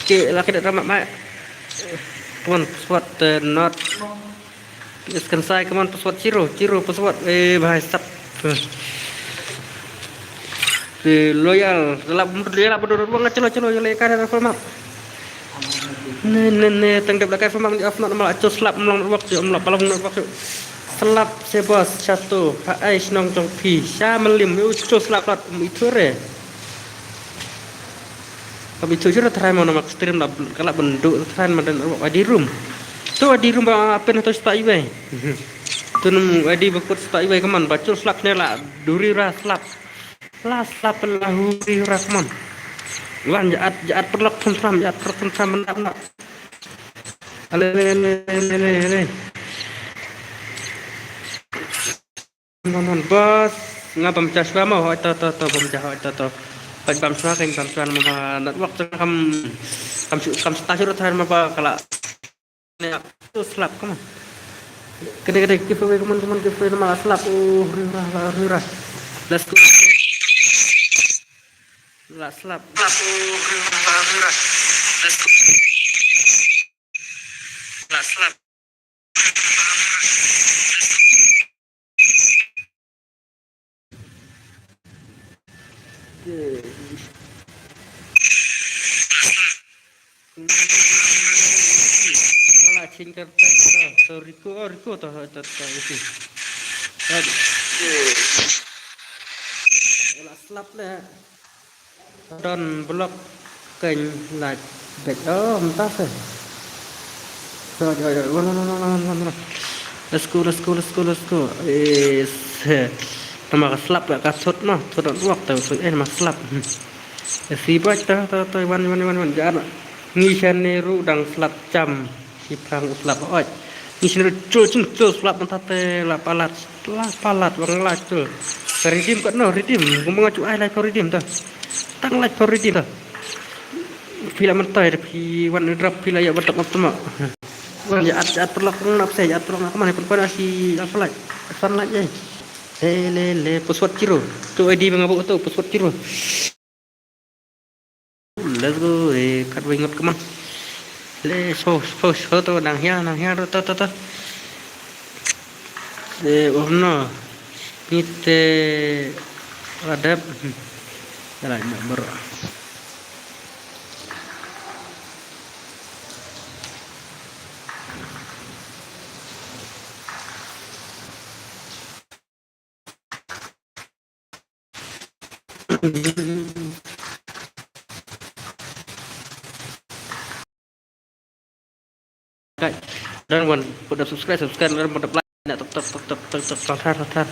Ki, laki da ramat mai. Kumno password, eh, not. Scan sai, kumno password zero, zero password. Eh, bhai sab. Eh, loyal, la, la, la, la, chalo, chalo, ya le ka da format. Ne, ne, ne, tang dep la ka format di off not mal, cho slap mlong network, cho mlong palong network, cho. Slap se boss, chato, pa ai shnong jong phi, sha malim, yo, cho slap lat, um, itu re. Ka bi tu jura try mo na mak stream la, ka la bendu try ma den ro adi room. Tu adi room ba pen tu sta iwei. Tu num adi ba kut sta iwei kaman ba chul slap ne la duri ra slap. La slap la huri ra kaman. Wan jaat, jaat perlok pun slam, jaat perlok pun slam benda benda. Ale, ale, ale, ale, ale. Non, non, bos, nga bam cha shwa mo, hoi to, to, to, bam cha, hoi to, to. Hoi bam shwa, kan bam shwa, ma ba network tu kam, kam shu, kam sta shu thain ma ba kala. Ne, tu slap, come on. Kene, kene, give away, come on, come on, give away, nama slap. Oh, huri hura, la huri hura. Let's go. La slap. La slap. Wala ching kar tang to, to Rico, oh, Rico to, to, to, isi. Wala slap le. Don block keng light back. Oh, mynta se. So, yo, yo, wan, wan, wan. Let's go, let's go, let's go, let's go. Is, eh, nama ka slap ka thot ma, thot network tu, so, eh, nama slap. Hmm. Eh, si bach ta, ta, ta, wan, wan, wan, wan. Jar. Ngi shan ne ru dang slap cham. Ki phang u slap oi. Ni shin ru chul chul chul slap mynta te la palat. La palat bang la chul. Ka redeem kat no redeem. Kumba nga chu ai lai pa redeem ta. Tang lai pa redeem ta. Phi la mynta te phi wan drop phi la ya batak ap tama. Wan ya at at perlak nap se ya at perlak nak mana pun pada si apa lai. San lai ye. Le le le password zero. Tu I D bang abu tu password zero. Let's go, eh, kat wei ngot, come on. Le, so, so, so, to, nang hia, nang hia, to, to, to. Eh, oh no. Ni te, adap. Hmm. Jalan, nak, bro. Right. Don't want put the subscribe, subscribe, don't want the like. Nak tok, tok, tok, tok, tok, tok, tok, tok, tok.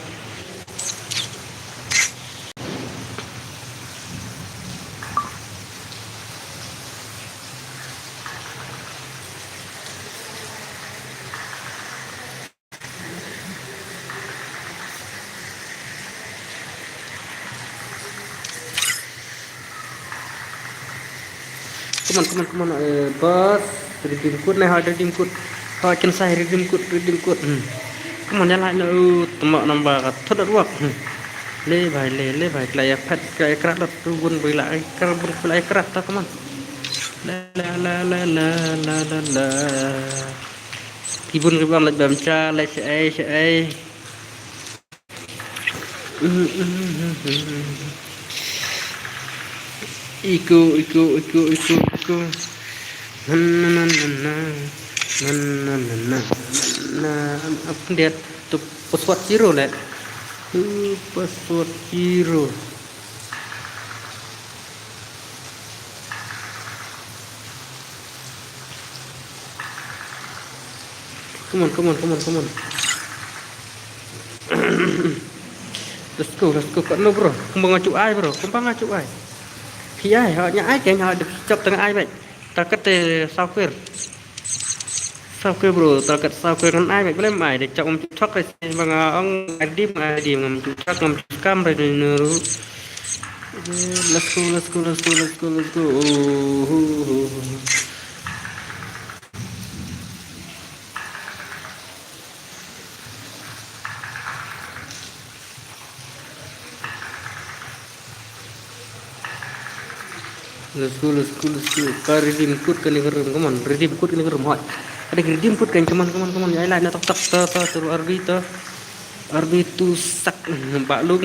Come on, come on, come on, eh, boss. Redeem code na, ha, redeem code. Ha, kin sa redeem code, redeem code. Hmm. Come on, ya la, no, tama number ka thot dot work. Hmm. Le bhai, le, le bhai, kla ya phat, kla ya krat dot tu bun bhai la, ai krat bun bhai la, ai krat ta, come on. La, la, la. Ki bun ki bang la bam cha, la cha ai, cha ai. Iko, iko, iko, iko, iko. Na, na, na, na, na. Na, na, na, na, na. Na, update to password zero le. To password zero. Come on, come on, come on, come on. Let's go, let's go. Kat no, bro. Kumba nga chu ai, bro. Kumba nga chu ai. Phi ai, ha, nya ai, keng, ha, dep chop tang ai, bai. Target, eh, software. Software, bro. Target software ngan ai, bai. Boleh mai, de chop um chok, eh, bang, ah, ong, adim, adim, ngam chu chok, ngam chu scam, bai, de nuru. Let's go, let's go, let's go, let's go, let's go. Oh, oh, oh, oh. Let's go, let's go, let's go. Ka redeem code kane ka room, come on. Redeem code kane ka room, hoi. Ada redeem code kan, come on, come on, come on. Ai lai na tok tok to to to R B to. R B to sak. Ba lu.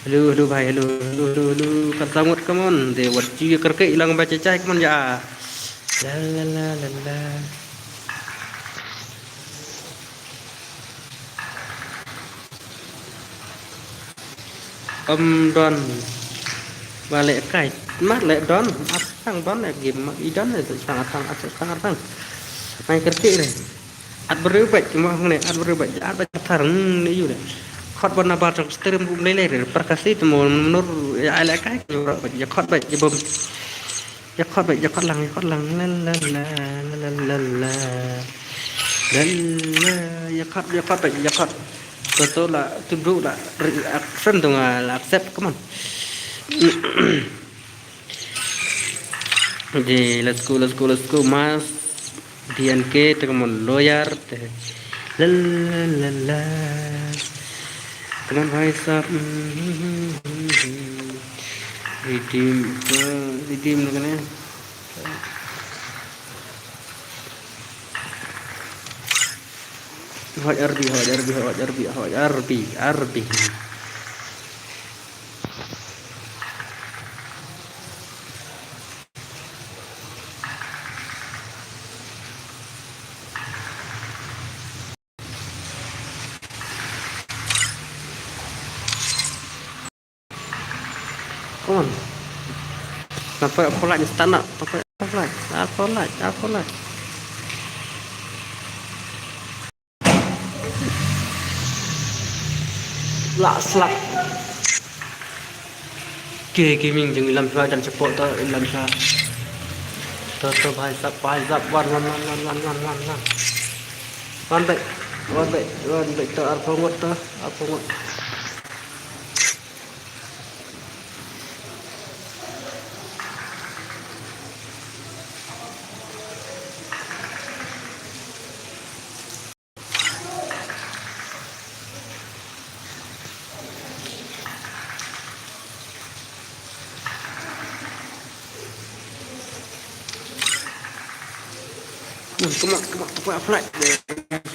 Hello, hello bhai, hello, hello, hello, hello. Kan sangot, come on. De wat ji kerke ilang ba cecai, come on ya. La la la la la. Om don. Balik kai. Mat lek don. Ap sang don lek game mat i don lek sang atang at sang atang. Mai kerti re. At beri baik cuma hang ne at beri baik at baik tar ne yu ne. Khot ban nabar jong stream bu lele re. Perkasi temu menur ya lek kai. Ya khot baik ya bom. Ya khot baik, ya khot lang, ya khot lang. La la la la la la la. La la, ya khot, ya khot baik, ya khot. To to la, to do la reaction to nga la accept, come on. Ji, let's go, let's go, let's go, mas. D N K te, come on, lawyer te. La la la la. Come on, bhai sahab. Redeem, uh, redeem na kane. Hoj R B, hoj R B, hoj R B, hoj R B, R B. Come on. Nampak aku like ni start nak. Nampak aku like. Aku like. Aku like. Lah slap. Ke gaming jeng ilam sha dan cepok ta ilam sha. Ta ta bhai sahab bhai sahab wan wan wan wan wan wan wan wan. Wan back wan back wan back ta arphaw ngut ta arphaw ngut. Come on, come on, come on, come on, fly.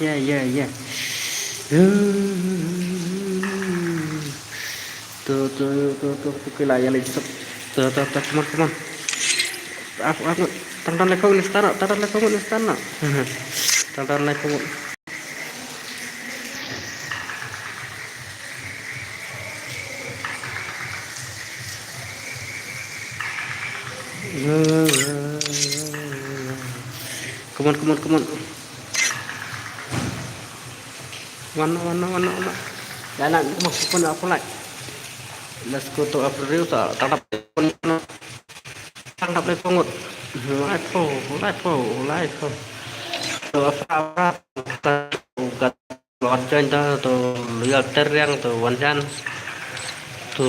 Yeah, yeah, yeah. To, to, to, to, to, kila ya lagi sep. To, to, to, come on, come on. Aku, aku, tang tang lekong ni stana, tang tang lekong ni stana. Tang tang lekong. Come on, come on, come on. One, one, one, one. Jalan, come on, come on, aku like. Let's go to April, tak, tak, tak. Tang dap lai pungut. Lai po, lai po, lai po. To afra afra. Kat wan jan ta to lial teriang to wan jan. To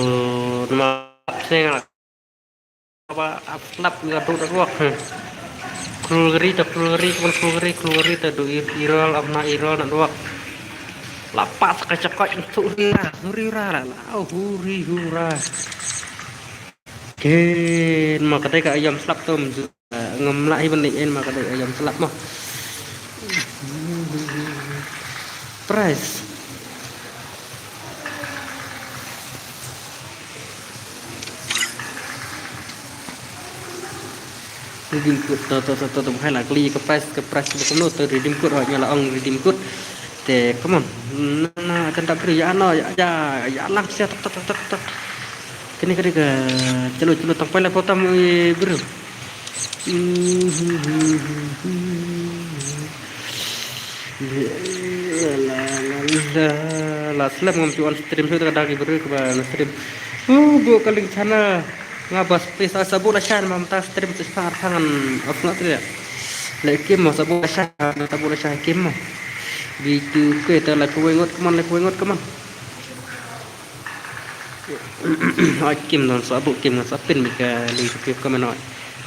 nama seng la. Apa aslap ya do da ruak. Krul geri ta krul geri pun krul geri krul geri ta do irol amna irol na ruak. Lapas ka cakot tu na huri ra la la huri hura. Ken ma ka dei ka ayam slap tum. Ngam lah hi ban dei en ma ka dei ayam slap mo. Price. Redeem code to to to to to hai la kli ka price ka price ba kumno to redeem code ha nya la ong redeem code. Te come on. Na na kan ta bri ya no ya ya ya lang sia tak tak tak tak. Kini kini ka chalo chalo tang pai la potam bru. La la la la slem ngam chuan stream shu ta dagi bru ka ba na stream. Uh bu ka link channel nga bas please sa bu la chan mam ta stream tu sa thangan of not ya. Like kim mo sa bu la chan ta bu la chan kim mo. Bitu ke ta la kuwe ngot kaman la kuwe ngot kaman. Oi, kim don sa bu kim sa pin mi ka link ka pip ka menoi.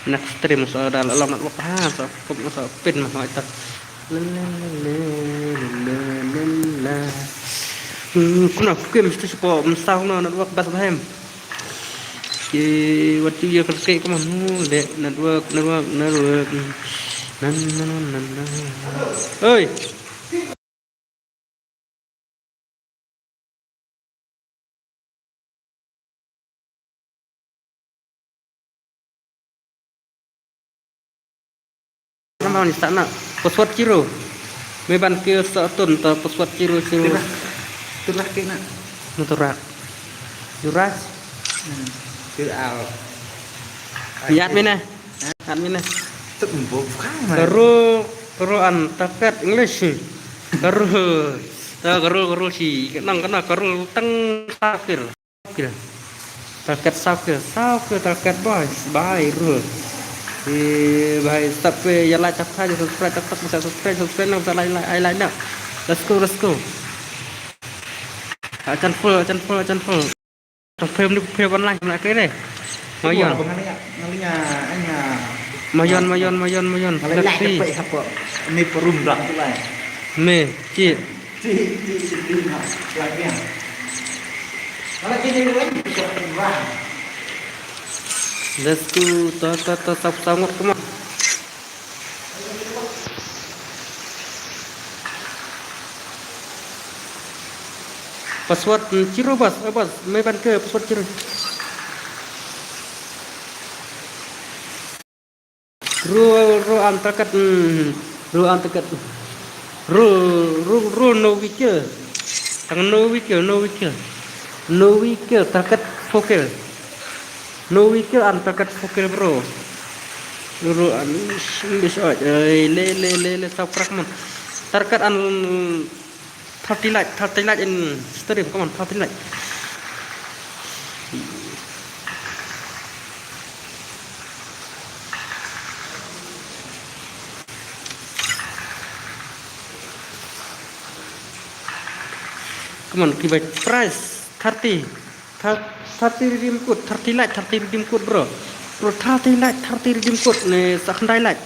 Next stream sa da la long network ha sa kup sa pin ma hoi ta. La la la la la la la la. Hmm, kuna kim stu sipo msau no network bas bahem. Ki wat tu ya kerke ka manu de network network network. Nan nan nan nan. Oi. Namar ni sana password zero. Me ban ke sa ton ta password zero zero. Turak. Turak ke na. Turak. Turak. Hmm. Tu al. Yat me na. Yat me na. Tu mbok kan. Karo karo an takat English. Karo. Ta karo karo si nang kana karo tang sakir. Kil. Target sub kil, sub kil target boys, bye rule. Eh, bye sub pe ya like tap tap subscribe tap tap subscribe subscribe nang sa like like ai like nak. Let's go, let's go. Acan full, acan full, acan full. Tang film ni film online nak ke deh. Mayon. Abang ngalinya, ngalinya, anya. Mayon, mayon, mayon, mayon. Ngalinya. Let's see. Dapat apa? Ni perum dah tu lah. Me, cik. Let's go, to, to, to, sap, sangat kemah. Password, mm, zero bas, eh, bas, me ban ke password zero. Ro, ro, am target, hmm, ro, am target. Ro, ro, ro, no weaker. Tang no weaker, no weaker. No weaker, target focal. No weaker, am target focal, bro. Ro, ro, am, English, oi, eh, le, le, le, le, sa prak mon. Target an, thirty like, thirty like in stream, come on, thirty like. Come on, ki bai price thirty. Thir-, thirty redeem code, thirty like, thirty redeem code, bro. Bro, thirty like, thirty redeem code, ne sa khyndai like.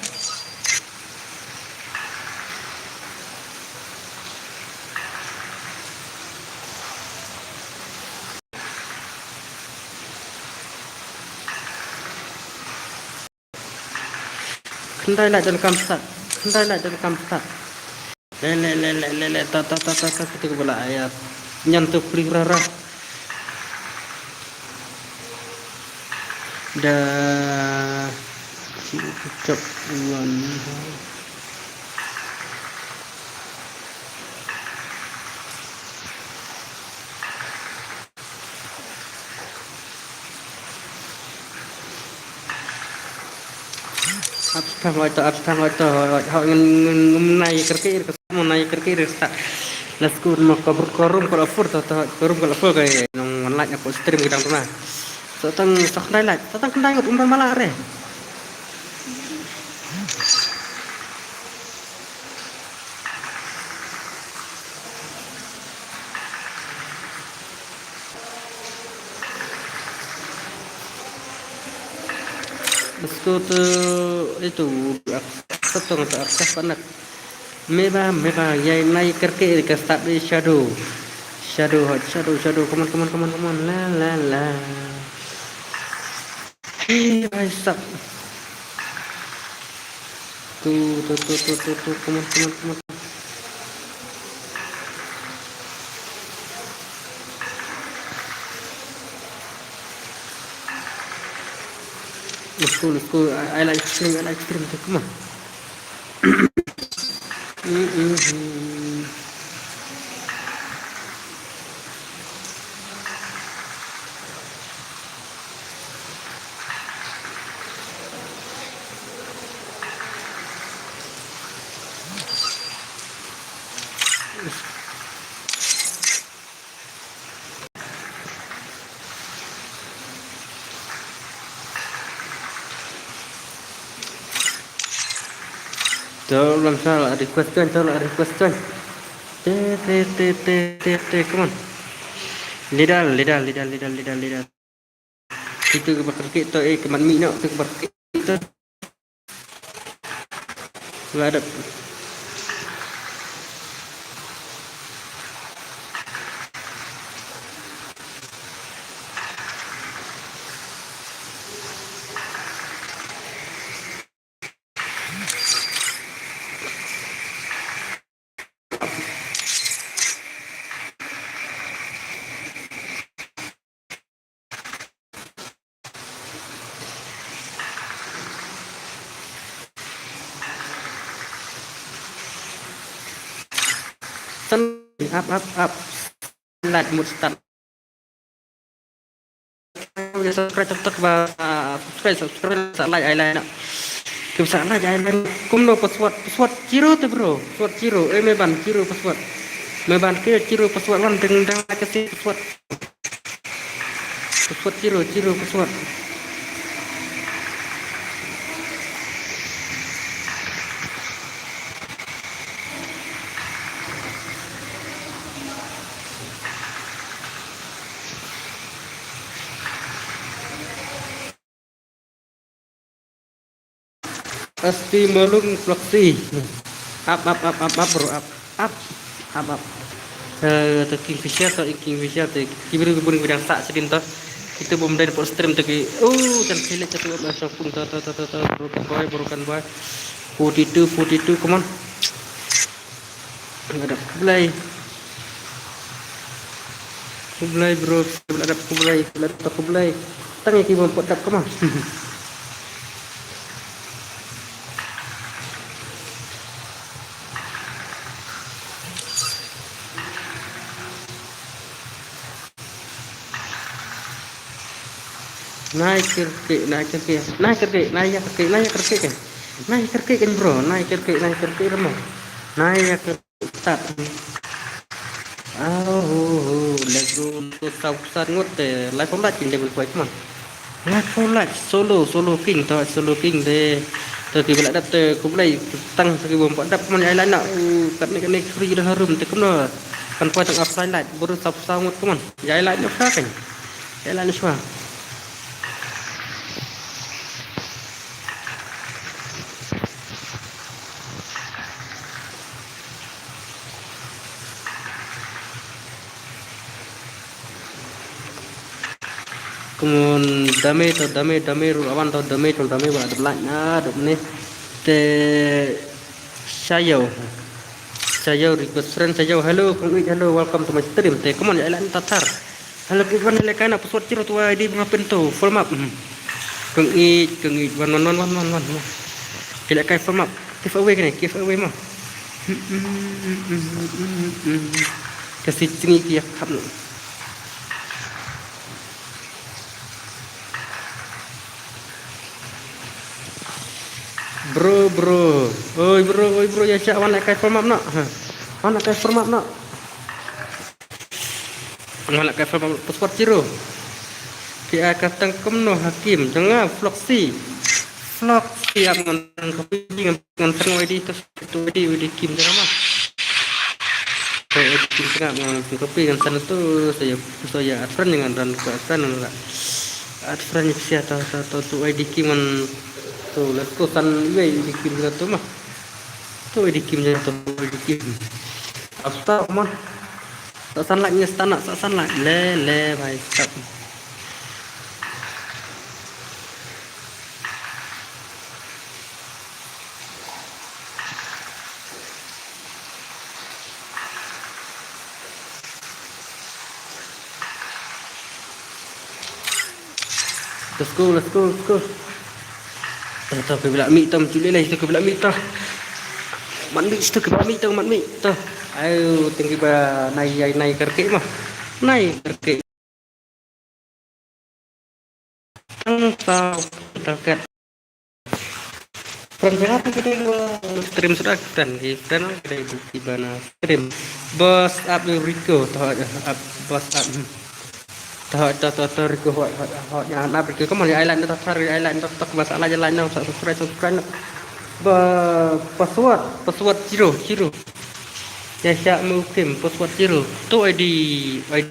Khyndai like don kam start. Khyndai like don kam start. Le, le, le, le, le, le, ta, ta, ta, ta, ta, kita kepala ayat. Nyan tu pli rara. Da. Cop wan. Ap tang oi to, ap tang oi to, oi, oi, ngan, ngan, ngan nai kerke ir, ke sama nai kerke ir, sa. Let's go, ma ka bur-, ka room ka la fur, to, to, ka room ka la fur, ka nong wan like, aku stream ka dang tu na. Sa tang, sa khyndai like, sa tang khyndai ngut, um ban mala re. Let's go to itu, accept to, accept panak. Meba, meba, ya nai kerke ka start di shadow. Shadow, hot shadow, shadow. Come on, come on, come on, come on. La, la, la. Eh, bhai sab. Tu, tu, tu, tu, tu, tu, come on, come on, come on. Let's go, let's go. I, I like stream, I like stream. Come on. Mm-mm. To lam sa la request join, to la request join. Te, te, te, te, te, te, come on. Lidal, lidal, lidal, lidal, lidal, lidal. Kita ke bakar kek tu, eh, kemat mik nak, kita ke bakar kek tu. Ladap. Up, up, up. Like mut start. Subscribe, subscribe ba, ah, subscribe, subscribe, sa like ai like na. Kim sa like ai like. Kumno password, password zero te bro. Password zero. Eh, me ban zero password. Me ban ke zero password wan deng deng like si password. Password zero, zero password. Asti malung fleksi. Up, up, up, up, up, bro, up. Up, up, up. Eh, to Kingfisher, to Kingfisher, to ki briew ki bun ki dang sah sha kin to. Kita bym dei put stream to ki. Oh, kan select satu, eh, satu pun to, to, to, to, to, broken boy, broken boy. Forty-two, forty-two, come on. Ladap khublei. Khublei, bro. Ladap khublei. Ladap khublei. Tang ïa ki bym pat dap, come on. Nai kyrkieh, nai kyrkieh, nai kyrkieh, nai ïa kyrkieh, nai ïa kyrkieh kan. Nai kyrkieh kan bro, nai kyrkieh, nai kyrkieh remo. Nai ïa kyrkieh tat. Oh, let's go, let's go, saw sat ngut te, live online kin level five man. Live online, solo, solo king, to solo king te. To ki ba la dap te, khublei, tang to ki bym pat dap man, ai lai na, uh, katne katne kri dah harum te kumno. Kan poi tang offline live, baru saw saw ngut kumno. Ïa ai lai na ka kan. Ïa ai lai na shuwa. Kumno dame to dame, dame ruh awan to dame to dame ba dep lait na dep ne. Te Shayo. Shayo request friend Shayo. Hello, kong ij, hello, welcome to my stream. Te kumno ïa ai lai na ta thar. Hello, ki wan lehkai na password zero tu ai di ba nga pynto, full map. Hmm. Kong ij, kong ij, wan, wan, wan. Ki lehkai full map. Giveaway kane, giveaway mo. Ka si sngi ki ïa khap noh. Bro, bro. Oi, bro, oi, bro, ïa shah wan lehkai full map noh. Ha. Wan lehkai full map noh. Nga la ka fa password zero. Ki aka tang kumno ha kim jong nga Floxy. Floxy ap ngan copy ngan ngan send wai di to to wai di wai di kim jong nga. To wai di kim jong nga ngan copy ngan send to saya saya add friend ngan ran ko add friend ngan la. Add friend sia to to to to wai di kim ngan to let's go send wai di kim jong nga to ma. To wai di kim jong nga to wai di kim. After ma. Sa san lak ngi stana sa san lak le le bhai sab. Let's go, let's go, let's go. Tah, tah, ka bila mih tah, mchu lei lei, tah, ka bila mih tah. Mat mih, tah, ka bila mih tah, mat mih tah. Ayo, tengki ba nai, nai, nai kerkek mah. Nai kerkek. Tang tau, tang kat. Friend jangan kita dua stream sudah friend, di friend kita di bana stream. Boss up Rico, tah, up, boss up. Hmm. Tah, tah, tah, tah, Rico, hot, hot, hot, jangan up Rico. Come on, island tah, tah, island tah, tah, bahasa lain, lain, tah, subscribe, subscribe. Ba, password, password zero, zero. Ya, siap mukim, password zero. Tu I D, I D.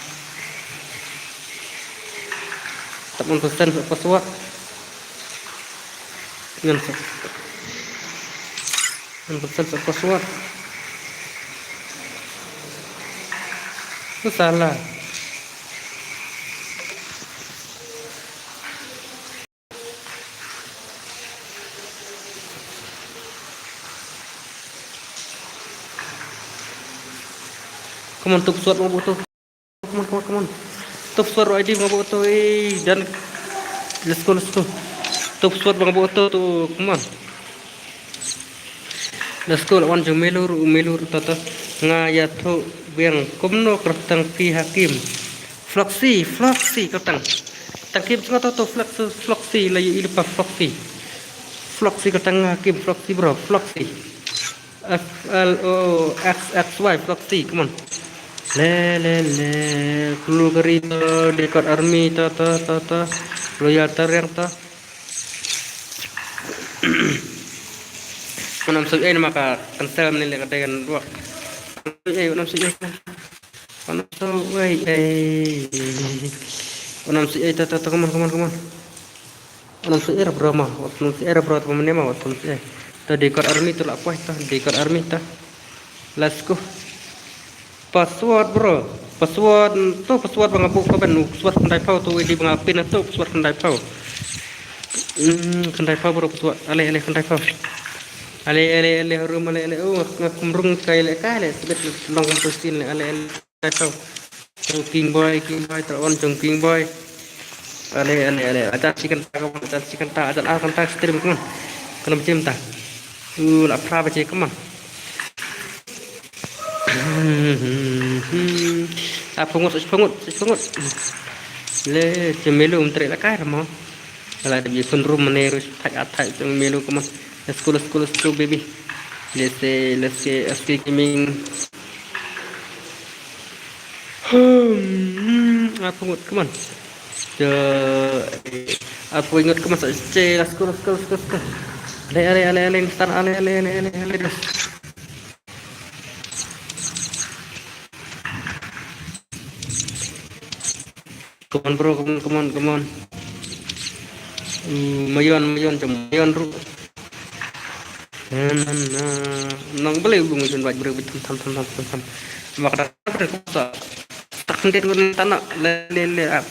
Tap ngan pynsan sa password. Ngan sa, ngan pynsan sa password. Salah. Come on, tup suat ma buto. Come on, come on, come on. Tup suat ro I D ma buto. Eh, dan. Let's go, let's go. Tup suat ma buto tu, come on. Let's go, la wan jong Melur, u Melur tata. Nga ïathuh biang kumno kyrteng phi Hakim. Floxy, Floxy kyrteng. Tang kim sngewthuh to Floxy, Floxy la ïohi lypa Floxy. Floxy ka tang kim Floxy bro, Floxy. F L O X X Y, Floxy, come on. Le, le, le, Blue Gari to, Decode Army to, to, to, to. Loyal Tariang to. Unam sui ei nama ka cancel mane le ka dei kan duak. Ei, unam sui ei. Unam sui ei, ei. Unam sui ei, to, to, to, come on, come on, come on. Unam sui ei bro ma, unam sui ei bro, to mane ma, unam sui ei. To Decode Army to la poi to, Decode Army to. Let's go. Password bro. Password to, password ba nga buh ka ban, password khyndai phew to, edi ba nga pin to, password khyndai phew. Hmm, khyndai phew bro, password. Ale, ale, khyndai phew. Ale, ale, ale, harum, ale, ale. Oh, nga kumrung kai le, kai le, sebet long kumtusin le, ale, ale, khyndai phew. Jong King Boy, King Boy, tara on jong King Boy. Ale, ale, ale. Ajan shi kynta, come on, ajan shi kynta, ajan ar kynta stream, come on. Kynta jim ta. Uh, la phra baje, come on. Ah, phungut, ah, phungut, ah, phungut. Le, jong Melu um trei la kai ramo. Ala da bi kun rum mane rus thak athak jong Melu, come on. Let's go, let's go, let's go, baby. Let's say, let's say, S K Gaming. Hmm, ah, phungut, come on. Ja, ah, phungut, come on. Let's go, let's go, let's go, let's go. Ale, ale, ale, ale, instan, ale, ale, ale, ale, ale, let's. Come on, bro, come on, come on, come on. Uh, Mayon, Mayon, jom, Mayon, bro. Na, na, na. Nang bele bung jom baj bro, tham, tham, tham, tham, tham. Mak dak, dak, dak, dak. Tak sendiri gua tana, le, le, le, ap.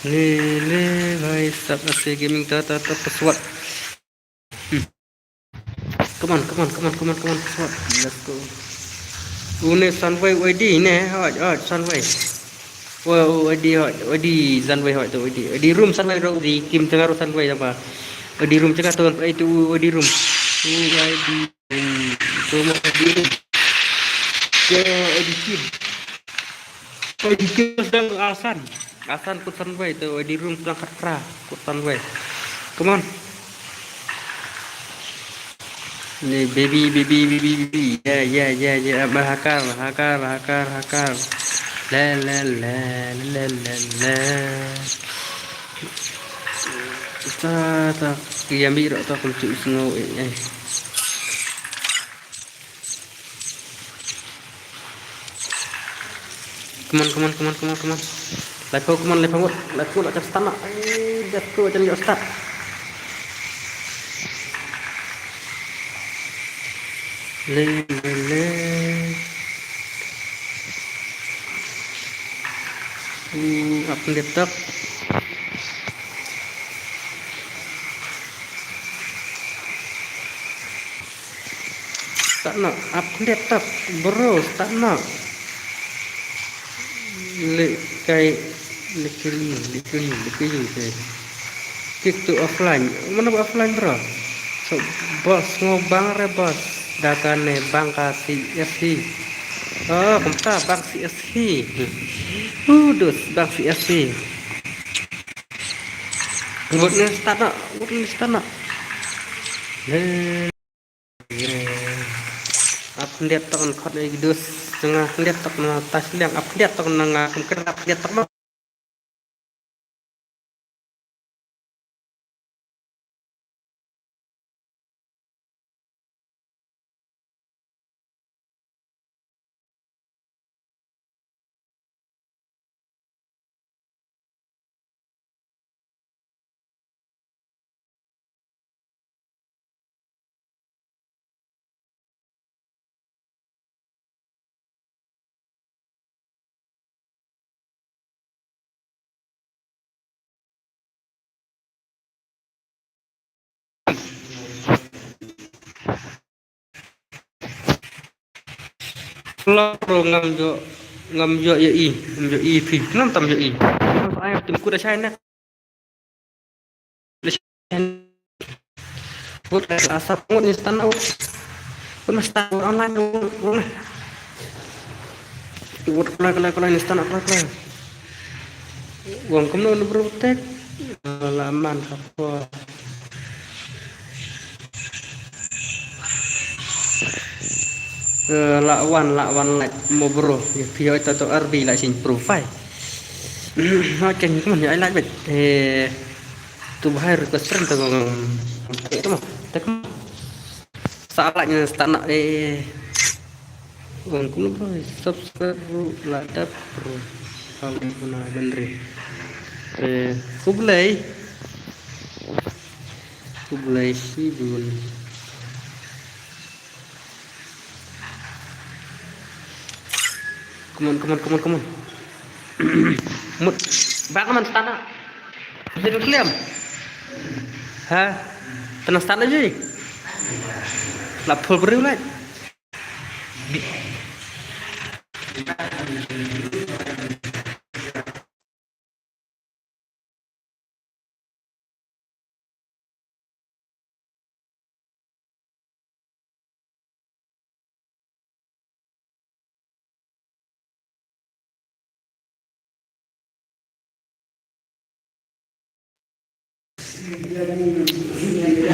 Le, le, bhai, sab, S K Gaming, ta, ta, ta, password. Hmm. Come on, come on, come on, come on, come on, come on. Let's go. Une Sunway, Y D ne, hoj, hoj, Sunway. Wa, Y D, hoj, Y D, Sunway, hoj, tu Y D. Y D room Sunway, bro, Y D kim tengah room Sunway apa? Y D room tengah tu, itu Y D room. Y D room. Itu mah Y D room. Ya, Y D kim. Y D kim sedang asan. Asan kut Sunway tu, di room tengah khatra kut Sunway. Come on. Ni baby, baby, baby, baby. Ya, ya, ya, ya. Bahakal, bahakal, bahakal, bahakal. La, la, la, la, la, la. Ta, ta. Yang bi rak ta kum cu sngo, eh, eh. Come on, come on, come on, come on, come on. Lai phew, come on, lai phew ngut. Lai phew ngut, la jan start na. Ai, dah tu jan ïoh start. Le, le, le. Hmm, ap laptop. Start noh, ap laptop, bro, start noh. Le kai, le kali, le kali, le kali, le. Kick to offline. Mana offline, bro? So, boss, ngo bang re, boss. Daka ne bang ka C S C. Oh, kumta bang C S C. Udus, bang C S C. Ngut ne start noh, ngut ne start noh. Le. Ap khyndiat tok, khot ei kidus. Jong nga khyndiat tok na tas liang, ap khyndiat tok na nga kum kren, ap khyndiat tok ma. Floor ngam jo, ngam jo ya i, ngam jo i phi. Ngam tam jo i. Ngam ai tim ku da shai na. Wut la asap, wut ni stand out. Wut ma stand out online, wut, wut. Wut kala, kala, kala, ni stand out, kala, kala. Wan kumno na bro tek. La man ka por. Eh, la wan, la wan, like mo bro. Ya phi oi ta to R B la sing profile. Okay, kumno ya, I like it. Eh, tu bahai request friend to. Eh, tu mah. Tek mah. Sa like nya stana, eh. Wan kumno bro, subscribe bro, la dep bro. Kali kuna benri. Eh, khublei. Khublei shibun. Come on, come on, come on, come on. Mut. Ba, come on, stana. Jadi kliam. Ha? Tenang stana ji. La full beri ulat.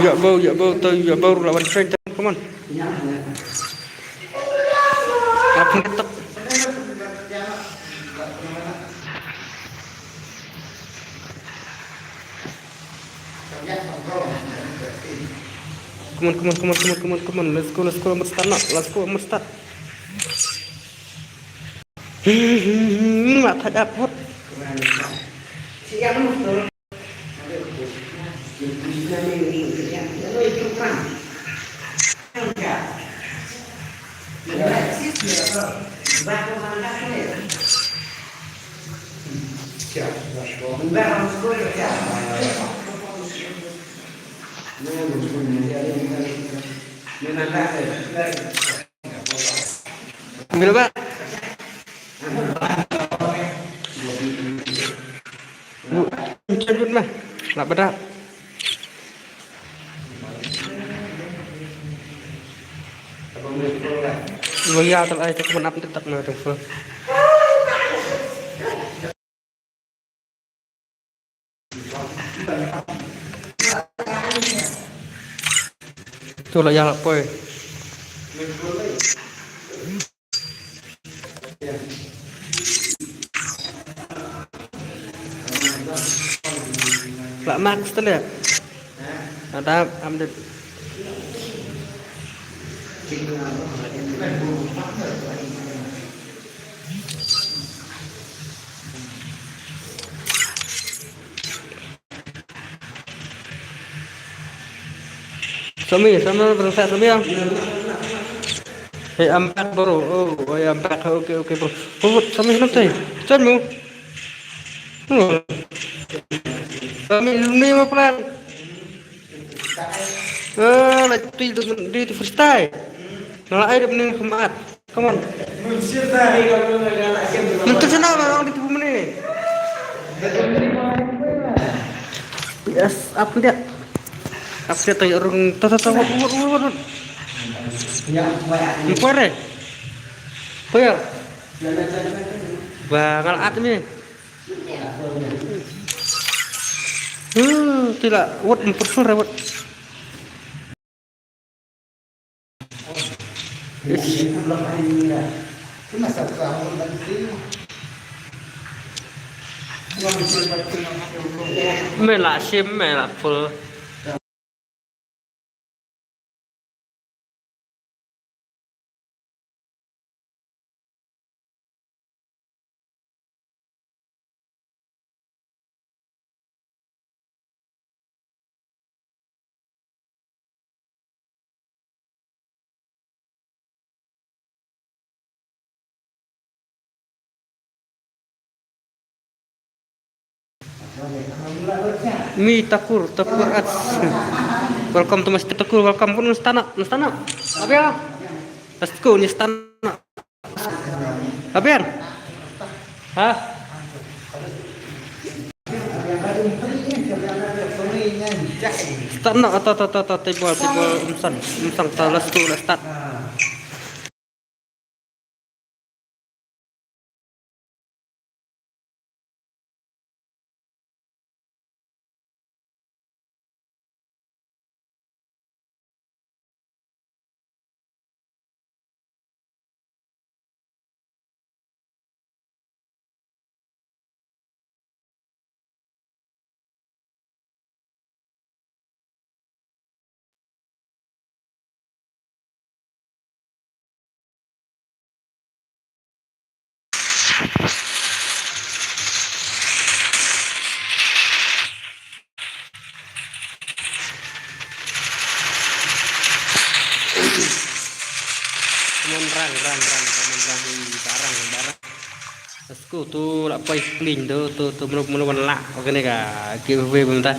Ya bau, ya bau, tu ya bau, lawan train, come on. Apa ngetok? Come on, come on, come on, come on, come on, come on. Let's go, let's go, Amr start, let's go, Amr start. Mat thaj ap hot. Mila ba? Chabut mah. Lap bada. Lo ya tal ai tak menap tak na tu. Tu la ïa la poi. La max tu le. Ada am de. Sami, Sami, berasa Sami ya. Hey, I'm back, bro. Oh, oh, yeah, I'm back. Okay, okay, bro. Oh, Sami, kenapa tadi? Chan mu. Hmm. Sami, ni apa plan? Eh, la tu di tu freestyle. Nala ai dep ning kemat. Come on. Mentu sana ba di tu mene. Yes, up dia. Up dia tayo rung ta ta ta. Ni kuare. Kuare. Ba ngal at ni. Hmm, tila, wat, mpur sur, wat. Me la shim, me la full. Mi Takur, Takur Arts. Welcome to my stream, Takur. Welcome pun nastana, nastana. Apa ya? Let's go, nastana. Abian. Ha? Start na, ata, ata, ata, ata, table, table, umsan, umsan, ta, let's go, let's start. Mon rang, rang, rang, mon rang, i, ba rang, ba rang. Let's go, to la poi screen, to, to, to, mano, mano ban lah, okay, ne ka, giveaway mynta.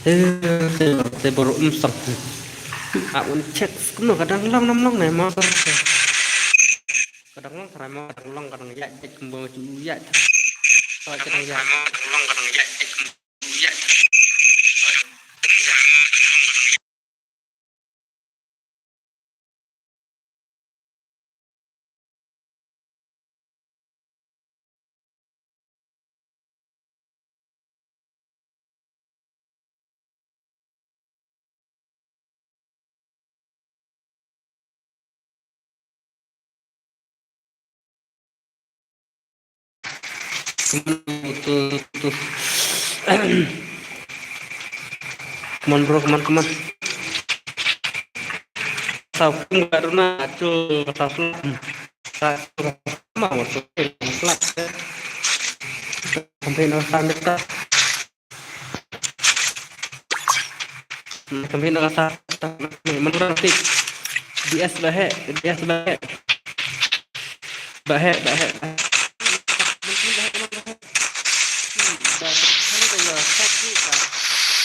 Eh, te, te baru em song. Ah, un check, kumno ka dang long, nam long, ne, ma, ka dang long, try ma, ka dang long, ka dang ïaid, ïaid, kumba, ïaid. Ka dang ïaid. Come on, bro, come on, come on. Sa kum ka runa, atul, sa kum. Sa kum, sa kum, sa kum. Sampai na sa mita. Sampai na sa, sa, menurut nanti. D S bahek, D S bahek. Bahek, bahek, bahek.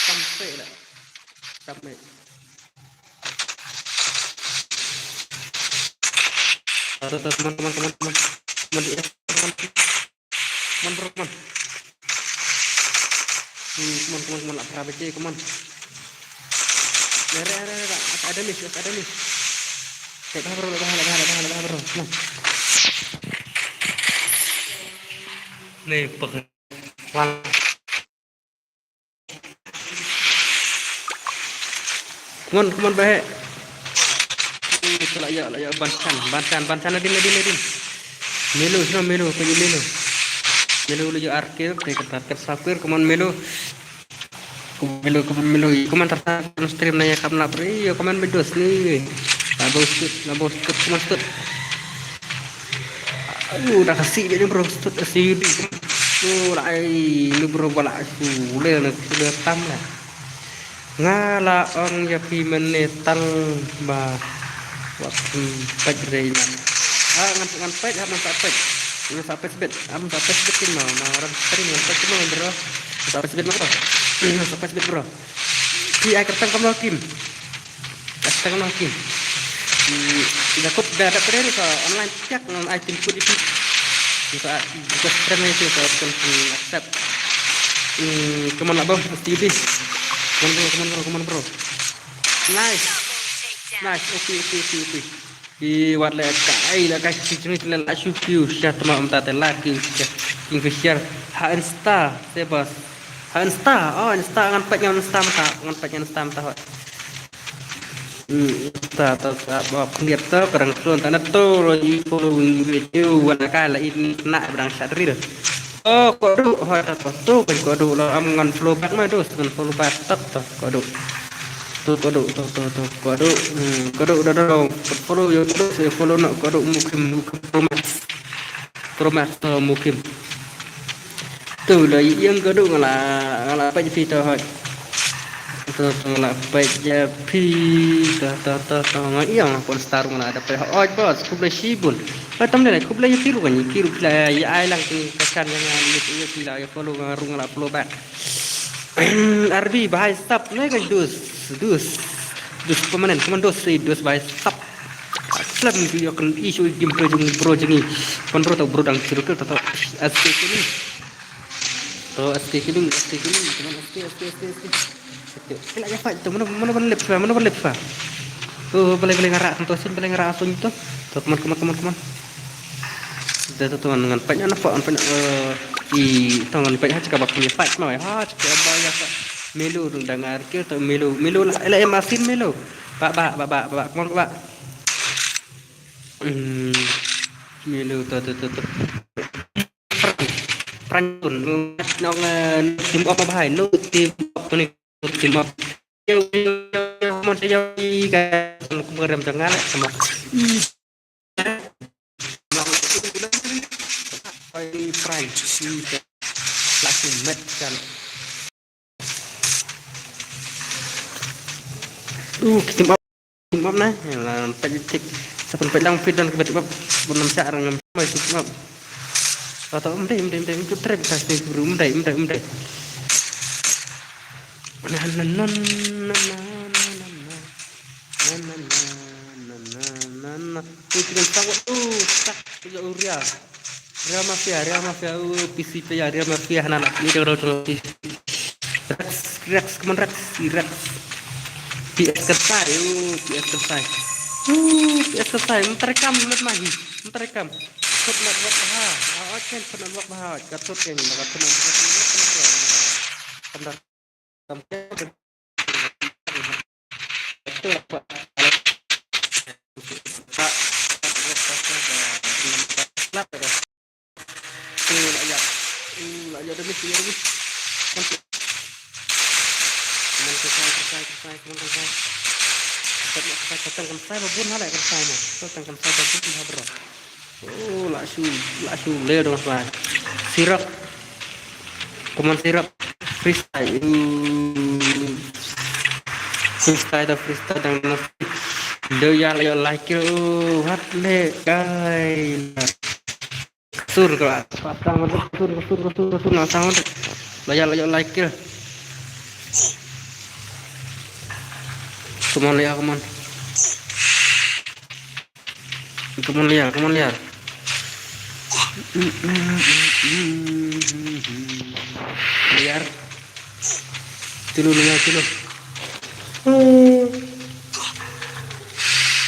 Sampai lah. Sampai. Tuh, tuh, come on, come on, come on, come on. Come on, di, come on. Come on, bro, come on. Hmm, come on, come on, come on, lah, perabot, come on. Ada, ada, ada, ada, ada miss, ada miss. Lebah, bro, lebah, lebah, lebah, lebah, bro. Come on. Nih, pek. Come on, come on, bahek. Ito la ïa, la ïa, Banchan, Banchan, Banchan, adin, adin, adin. Melo, sino Melo, ko ïa Melo. Melo la ïa arkir, te ka target sapir, come on, Melo. Melo, come on, Melo. Come on, tartan, stream na ïa kam la, bro. Ïa, come on, bedos ni. Labo stud, labo stud, come on, stud. Aduh, dah kasih dia ni, bro. Stud S U D. Tu lah ai, ni, bro, bala su le na, su le tam lah. Nga la ong ïa phi mynne tang ba wat, hmm, peit re ina. Ah, ngan, ngan peit, hap ngan sa peit. Ngan sa peit sbit. Hap ngan sa peit sbit kin ma, ma ran peit ngan peit kin ma, bro. Ngan sa peit sbit ma, bro. Ngan sa peit sbit, bro. Phi ai kyrteng kumno, Kim? Kyrteng kumno, Kim? Hmm, ïa kut da da pyrshah sa online. Check ngan ai pin code ïa phi. Sa request friend ïa phi sa kan accept. Hmm, come on lah, bro, S T U D. Come on, bro, come on, bro, come on, bro. Nice. Nice. Okay, okay, okay, okay. I wat le kai la kai ki jingit le la shu ki u sha tma um ta te la ki u sha. Kingfisher. Ha Insta, Sebas. Ha Insta. Oh, Insta ngan peit ngan Insta mata. Ngan peit ngan Insta mata hot. Hmm, ta, ta, ta, ba, khyndiat ta, ka dang klon ta na to, lo, i, following video, wan ka, la, in, na, ba dang shad reel. Oh, kodu, hoi, ta, to, to, kan kodu, lo, am ngan follow back, ma, dos, ngan follow back, tat, to, kodu. To, kodu, to, to, to, kodu, hmm, kodu, da, da, lo, follow, yo, kodu, so, follow, no, kodu, mukim, mukim, promise. Promise, to, mukim. Tu la ïeng ka du nga la, nga la peit phi to hoi. Tu, tu nga la peit ïa phi to, to, to, to, nga ïeng kon star nga la da peit hoi bos, khublei shibun. Ba tam ne khublei ïa phi ruh kan, ki ruh la ïa ai lang ki ka chan nga ïa, ïa, ïa, ïa follow nga ruh nga la follow back. Arbi bahai sap ne kan dus, dus. Dus permanent, permanent dus, si dus bahai sap. Khlem ju ïoh kan issue game play jong bro jong ngi. Pynbro tau bro dang chiru ke tau. S K Gaming. Tau S K Gaming, S K Gaming, teman S K, S K, S K, S K. Oke, kila ya fight tu, mana, mana ban lip swa, mana ban lip swa. Tu, balai, balai ngara, tu, sin, balai ngara, tu, tu. Tu, come on, come on, come on, come on. Tu, tu, tu, ngan fight, ngan fight, ngan fight, eh, i, tu, ngan fight, ha, cika bak, fight, ma, ha, cika bak, ya, fight. Melo, tu, dengar, kira, tu, Melo, Melo, la, la, masin, Melo. Ba, ba, ba, ba, ba, ba, come on, ba. Hmm. Melo to to to to. Pran, pran tun. Nong, eh, team up apa hai? No team up tu ni. No team up. Yo yo yo yo, mon yo i ka. Kum rem jangan sama. Oi, pran. Langsung met kan. Uh, team up. Team up na, la peit tik. Sa pynpeit lang phi don ka bit bap, bun nam sa rang ngam mai suk map. Tato um dei, um dei, um dei, um dei, um dei, um dei, um dei. Na, na, na. Ui, kita sawat tu, tak, tu uria. Ria Mafia, Ria Mafia, uh, P C player, Ria Mafia, hana nak ni jauh jauh P C. Rex, Rex, come on Rex, si Rex. P S Kersai, uh, P S Kersai. Uh, P S Kersai, mentarekam, mat mahi, mentarekam. Tut network ha, ha, ken tut network ha, katut ken, katut network ha. Oh, la shu, la shu le dong sai. Sirok. Come on, Sirok. Freestyle. Ooh. Freestyle da freestyle dang dang. Lo ya, lo ya, like it. Oh, what le guy. Sur ka. Pasang sur, sur, sur, sur, sur, na sang. Lo ya, lo ya, like it. Come on, ya, come on. Come on, Liar, come on, Liar. Liar. Tilo, Liar, tilo. Oh,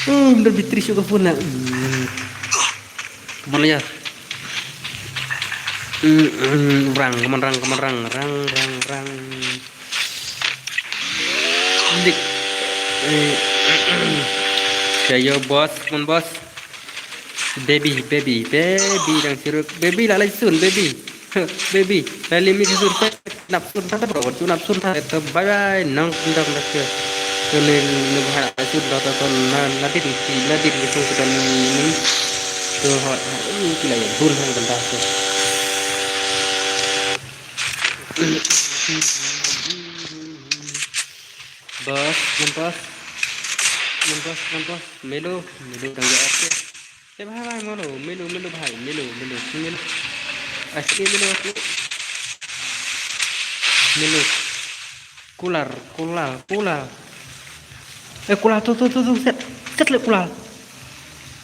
oh, udah bitri shuka pun nak. Come on, Liar. Rang, come on, rang, come on, rang, rang, rang, rang. Dik. Eh, kayo, boss, come on, boss. Baby, baby, baby, dang siruk. Baby, la lai sun, baby. Baby, la lai mi sun. Nap sun, ta bro, tu nap sun, ta. Bye bye, nang, nang, nang. Ni, ni, ni, bahaya sun, ta, ta, ta, na, na, di, di, na, di, di, sun, ta, ni, ni. Tu, ha, ha, ni, kila ya, bun, ha, benda, tu. Boss, man boss. Man boss, man boss. Melo, melo dang ya oke. Eh, bhai, bhai, melo, melo, melo, bhai, melo, melo, melo. Asli melo, asli. Melo. Kular, kular, kular. Eh, kular tu, tu, tu, tu, set. Set le kular.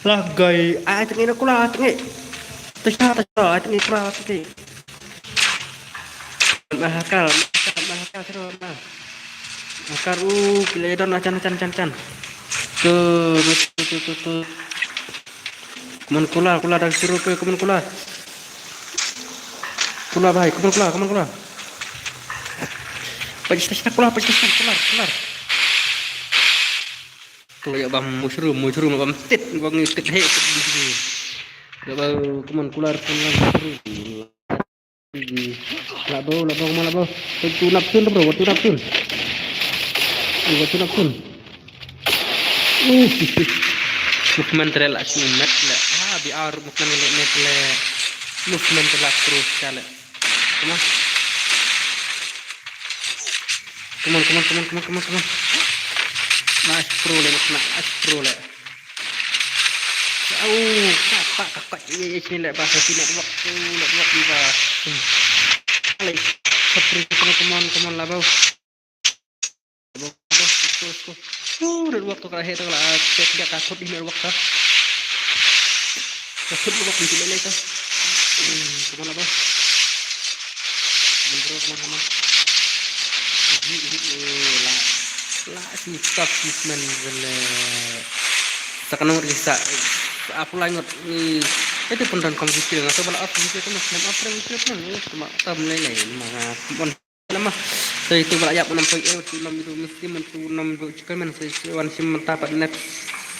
Lah, gai, ai tengik na kular, tengik. Tasha, tasha, ai tengik kular, tengik. Mahakal, mahakal, mahakal, seru, mahakal. Mahakal, uh, kila don, achan, achan, achan, achan. Tu, tu, tu, tu, tu. Come on, kular, kular, dang seru, pe, come on, kular. Kular, bhai, come on, kular, come on, kular. Pachis, pachis, kular, pachis, kular, kular. Kular ya bam mushroom, mushroom bam tit, bam tit he, tit he. Ya bam, come on, kular, kular, kular. Labo, labo, come on, labo. Tu nap sun, bro, tu nap sun. Tu nap sun. Uh, movement re la shu met le. Ah, B R movement le met le. Movement la terus kale. Come on. Come on, come on, come on, come on, come on, come on. Nice pro le, nice pro le. Au, kata ka ka ye ye sini le ba sini network tu, network ni ba. Alai, come on, come on, come on, labo. Let's go, let's go. Uh, network tu ka he tu la, check dia ka thot di network ka. Ka thot network di sini le ka. Hmm, come on, labo. Come on, bro, come on, come on. Hi, hi, eh, la, la, si, stop, si, man, le. Sa ka nong ri sa, sa, aku la ngot, eh, itu pun dan kong zikir, ngat sa bala aku zikir, kan, nam apa zikir, kan, eh, cuma tam le, le, ma, mon. Nama? So itu bala yap enam point eight, tu enam itu mesti mentu enam itu chicken man, so itu wan sim mentapat next,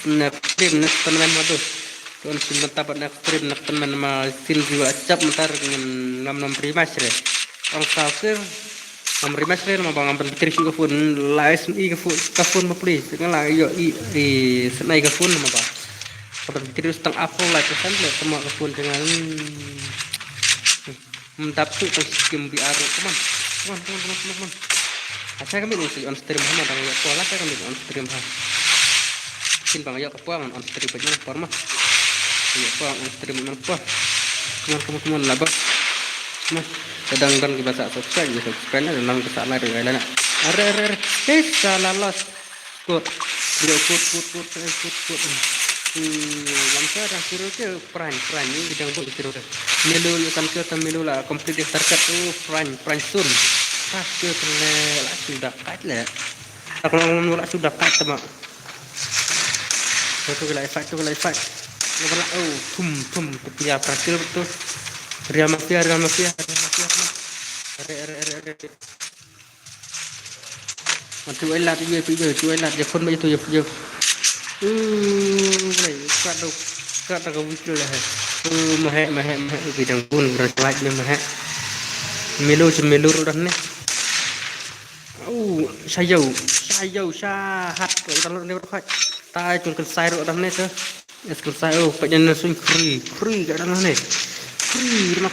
next stream, next tournament madu. Tu wan sim mentapat next stream, next tournament ma sin juga cap mentar dengan enam enam rematch re. Ang safir, enam rematch re, nama bang ambil kiri juga phone, live i ke phone, ke phone ma please. Dengan lah, yo, i, i, senai ke phone nama bang. Ambil kiri setengah apa lah, pesan le, tema ke phone dengan. Mdap tu tang skim B R. Come on. Come on, come on, come on, come on, come on. Asa kami ni si on stream ha, ma dang ya call, asa kami on stream ha. Kin bang ïoh ka por ngan on stream bad man por ma. Ïoh por ngan on stream bad man por. Come on, come on, come on, lah bos. Come on. Te dang don kiba sa subscribe, ïa subscribe na, dang don kiba sa like, ïa like na. Are, are, are. Eh, salah los. Kut. Ïoh kut, kut, kut, eh, kut, kut. Hmm, lam sa dang siro ke pran, pran ni dang bun siro ke. Milu ïa kan ke ta milu la complete ïa target tu pran, pran sun. Pas ke kene la sudah kat le. Aku ngam la sudah kat ma. Tu kala fight, tu kala fight. Kala, oh, thum, thum, tu pia prakil tu. Real Mafia, Real Mafia, Real Mafia. Are, are, are, are. Ma tu ai lat, ïa, ïa, tu ai lat, ïa phone ba ïa tu, ïa, ïa. Hmm, kala, kat tu, kat tu ka wikil lah. Hmm, mahek, mahek, mahek, ïa, dang bun, rat lait, mahek. Milu, si milu, dah ni. Au, shayo, shayo, shahat. Ko ita lo ne ko. Tai kun kan sai ro dam ne to. Es kun sai, oh, pa jan sun kri, kri ka dam ne. Kri mak.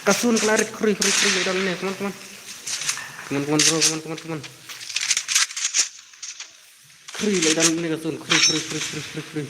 Ka sun kala rit kri, kri, kri ka dam ne. Come on, come on. Come on, come on, bro, come on, come on, come on. Kri ka dam ne ka sun, kri, kri, kri, kri, kri, kri.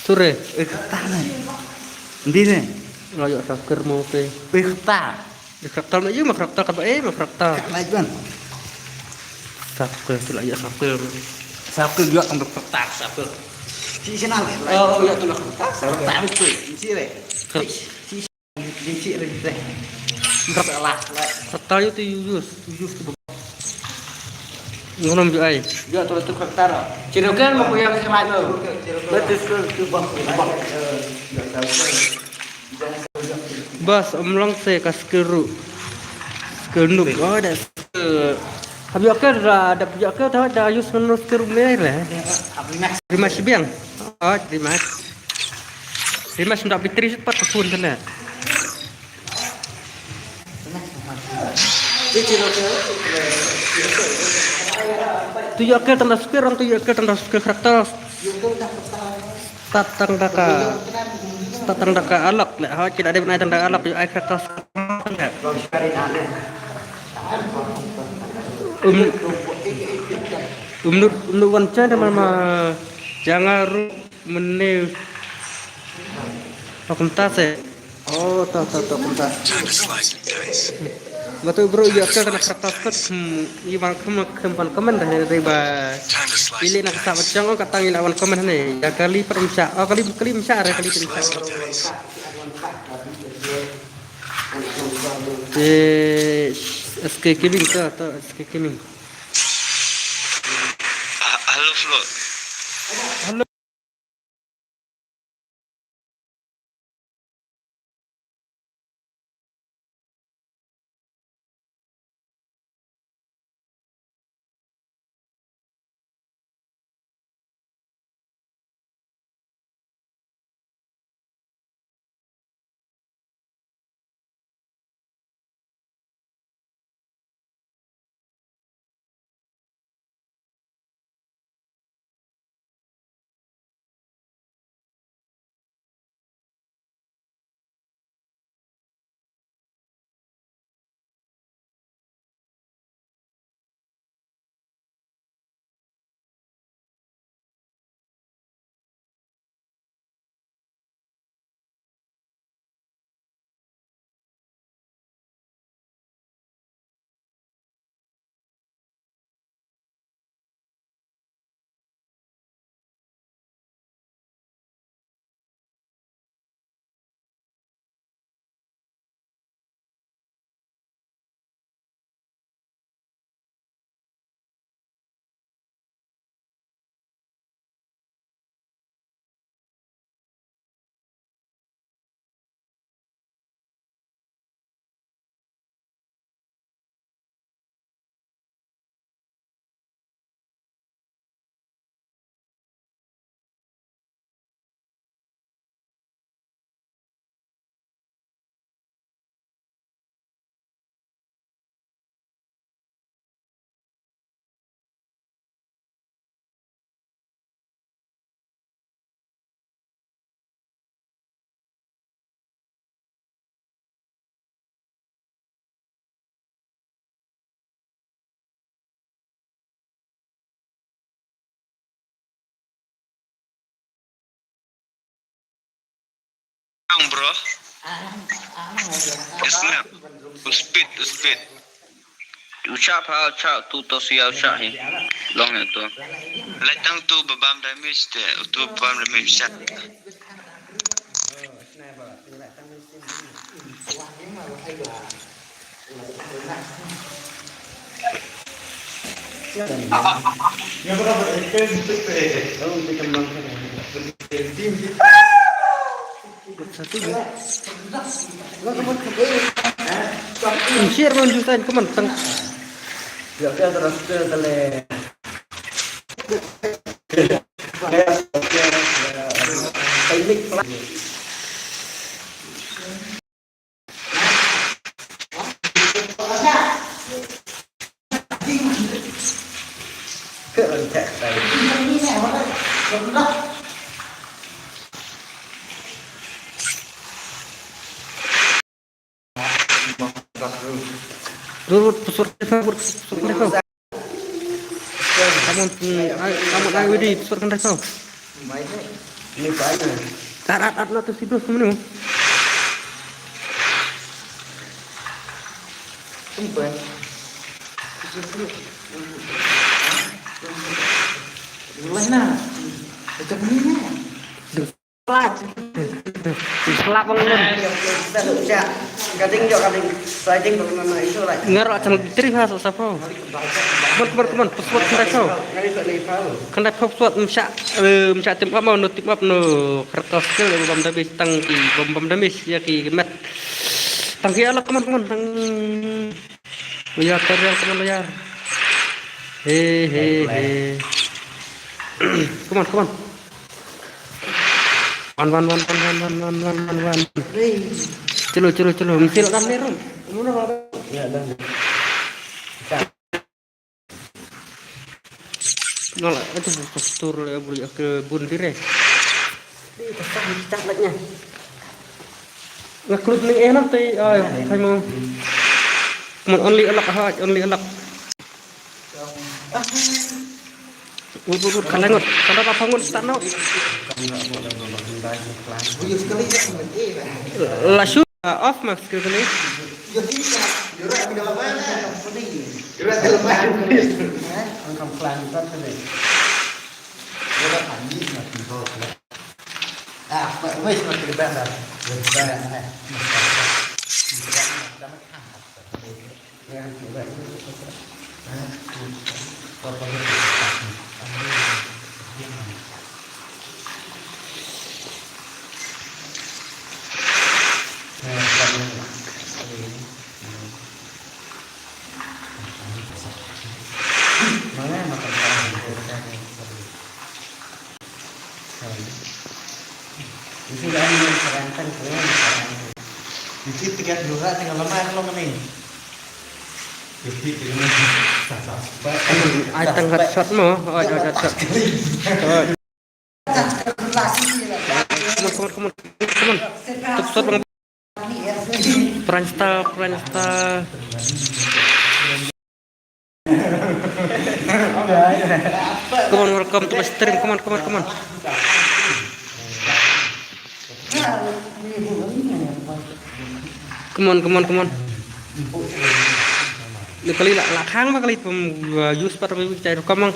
Sure. Eh, kata ne. Ndi ne. Lo yo sakir mo pe. Eh, kata. Di kraktal na yu ma kraktal ka ba eh ma kraktal. Ka lai ban. Sakir tu la yo sakir. Sakir yo tang kraktal sakir. Si senal. Oh, yo tang kraktal. Kraktal tu. Si re. Krak- Di cik ring teh. Salah. Kata yu tu yu use. Yu use tu. Ngonom yu ai. Yu tu tu kata. Cirokan mau yang sama tu. Betul tu tu bang. Bas omlong se ka skeru. Skenuk. Oh, da. Habis okey da da okey da da use menurut skeru mere. Terima kasih biang. Oh, terima kasih. Rimas nda bitri sut pat ka phone tane. Tu yo kel tanda sukir, tu yo kel tanda sukir kraktal. Tatang daka. Tatang daka alak le ha kida de benai tanda alak yo ai kraktal. Um, um, nu, nu wan chan ma ma jangaru. Mene. Tok kumta se. Oh, tok tok tok kumta. Batu bro ya ka kana kata tok. Hmm, i bang kem kem ban komen dah dari ba. Ili nak sa bachang oh katang ila wan komen ne. Ya kali per imsa. Oh kali kali imsa re kali imsa. Eh, S K Gaming tu tu S K Gaming. Hello Float. Hello. Ang, bro. Snap. U speed, u speed. U chap ha, u chap tu to sia u chap hi. Long ya tu. Lai tang tu babam damage te, tu babam damage chat. Share man juta in kaman tang. Ya, ya, terus ke tele. Dur, dur, pusur, pusur, pusur, pusur. Kamu, hmm, ai, kamu ai wedi, pusur kan kau. Ni pa ni. Tat, tat, tat, na tu situ semua ni. Tumpai. Lah na. Macam ni na. Duh. Lah. Lah, bang, bang. Ka ding jok, ka ding. Sliding bang, mana itu lah. Ngar lah, channel tri ha, sa, sa, pho. Come on, come on, come on. Password khyndai phew. Khyndai phew password, msha, eh, msha team up mo, no team up no. Critical skill, eh, bam damage, tang ki, bam, bam damage, ïa ki met. Tang ki alak, come on, come on, tang. Loyar, Terial, come on, Loyar. Hey, hey, hey. Come on, come on. Wan, wan, wan. Chalo, chalo, chalo. Mesti lah kan, Meron. Nala, aduh, postur, eh, bun dire. Ih, pasang kita nak nya. Ngaklut ni, eh, nanti, ah, hai mo. Come on, only alak, ha, only alak. Wut, wut, wut, kan langut. Kan dapat bangun, start now. Lah, shoot. Ah, off, Max, ke sini. Isi dah ni, serantan, serantan. Isi tiga dua, tiga lemah, kalau ni. Isi tiga lemah. Ai tang headshot mo. Ai, ai, headshot. Ai. Come on, come on, come on, come on. Tuk shot bang. Prime Star, Prime Star. Come on, welcome to my stream. Come on, come on, come on. Come on, come on, come on. Ni kali la, la khang ba kali pum, uh, use pat ba chai rukom mang.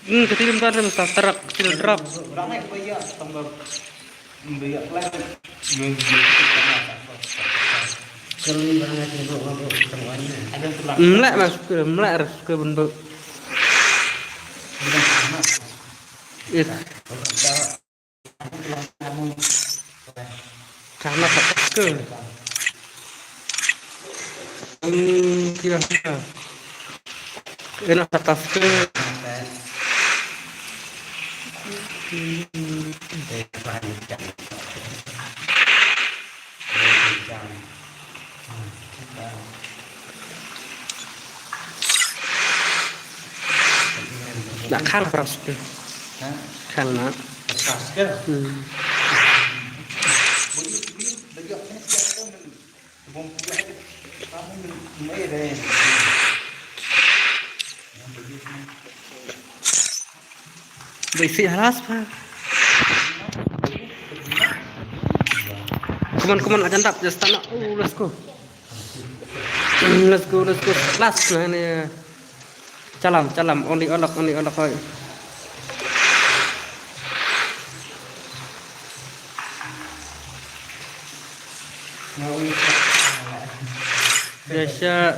Hmm, kati lim tan lim ta tarak, kati lim tarak. Mlek mas, mlek ras ke bentuk. Ih. Kana sa tasker. Hmm, kira kira. Ina sa tasker. Na khang tasker. Khang na. Hmm. Basic halas pa. Come on, come on, ajan dap, just stand up. Oh, let's go. Let's go, let's go. Last na ni. Chalam, chalam, only alak, only alak hoi. Biasa.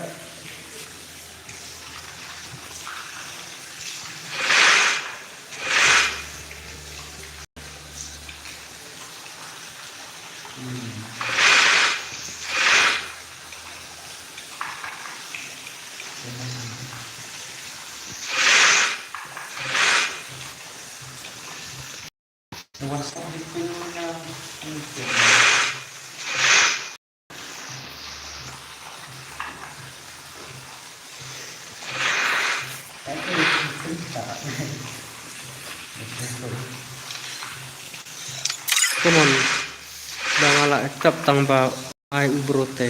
Come on. Ba nga la tap tang ba ai u bro te.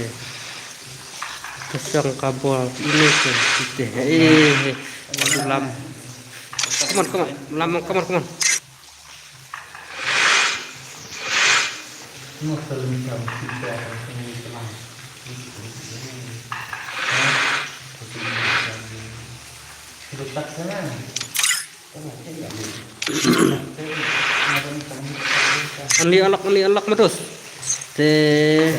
Ka shong ka bol ini ke kita. Eh, eh, eh. Lam. Come on, come on. Lamang, come on, come on. Only unlock, only unlock, Matus. Te.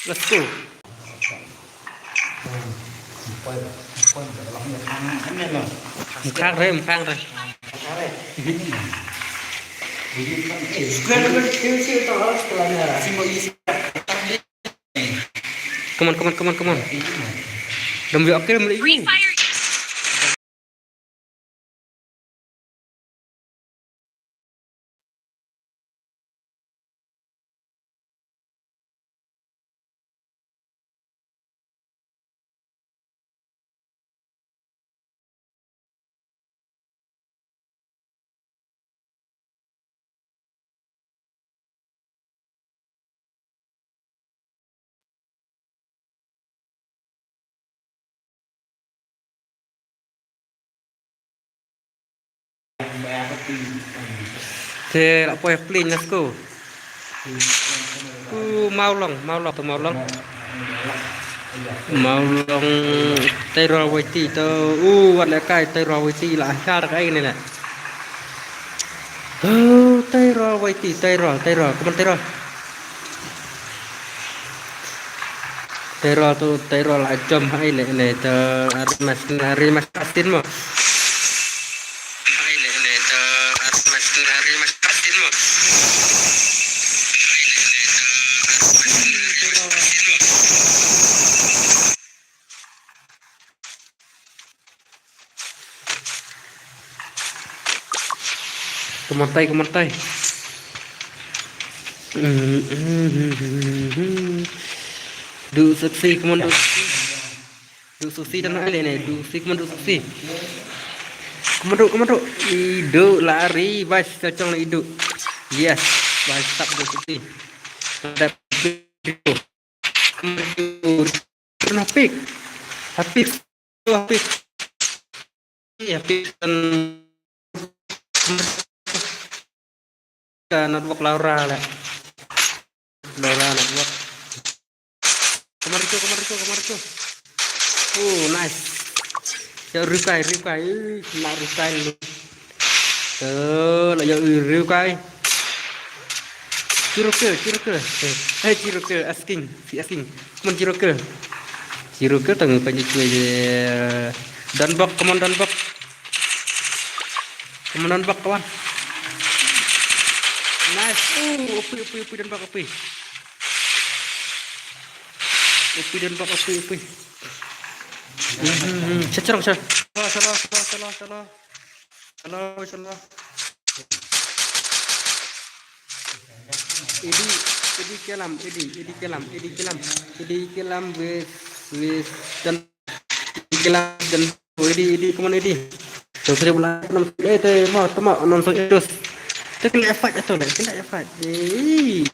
Let's go. Mkhang re, mkhang re. Come on, come on, come on, come on. Dom yo akil muli. Te la poi plane, let's go. U Mawlong, Mawlong, to Mawlong. Mawlong, Tairol Waiti to, u wat le kai Tairol Waiti la hiar kai ne le. Oh, Tairol Waiti, Tairol, Tairol, come on Tairol. Tairol to, Tairol a jom hai le ne to, ari mas, ari mas pastin mo. Ka mon tai, ka mon tai. Du seksi, ka mon du seksi. Du seksi dan ai le ne, du seksi, ka mon du seksi. Ka mon du, ka mon du. Idu lari, bas, cocong la idu. Yes, bas, tap du seksi. Ada Kena pick. Hafiz. Hafiz. Iya, Hafiz kan. Ka network Laura le. Laura network. Kamar itu, kamar itu, kamar itu. Oh, nice. Ya, Rukai, Rukai. Eh, kena Rukai lu. Eh, la ïa u Rukai. Chiroke, Chiroke. Eh, eh, Chiroke, asking, si asking. Come on, Chiroke. Chiroke tang pa ni chui je. Donbok, come on, Donbok. Come on, Donbok, kawan. Nice. Uh, opui, opui, opui, Donbok, opui. Opui, Donbok, opui, opui. Hmm, hmm, hmm. Check, check, check. Salah, salah, salah, salah, salah. Hello, hello. Idi, Idi Kelam, Idi, Idi Kelam, Idi Kelam, Idi Kelam with, with Don, Idi Kelam, Don, Idi, Idi, come on, Idi. So, saya pula enam, eh, tu, mau, tu, mau, enam, so, terus. Tu kena fight tu, kena fight. Eh.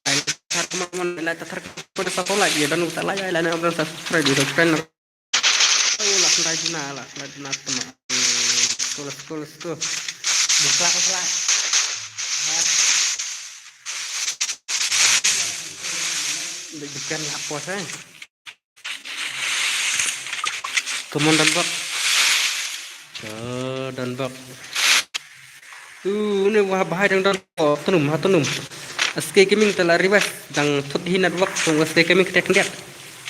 Ai, tar kemon, ila tar kemon sa tolak ye, dan utak laya, ila na orang subscribe, subscribe. Oh, la kendai juna, la kendai juna teman. Let's go, let's go, let's go. Buklak, buklak. Bukan lapos, eh. Come on, Donbok. Oh, Donbok. Tu ne wah bahai dang Donbok. Tunum, ha tunum. S K Gaming te la request dang thut hi network tu S K Gaming kete kendiat.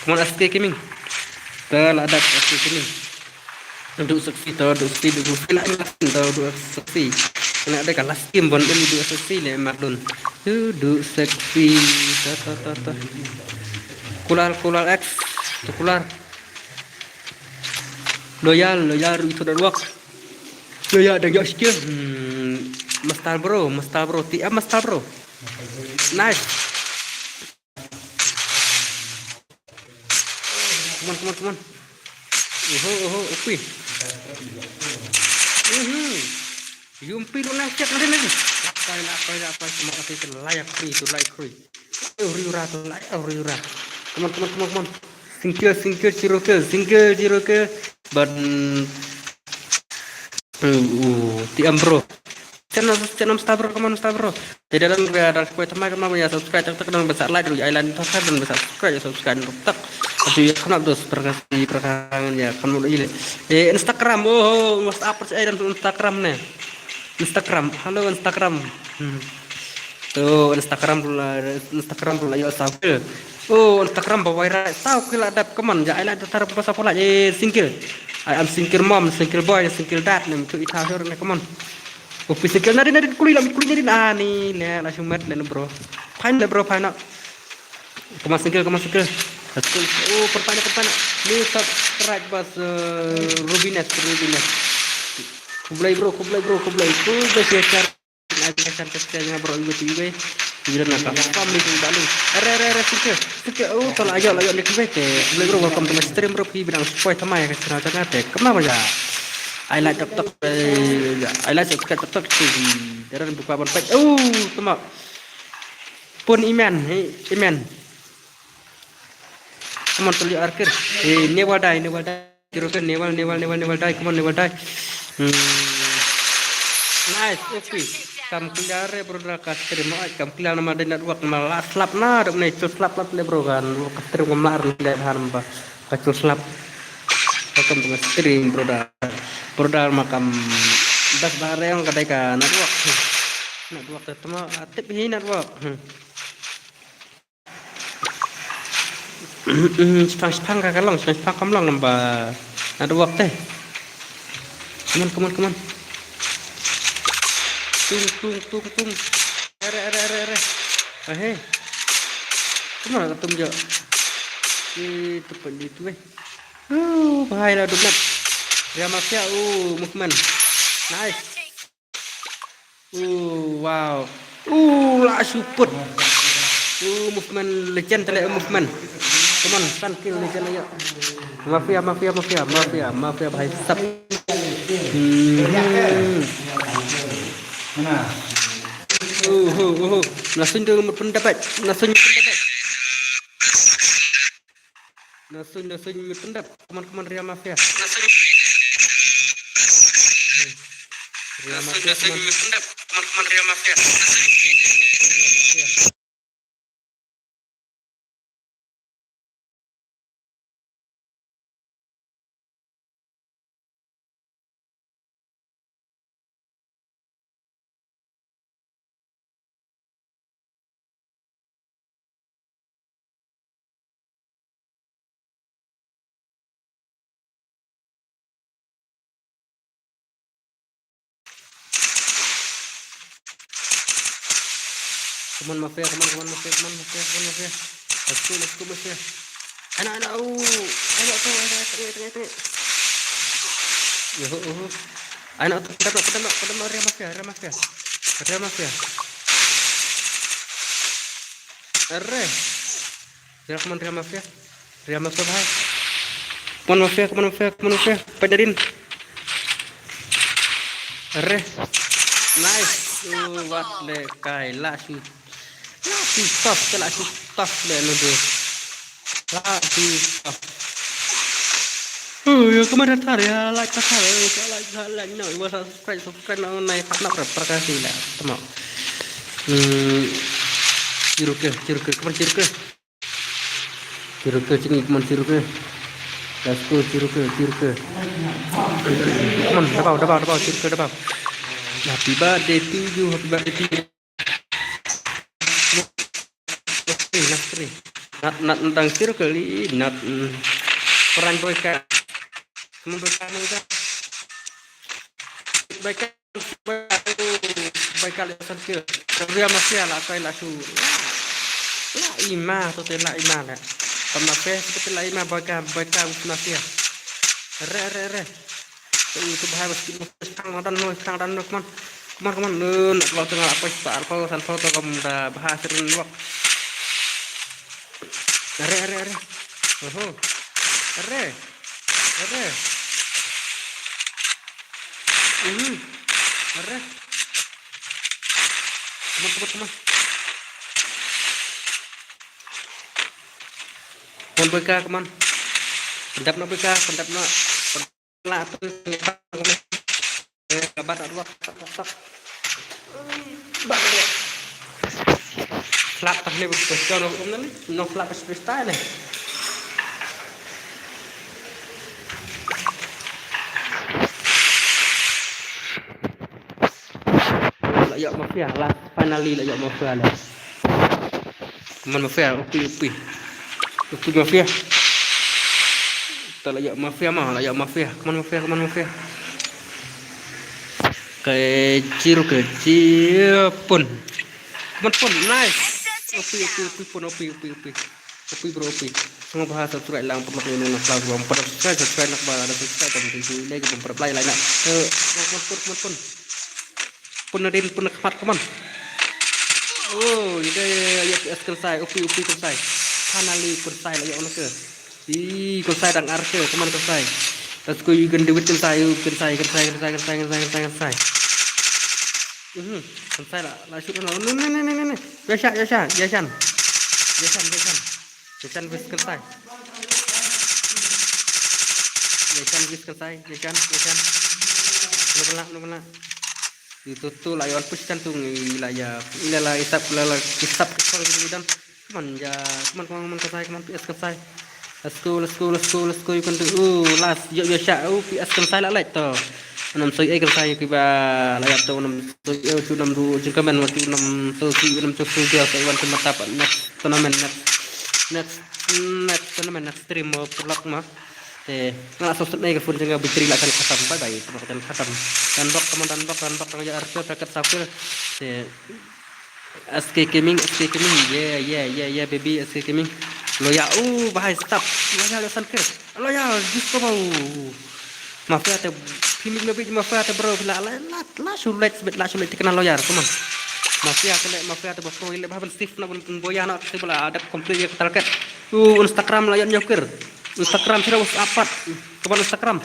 Come on, S K Gaming. Te la dat S K Gaming. Du seksi to, du seksi, du seksi, nak masin to, du seksi. Nak ada ka last game bon, du seksi le mak dun. Du, du seksi, ta, ta, ta, ta. Kular, kular X, tu kular. Loyal, loyal, itu dah luak. Loyal, dah jauh sikit. Hmm. Master bro, master bro, T M master bro. Nice. Come on, come on, come on. Oho, oho, upi. Mhm. Yumpi lu nang chat lagi lagi. Apa ini, apa ini, apa ini? Semua kasih tu layak free, tu layak free. Oh, riura tu layak, oh, riura. Come on, come on, come on, come on. Single, single, zero kill, single, zero kill. Ban, uh, uh, T M bro. Channel, channel star bro, come on star bro. Jadi dan gue ada kue teman, come on ya, subscribe tak tak dan besar like dulu ya, island tak dan besar subscribe ya, subscribe tak tak. Aduh ya, kenapa tuh perkasi perkara ya, kenapa ini? Eh, Instagram, oh, oh, WhatsApp percaya dan Instagram nih. Instagram, halo Instagram. Hmm. Tu Instagram pula, Instagram pula ya, saw kill. Oh, Instagram ba viral, saw kill la dep, come on, ja ai la datar ba sa pula, eh, single. I am single mom, single boy, single dad, nem tu ita hur ne, come on. Upi single, nadin, nadin, kuli la, kuli nadin, ah, ni, le, la shumet, le, bro. Fine, le, bro, fine, no. Come on, single, come on, single. Let's go. Oh, pertanya, pertanya. Ni subscribe bas, eh, Rubines, Rubines. Khublai, bro, khublai, bro, khublai. Khublai, share, share. Like, share, subscribe, bro, ibu, ibu. Ibu nak apa? Family tu balu. Are, are, are, single, single. Oh, tolak aja, aja, like, ibu, te. Khublai, bro, welcome to my stream, bro. Pi bidang spoil sama ya, ke channel, channel, te. Kenapa ya? I like TikTok, eh, I like subscribe TikTok, te. Darah buka ban pek. Oh, temak. Pun iman, eh, iman. Come on, tuli arkir. Eh, never die, never die. Kiro kan never, never, never, never die. Come on, never die. Hmm. Nice, okay. Kam clear re, bro, da ka stream. Ai, kam clear nama da network, nama la slap na, da ne chul slap lap le, bro, kan. Ka stream kam lar le han ba. Ka chul slap. Welcome to my stream, bro, da. Bro, da ma kam das bareng ka dai ka network. Network te tama, ah, tip hi network. Hmm. Spang, spang ka ka long, spang, spang kam long namba. Ada wak teh. Come on, come on, come on. Tung, tung, tung, tung. Ere, ere, ere, ere. Ah, hey. Come on, ka tung jo. Itu pun di tu, eh. Uh, bahaya lah, doblat. Ria Mafia, uh, movement. Nice. Oh, wow. Oh, la shu put. Oh, movement legend tele, movement. Come on, san kill legend aja. Mafia, mafia, mafia, mafia, mafia, bhai sab. Hmm. Oh, oh, oh, oh. Nasun tu pendapat. Nasun pendapat. Nasun, nasun, mutendap. Come on, come on, Ria Mafia. Ria Mafia, come on. Come on, Mafia, come on, come on, Mafia, come on, Mafia, come on, Mafia. Let's go, let's go, Mafia. Anak, anak, oh, anak tu, anak, tengok, tengok, tengok. Yo, oh, oh. Anak tu, pedam, pedam, pedam, Ria Mafia, Ria Mafia. Ria Mafia. Arre. Ria, come on, Ria Mafia. Ria Mafia, bhai. Come on, Mafia, come on, Mafia, come on, Mafia. Padarin. Arre. Nice. Oh, what le kai, la shu. La shu tough, la shu tough le lo de. La shu tough. Oh, ya, come on, tar ya, like, tar ya, like, like, like, no, iwa subscribe, subscribe, no, nai, hap nak, pra, pra, kasi la, tama. Hmm, zero kill, zero kill, come on, zero kill. Zero kill, sini, come on, zero kill. Let's go, zero kill, zero kill. Come on, dabau, dabau, dabau, zero kill, dabau. Happy birthday to you, happy birthday to you. Nat, nat, nat, tang zero kill, nat, mm. Peran boy ka. Come on, boy ka, boy ka. Boy ka. Bai ka le san kill. Ria Mafia la kai la shu. La ima to te la ima le. Kam Mafia to te la ima bai ka, bai ka us Mafia. Re, re, re. To itu bahaya bas kit Mafia, tang dan no, tang dan no, come on. Mar kaman nun, wak tengah apa, sa arpau, san pau, to kam da bahas rin wak. Are, are, are. Oho. Are. Are. Mhm. Are. Kaman, kaman, kaman. Kaman boy ka, kaman. Pendap na boy ka, pendap na. Pendap na. Kabat arwak, tak, tak, tak. Bak dia. Flap tah ni betul. Jangan hukum ni. No flap freestyle ni. La ïoh mafia lah. Finally la ïoh mafia lah. Kaman mafia, upi, upi. Upi mafia. Ta la ïoh mafia ma, la ïoh mafia. Kaman mafia, kaman mafia. Kecil, kecil pun. Kaman pun, nice. Upi, upi, upi pun, upi, upi, upi. Upi bro, upi. Sngewbha subscribe lang, pun mak ni na, subscribe, subscribe, subscribe, nak ba ada subscribe, kan, tu, tu, like, pun, pun, like, like, nak. Eh, kaman pun, kaman pun. Pun na din, pun na khmat, kaman. Oh, ïa ka, ïa ka, ïa ka, S Kynsai, upi, upi Kynsai. Finally, Kynsai la ïoh na ka. Ih, Kynsai dang ar ka, kaman Kynsai. Let's go, you can do it, Kynsai, you Kynsai, Kynsai, Kynsai. Mhm, Kynsai la, la shoot na. No, no, no, no, no, no. Yashan, Yashan, Yashan. Yashan, Yashan. Yashan versus Kynsai. Yashan versus Kynsai, Yashan, Yashan. No pala, no pala. Itu tu la ïa push kan tu ngi la ïa. Ila la isap la la isap kosong gitu dan. Kaman ja, kaman, kaman, kaman Kynsai, kaman P S Kynsai. Let's go, let's go, let's go, let's go, you can do. Oh, last, yo, yo, shot. Oh, P S Kynsai la lait to. Nam soi ai Kynsai ki ba la ïa to nam soi ai tu nam du jingkamen wa tu nam soi si nam soi si dia soi wan tu mata pa next tournament, next, next, next tournament, next stream mo pulak ma. Te nga la sosot nei ka phone jong nga battery la kan khatam, bye bye, tu kan khatam. Dan bok, kaman dan bok, dan bok, dan ya arke paket safir. Te S K Gaming, S K Gaming, yeah, yeah, yeah, yeah, baby, S K Gaming. Loya, oh, bahai stop. Loya, lo san kir. Loya, disco bau. Mafia te, phi mik mabit mafia te bro, la, la, la, la, shu late, sbit, la, shu late, te kena Loya, come on. Mafia te le, mafia te bro, le, bah, ban sif na, ban, ban boya na, te bala, adat complete ya target. Uh, Instagram la, yon nyokir. Instagram, sira, WhatsApp, pat. Kaman Instagram.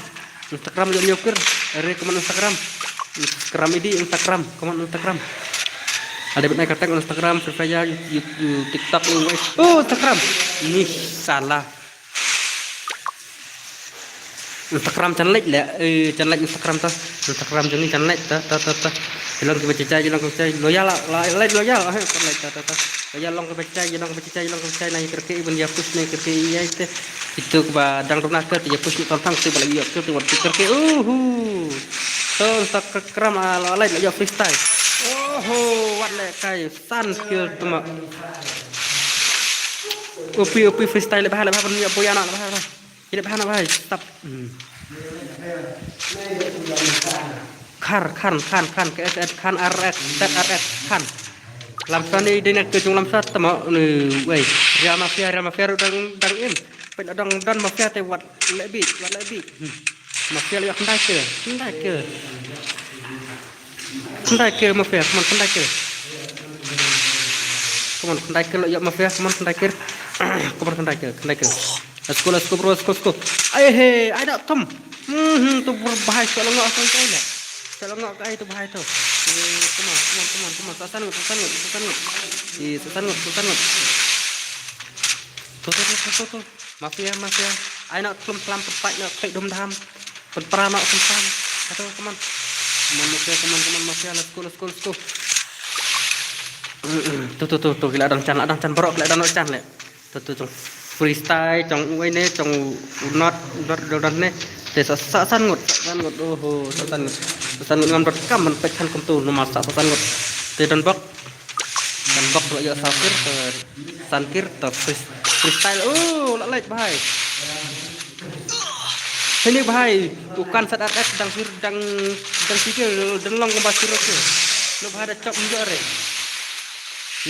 Instagram la, yon nyokir. Are, kaman Instagram. Instagram idi, Instagram. Kaman Instagram. Ada bit naik ketek Instagram, Free Fire, YouTube, TikTok, uh, weh. Oh, Instagram. Ni salah. Instagram channel le, eh, channel Instagram ta. Instagram jong ni channel ta, ta, ta, ta. Jilong ki bachai, jilong ki bachai. Loya la, la, la, loya la, eh, channel ta, ta, ta. Loya long ki bachai, jilong ki bachai, jilong ki bachai. Na ye kerke, iban ya push na ye kerke, ya ite. Itu ba dang dona ke, ya push ni tong tang, tu bala ya ke, tu wat kerke. Uhu. So, Instagram, ah, la, la, ya freestyle. Oho, wat le kai, san kill tu ma. Upi, upi freestyle le bah, le bah, ban ya boya na, le bah, le bah. Kidep hana bahai, stop. Hmm. Khan, Khan, Khan, Khan, K S S, Khan, R X, Z R X, Khan. Lamsa ni dei na kejung lamsa tama ni wei. Real Mafia, Real Mafia ruh dang, dang im. Pen dang don Mafia te wat le bi, wat le bi. Hmm. Mafia le khyndai ke, khyndai ke. Khyndai ke Mafia, come on, khyndai ke. Come on, khyndai ke lo ïa Mafia, come on, khyndai ke. Come on, khyndai ke, khyndai ke. Let's go, let's go, bro, let's go, let's go. Ai he, ai da tom. Hmm, hmm, tu bro, bahai, shalong ngok, shalong ngok, shalong ngok, ai tu bahai tu. Eh, come on, come on, come on, come on. Sasan ngut, sasan ngut, sasan ngut. Eh, sasan ngut, sasan ngut. Tu, tu, tu, tu, tu, tu. Mafia, Mafia. Ai na klum klam, pempat na, klik dum dam. Pynpra noh, pynpra noh. Aduh, come on. Come on, Mafia, come on, come on, Mafia. Let's go, let's go, let's go. Tu, tu, tu, tu, ki la dang chan, la dang chan, bro, ki la dang chan le. Tu, tu, jong freestyle, jong uwei ne, jong u not, not, not, not ne. Te sa, sa, san ngut, sa, san ngut, oho, sa, san ngut. Sa, san ngut ngam dot kam, man pek khan kum tu, number sa, sa, san ngut. Te don bok. Don bok, bro, ya, sa, kir, te, san kir, te, free-, freestyle. Oh, la, like, bhai. Hini bhai, u kan sat at dang sir, dang, dang sikil, dang long kumba siro ke. No bhai da chop mjok re.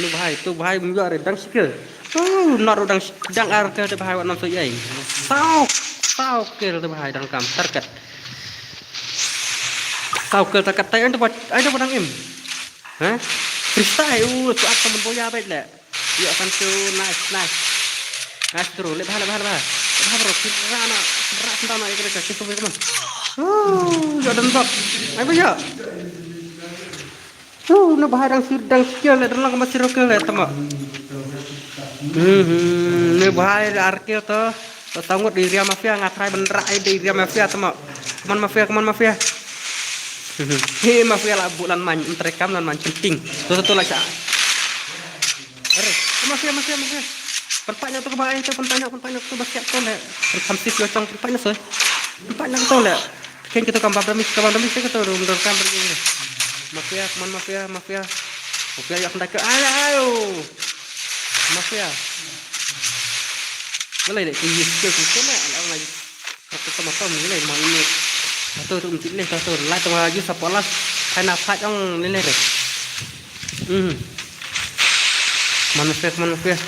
No bhai, tu bhai mjok re, dang sikil. Oh, nor dang, dang ar ke te bhai wat nam so yai. Sao, sao kil te bhai dang kam, target. Tau ke takat tai anda buat, anda buat nang im. Ha? Freestyle, uh, tu apa men boya baik le. Ya, santu, nice, nice. Nice, bro. Leh bha, leh bha, leh bha. Leh bha, bro. Kira na, kira sendal na, kira, kira, kira, come on. Uh, ya, dan bak. Ayo, ya. Uh, na bahai dang sir, dang skill, leh, dang lang masih rokil, leh, tama. Hmm, na bahai arkel to. To sangut di area mafia, nga try ban rak, eh, di area mafia, tama. Come on, mafia, come on, mafia. He, mafia la bulan man, entrekam lan man, penting. To, to, to, la sha. Are, mafia, mafia, mafia. Pynpah nya to ka ba ai to, pynpah nya, pynpah nya to ba siap to le. Pynpah sis yo chong, pynpah nya soi. Pynpah nya to le. Ken kito kam bam damis, kam bam damis kito dum dum kam bam damis. Mafia, come on, mafia, mafia. Mafia yak nda ke, ayo, ayo. Mafia. Malai le ki skill ki kena, ala ngai. Aku sama tom ni le ma ini. Satu tu mesti le satu. Lai tengah lagi sapa lah. Kena fight ong ni le. Hmm. Manusia, manusia.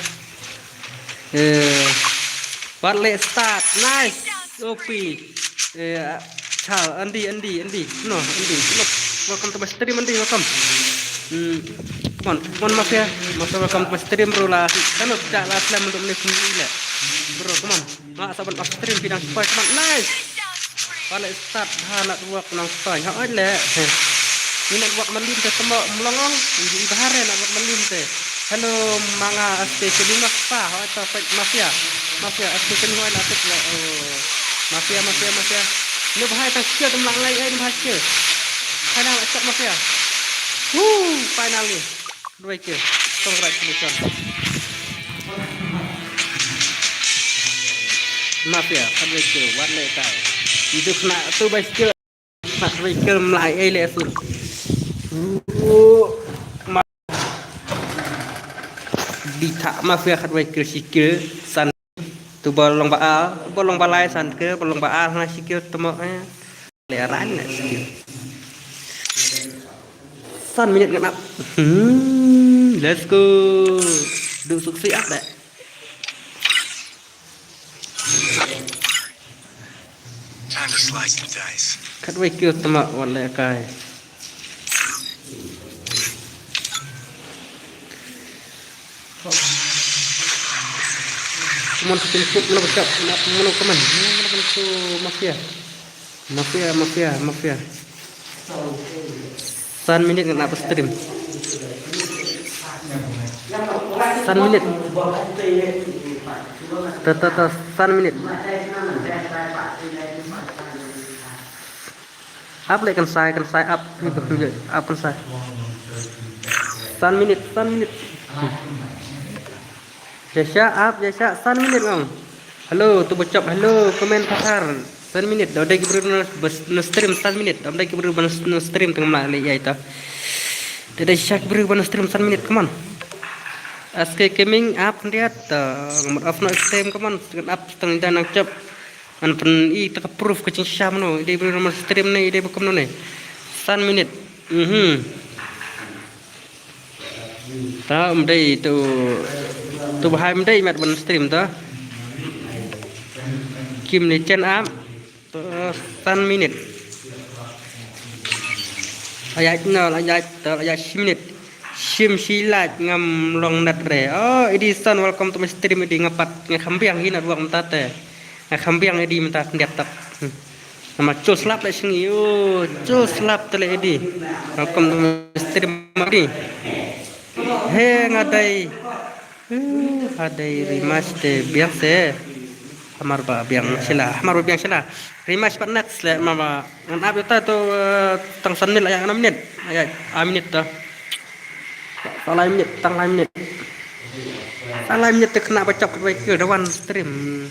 Eh, wat le start. Nice. O P. Eh, Chal, Andy, Andy, Andy. No, Andy. Look. Welcome to my stream, Andy. Welcome. Hmm. Come on, come on, mafia. Mafia, welcome to my stream, bro. Lah, kan udah lah slam untuk ni sendiri lah. Bro, come on. Nga sa ban off stream phi dang spoil, come on. Nice. Wat le start ha network nang spoil. Ha oi le. Ni network malim te temo mlong ong. Ni bahare network malim te. Hello, manga aste ke lima spa. Ha oi to pet mafia. Mafia aste ke lima la tek le. Oh. Mafia, mafia, mafia. Ni bahai tang skill tem lang lai ai ni bahai skill. Final accept mafia. Woo, finally. Khat wei kill. Congratulations. Mafia, khat wei kill. Wat le kai. Itu kena tu by skill. Khat wei kill mlai ai le sur. Oh, ma-, di tak mafia khat wei kill shi kill. San tu ba long ba al, ba long ba lai san ke, ba long ba al na shi kill temo eh. Leran na sikit. San minit ngan ap. Hmm, let's go. Du suksi ap deh. Time to slice and dice. Khat wei kill tama wan le kai. Come on, fucking cook, mana backup, mana, mana, come on, mana, mana, mana, mafia. Mafia, mafia, mafia. San minit ngan ap stream. San minit. Ta, ta, ta, san minit. Ap le kan sai, kan sai, ap. Ap kan sai. San minit, san minit. Yasha, ap, Yasha, san minit ngam. Hello, tu bachap, hello, comment pathar. San minit, da dei ki bru na, bas, na stream san minit. Da dei ki bru ban na stream tang ma le yai ta. Da dei sha ki bru ban na stream san minit, come on. S K Gaming, ap ndiat, uh, ngamut off no stream, come on. Tang ap, tang da nang chap. An pen i ta ka proof ka jingshisha mano. I dei bru na stream ne, i dei ba kumno ne. San minit. Mhm. Ta um dei tu, tu bahai um dei mat ban stream ta. Kim ni chen am. Tu san minit. Ayat nol, ayat ta, ayat shi minit. Shim shi lait ngam long nat re. Oh, Edison, welcome to my stream, Edi, nga pat, nga kham biang hi network mynta te. Nga kham biang Edi mynta khyndiat tak. Hmm. Nama chul slap le shngi, oh, chul slap te le Edi. Welcome to my stream, Edi. He nga dei. Uh, ha dei rematch te biang se. Hamar ba biang sila, hamar ba biang sila. Rematch pat next le mama. Ngan ap ita tu, eh, tang san minit la ya, enam minit. Ya, a minit tu. Tang lai minit, tang lai minit. Tang lai minit te kena bachap kat wei kill da wan stream.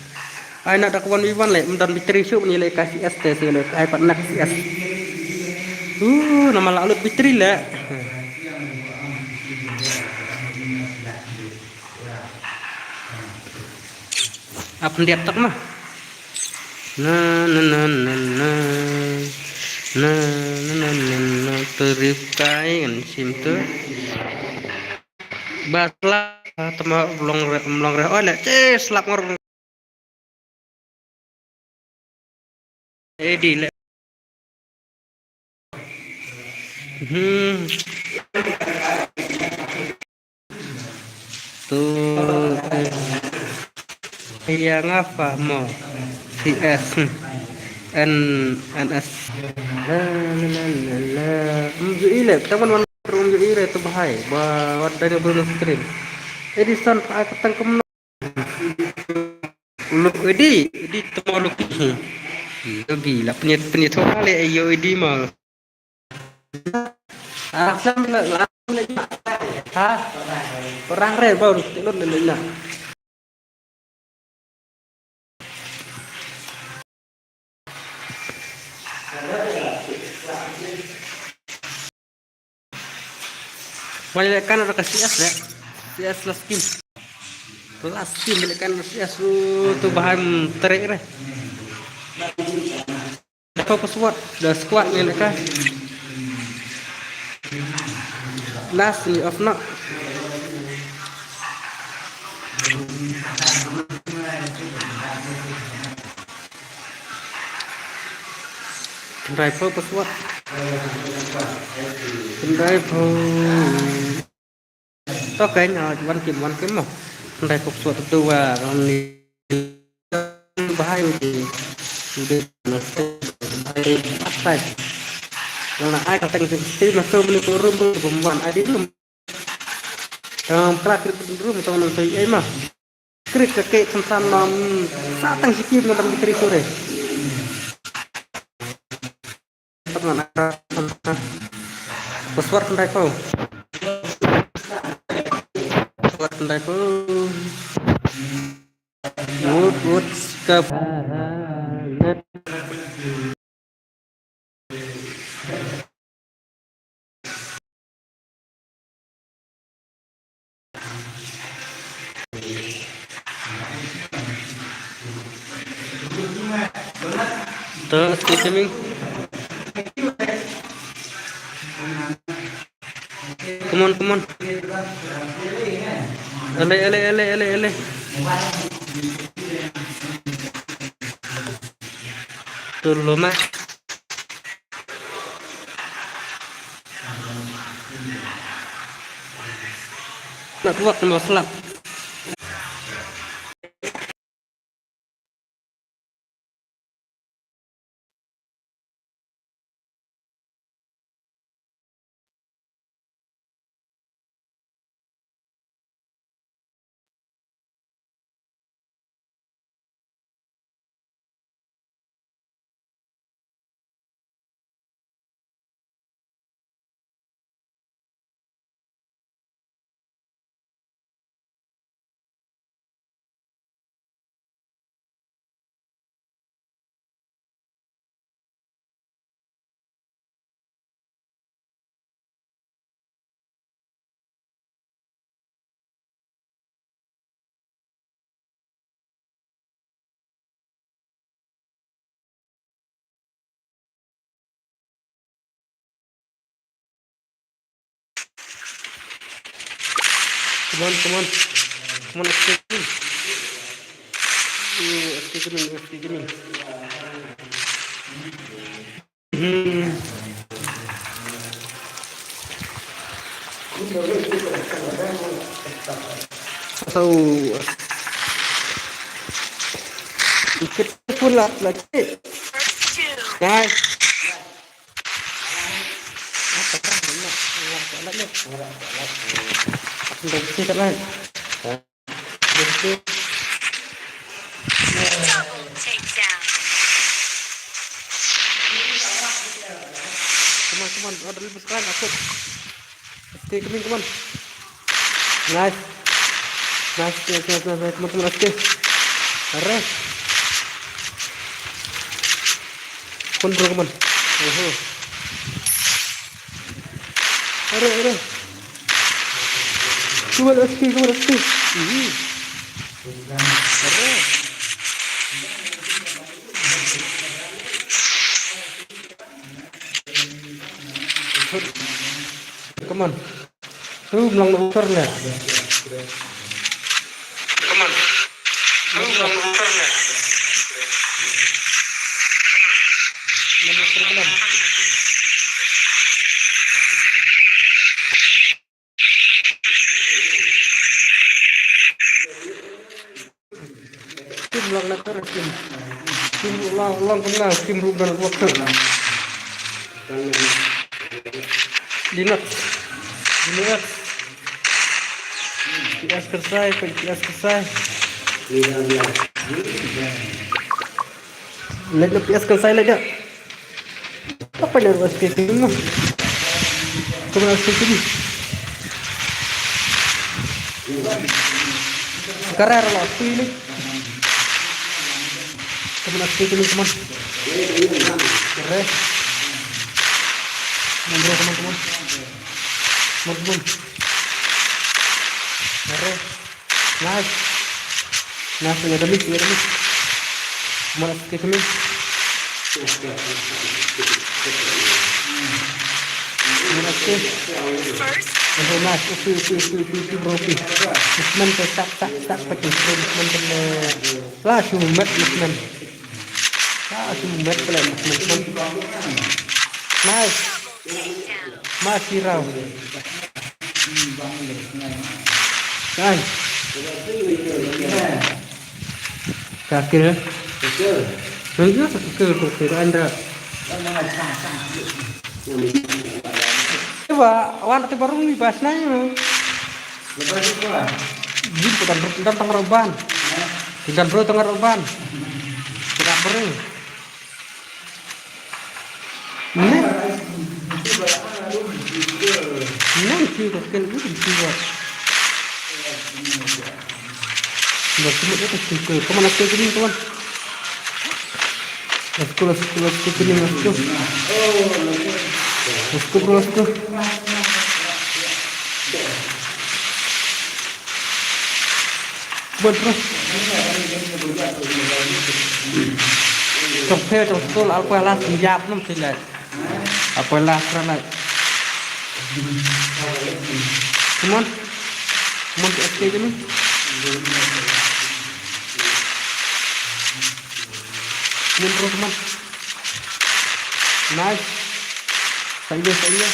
Ai na da ka one v one le, mdan battery shu ni le ka C S te si le, ai pat nak C S. Uh, nama la lut battery le. Ap ndiat tak mah. Na, na, na, na, na. Na, na, na, na, na. Terip kai kan sim tu. Basla, tama mlong re, mlong re. Oh, le, che, slap ngor. Edi le. Hmm. Tu, eh, yang apa mau? C S. N, N S. La, la, la, la, la. Hmm, ju ile, teman wan rum ju ile tu bahai. Ba, wat dai ni belum stream. Edison, pa, ketang kem. Uluk edi, edi temo uluk. Lagi lah penyet, penyet tu kali, ayo edi mah. Ah, sam le, le, le, ha? Orang re, baru, tidur, le, le, le. Wale kan ada ka C S le. C S la skin. La skin le kan C S tu, tu bahan trek re. Dapat password, dah squad ni dekat. Last ni off nak. Kendai pho password. Kendai pho. To kane, ah, one game, one game mo. Kendai pho password tu wa ram ni. Bahai ni. Udah na. Bahai. Yang na ai ka teng sing sing na so mini ko room room wan ai di room. Tang prak krik room tang nang sai ai ma. Krik ka ke tang sam nam sa tang sikit na tang krik sore. Tang na. Password ndai ko. Password ndai ko. Wut, wut, skap. To, stay coming. Come on, come on. Ale, ale, ale, ale, ale. Tolong, Mak. Nak buat tambah selap. Come on, come on. Come on, S K Gaming. Uh, S K Gaming, S K Gaming. Hmm. So, ikut pula lagi. Guys. Apa kan? Ini, ini, ini, ini. Aku udah bisa kan? Double takedown. Come on, come on. Ada lebih sekarang, aku. S K, come on, come on. Nice. Nice, nice, nice, nice, nice. Come on, come on, S K. Arre. Come on, bro, come on. Oho. Arre, arre. Come on, S K, come on, S K. Mhm. Arre. Come on. Tu, mlang na utar ne. Come on. Tu, mlang na utar ne. Mana problem? Kim long na ter kim. Kim long, long kumna, kim rup dan wak ter. Linux. Linux. P S Kyrsai, P S Kyrsai. Leit na P S Kyrsai leit ïa. Apa ïa ruh S K K ni. Kumno S K K ni? Kare ruh lo tu ini. Kumno S K K ni, kumno? Kare. Kumno, kumno, kumno. Kumno, kumno. Kare. Nice. Nice, ïa da miss, ïa da miss. Mana sikit kami. Mana sikit. Oh, nice. Upi, upi, upi, upi, upi, bro, upi. Movement tu tak, tak, tak, pakai bro, movement tu, eh, lah, cuma mat, movement. Lah, cuma mat pala, movement, movement. Nice. Masih raw. Kan. Ka kira. Kira, kira, kira, kira, Andra. Tiba, wan tiba rung ni bas na yo. Jin ko dan, dan tang roban. Dan bro tang roban. Tidak bro. Nang. Nang ki ko kel u ki ko. Let's go, let's go, let's go, let's go, let's go, let's go. Let's go, bro, let's go. Bun, bro. Tong phe, tong skul, al phe las, ïap, nam, sila. Apa lah, kerana. Come on. Come on, S K dulu. Come on, bro, come on. Nice. Saya, saya.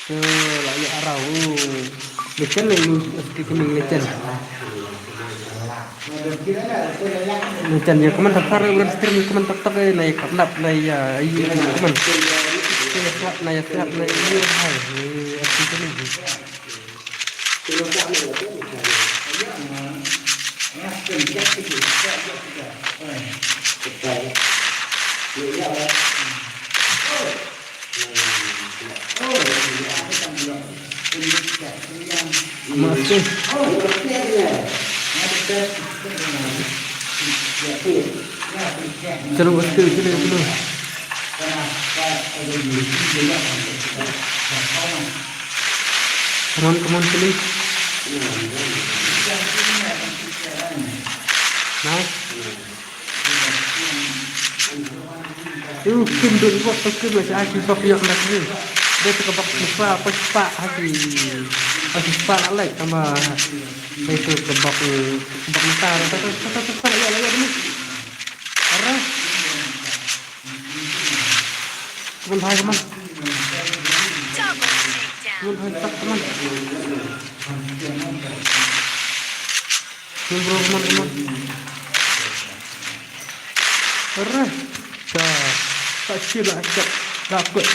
Ke la ïa arau. Lecen la ïa, S K K ni lecen. Lecen ïa, kaman tak tar, udah setir, kaman tak tak, eh, na ïa kap nap, na ïa, ïa, kaman. Ïa slap, na ïa slap, na ïa, hai, eh, S K K ni. Masih. Chalo, bas, chalo, chalo, chalo. Come on, come on, chalo. Nice. Ïa u Kim dun bok, u Kim la sha aki bok ïoh na ki. Dei tu ka bok spa, apa spa aki. Aki spa la leh sama. Dei tu ka bok, ka bok mata, ta, ta, ta, ta, ta, ïa, ïa, ïa. Ara. Come on, bhai, come on. Come on, bhai, tak, come on. Come on, bro, come on, come on. Arre. Ka. Tak sila, tak. Dapat.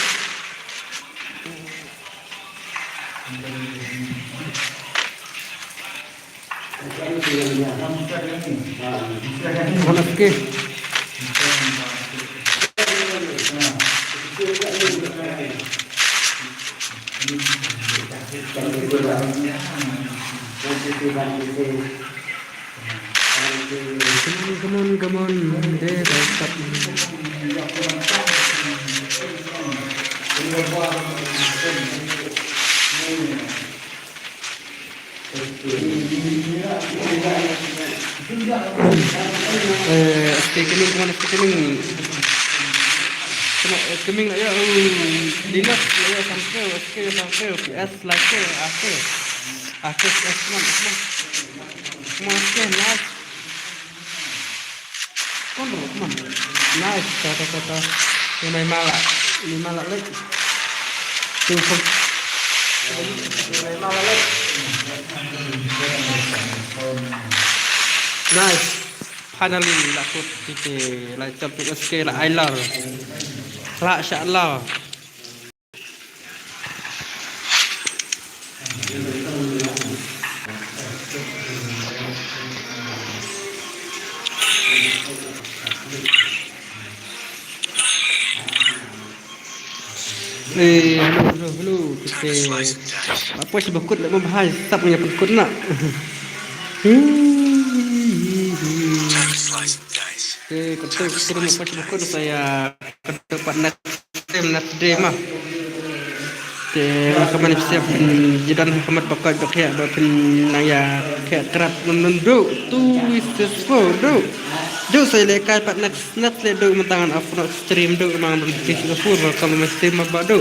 Mana sikit? Come on, come on, come on. Deh, dah start. Eh, S K Kynning, come on, S K Kynning. Come on, eh, Kynning la ïa, oh, Linux la ïa, san kew, S K san kew, P S la kew, ah, kew. Ah, kew, P S, come on, come on. Come on, S K, nice. Come on, come on. Nice, ta, ta, ta, ta. Ïa mai mala, ïa mai mala leh. Ïa mai mala leh. Nice. Finally la kut titi, la jump to escape, la ai lor. La sha lor. Eh, hello, hello, hello. Kita apa sih bakut nak membahas? Tak punya bakut nak. Te kata kita nak apa sih bakut saya kata part next time, next day mah. Te kaman siap phin jidan kamat bakat bakhiah ba phin nang ïa khiah krap nun nun du tu wi sis fo du. Du sa ïalehkai pat next next leh du mynta ngan off not stream du mang dun ti sis fo ba kam stream ba du.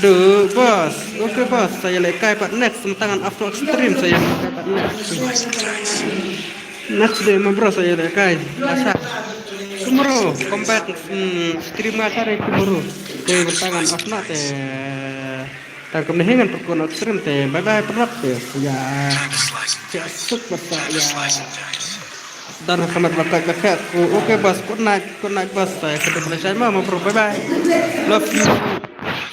Du boss. Okay boss, sa ïalehkai pat next mynta ngan off not stream sa ïalehkai pat next. Next day ma bro sa ïalehkai. Asa. Tomorrow come back, mm, stream nga kare tomorrow. Te mynta ngan off na te. Tang kumne hi ngan pyrkhat off stream te. Bye bye paralok te. Ya. Ya suk basa ya. Dan kamat bakat bakat ku. Okay boss, good night, good night boss. Saya kata boleh saya ma bro. Bye bye. Love you.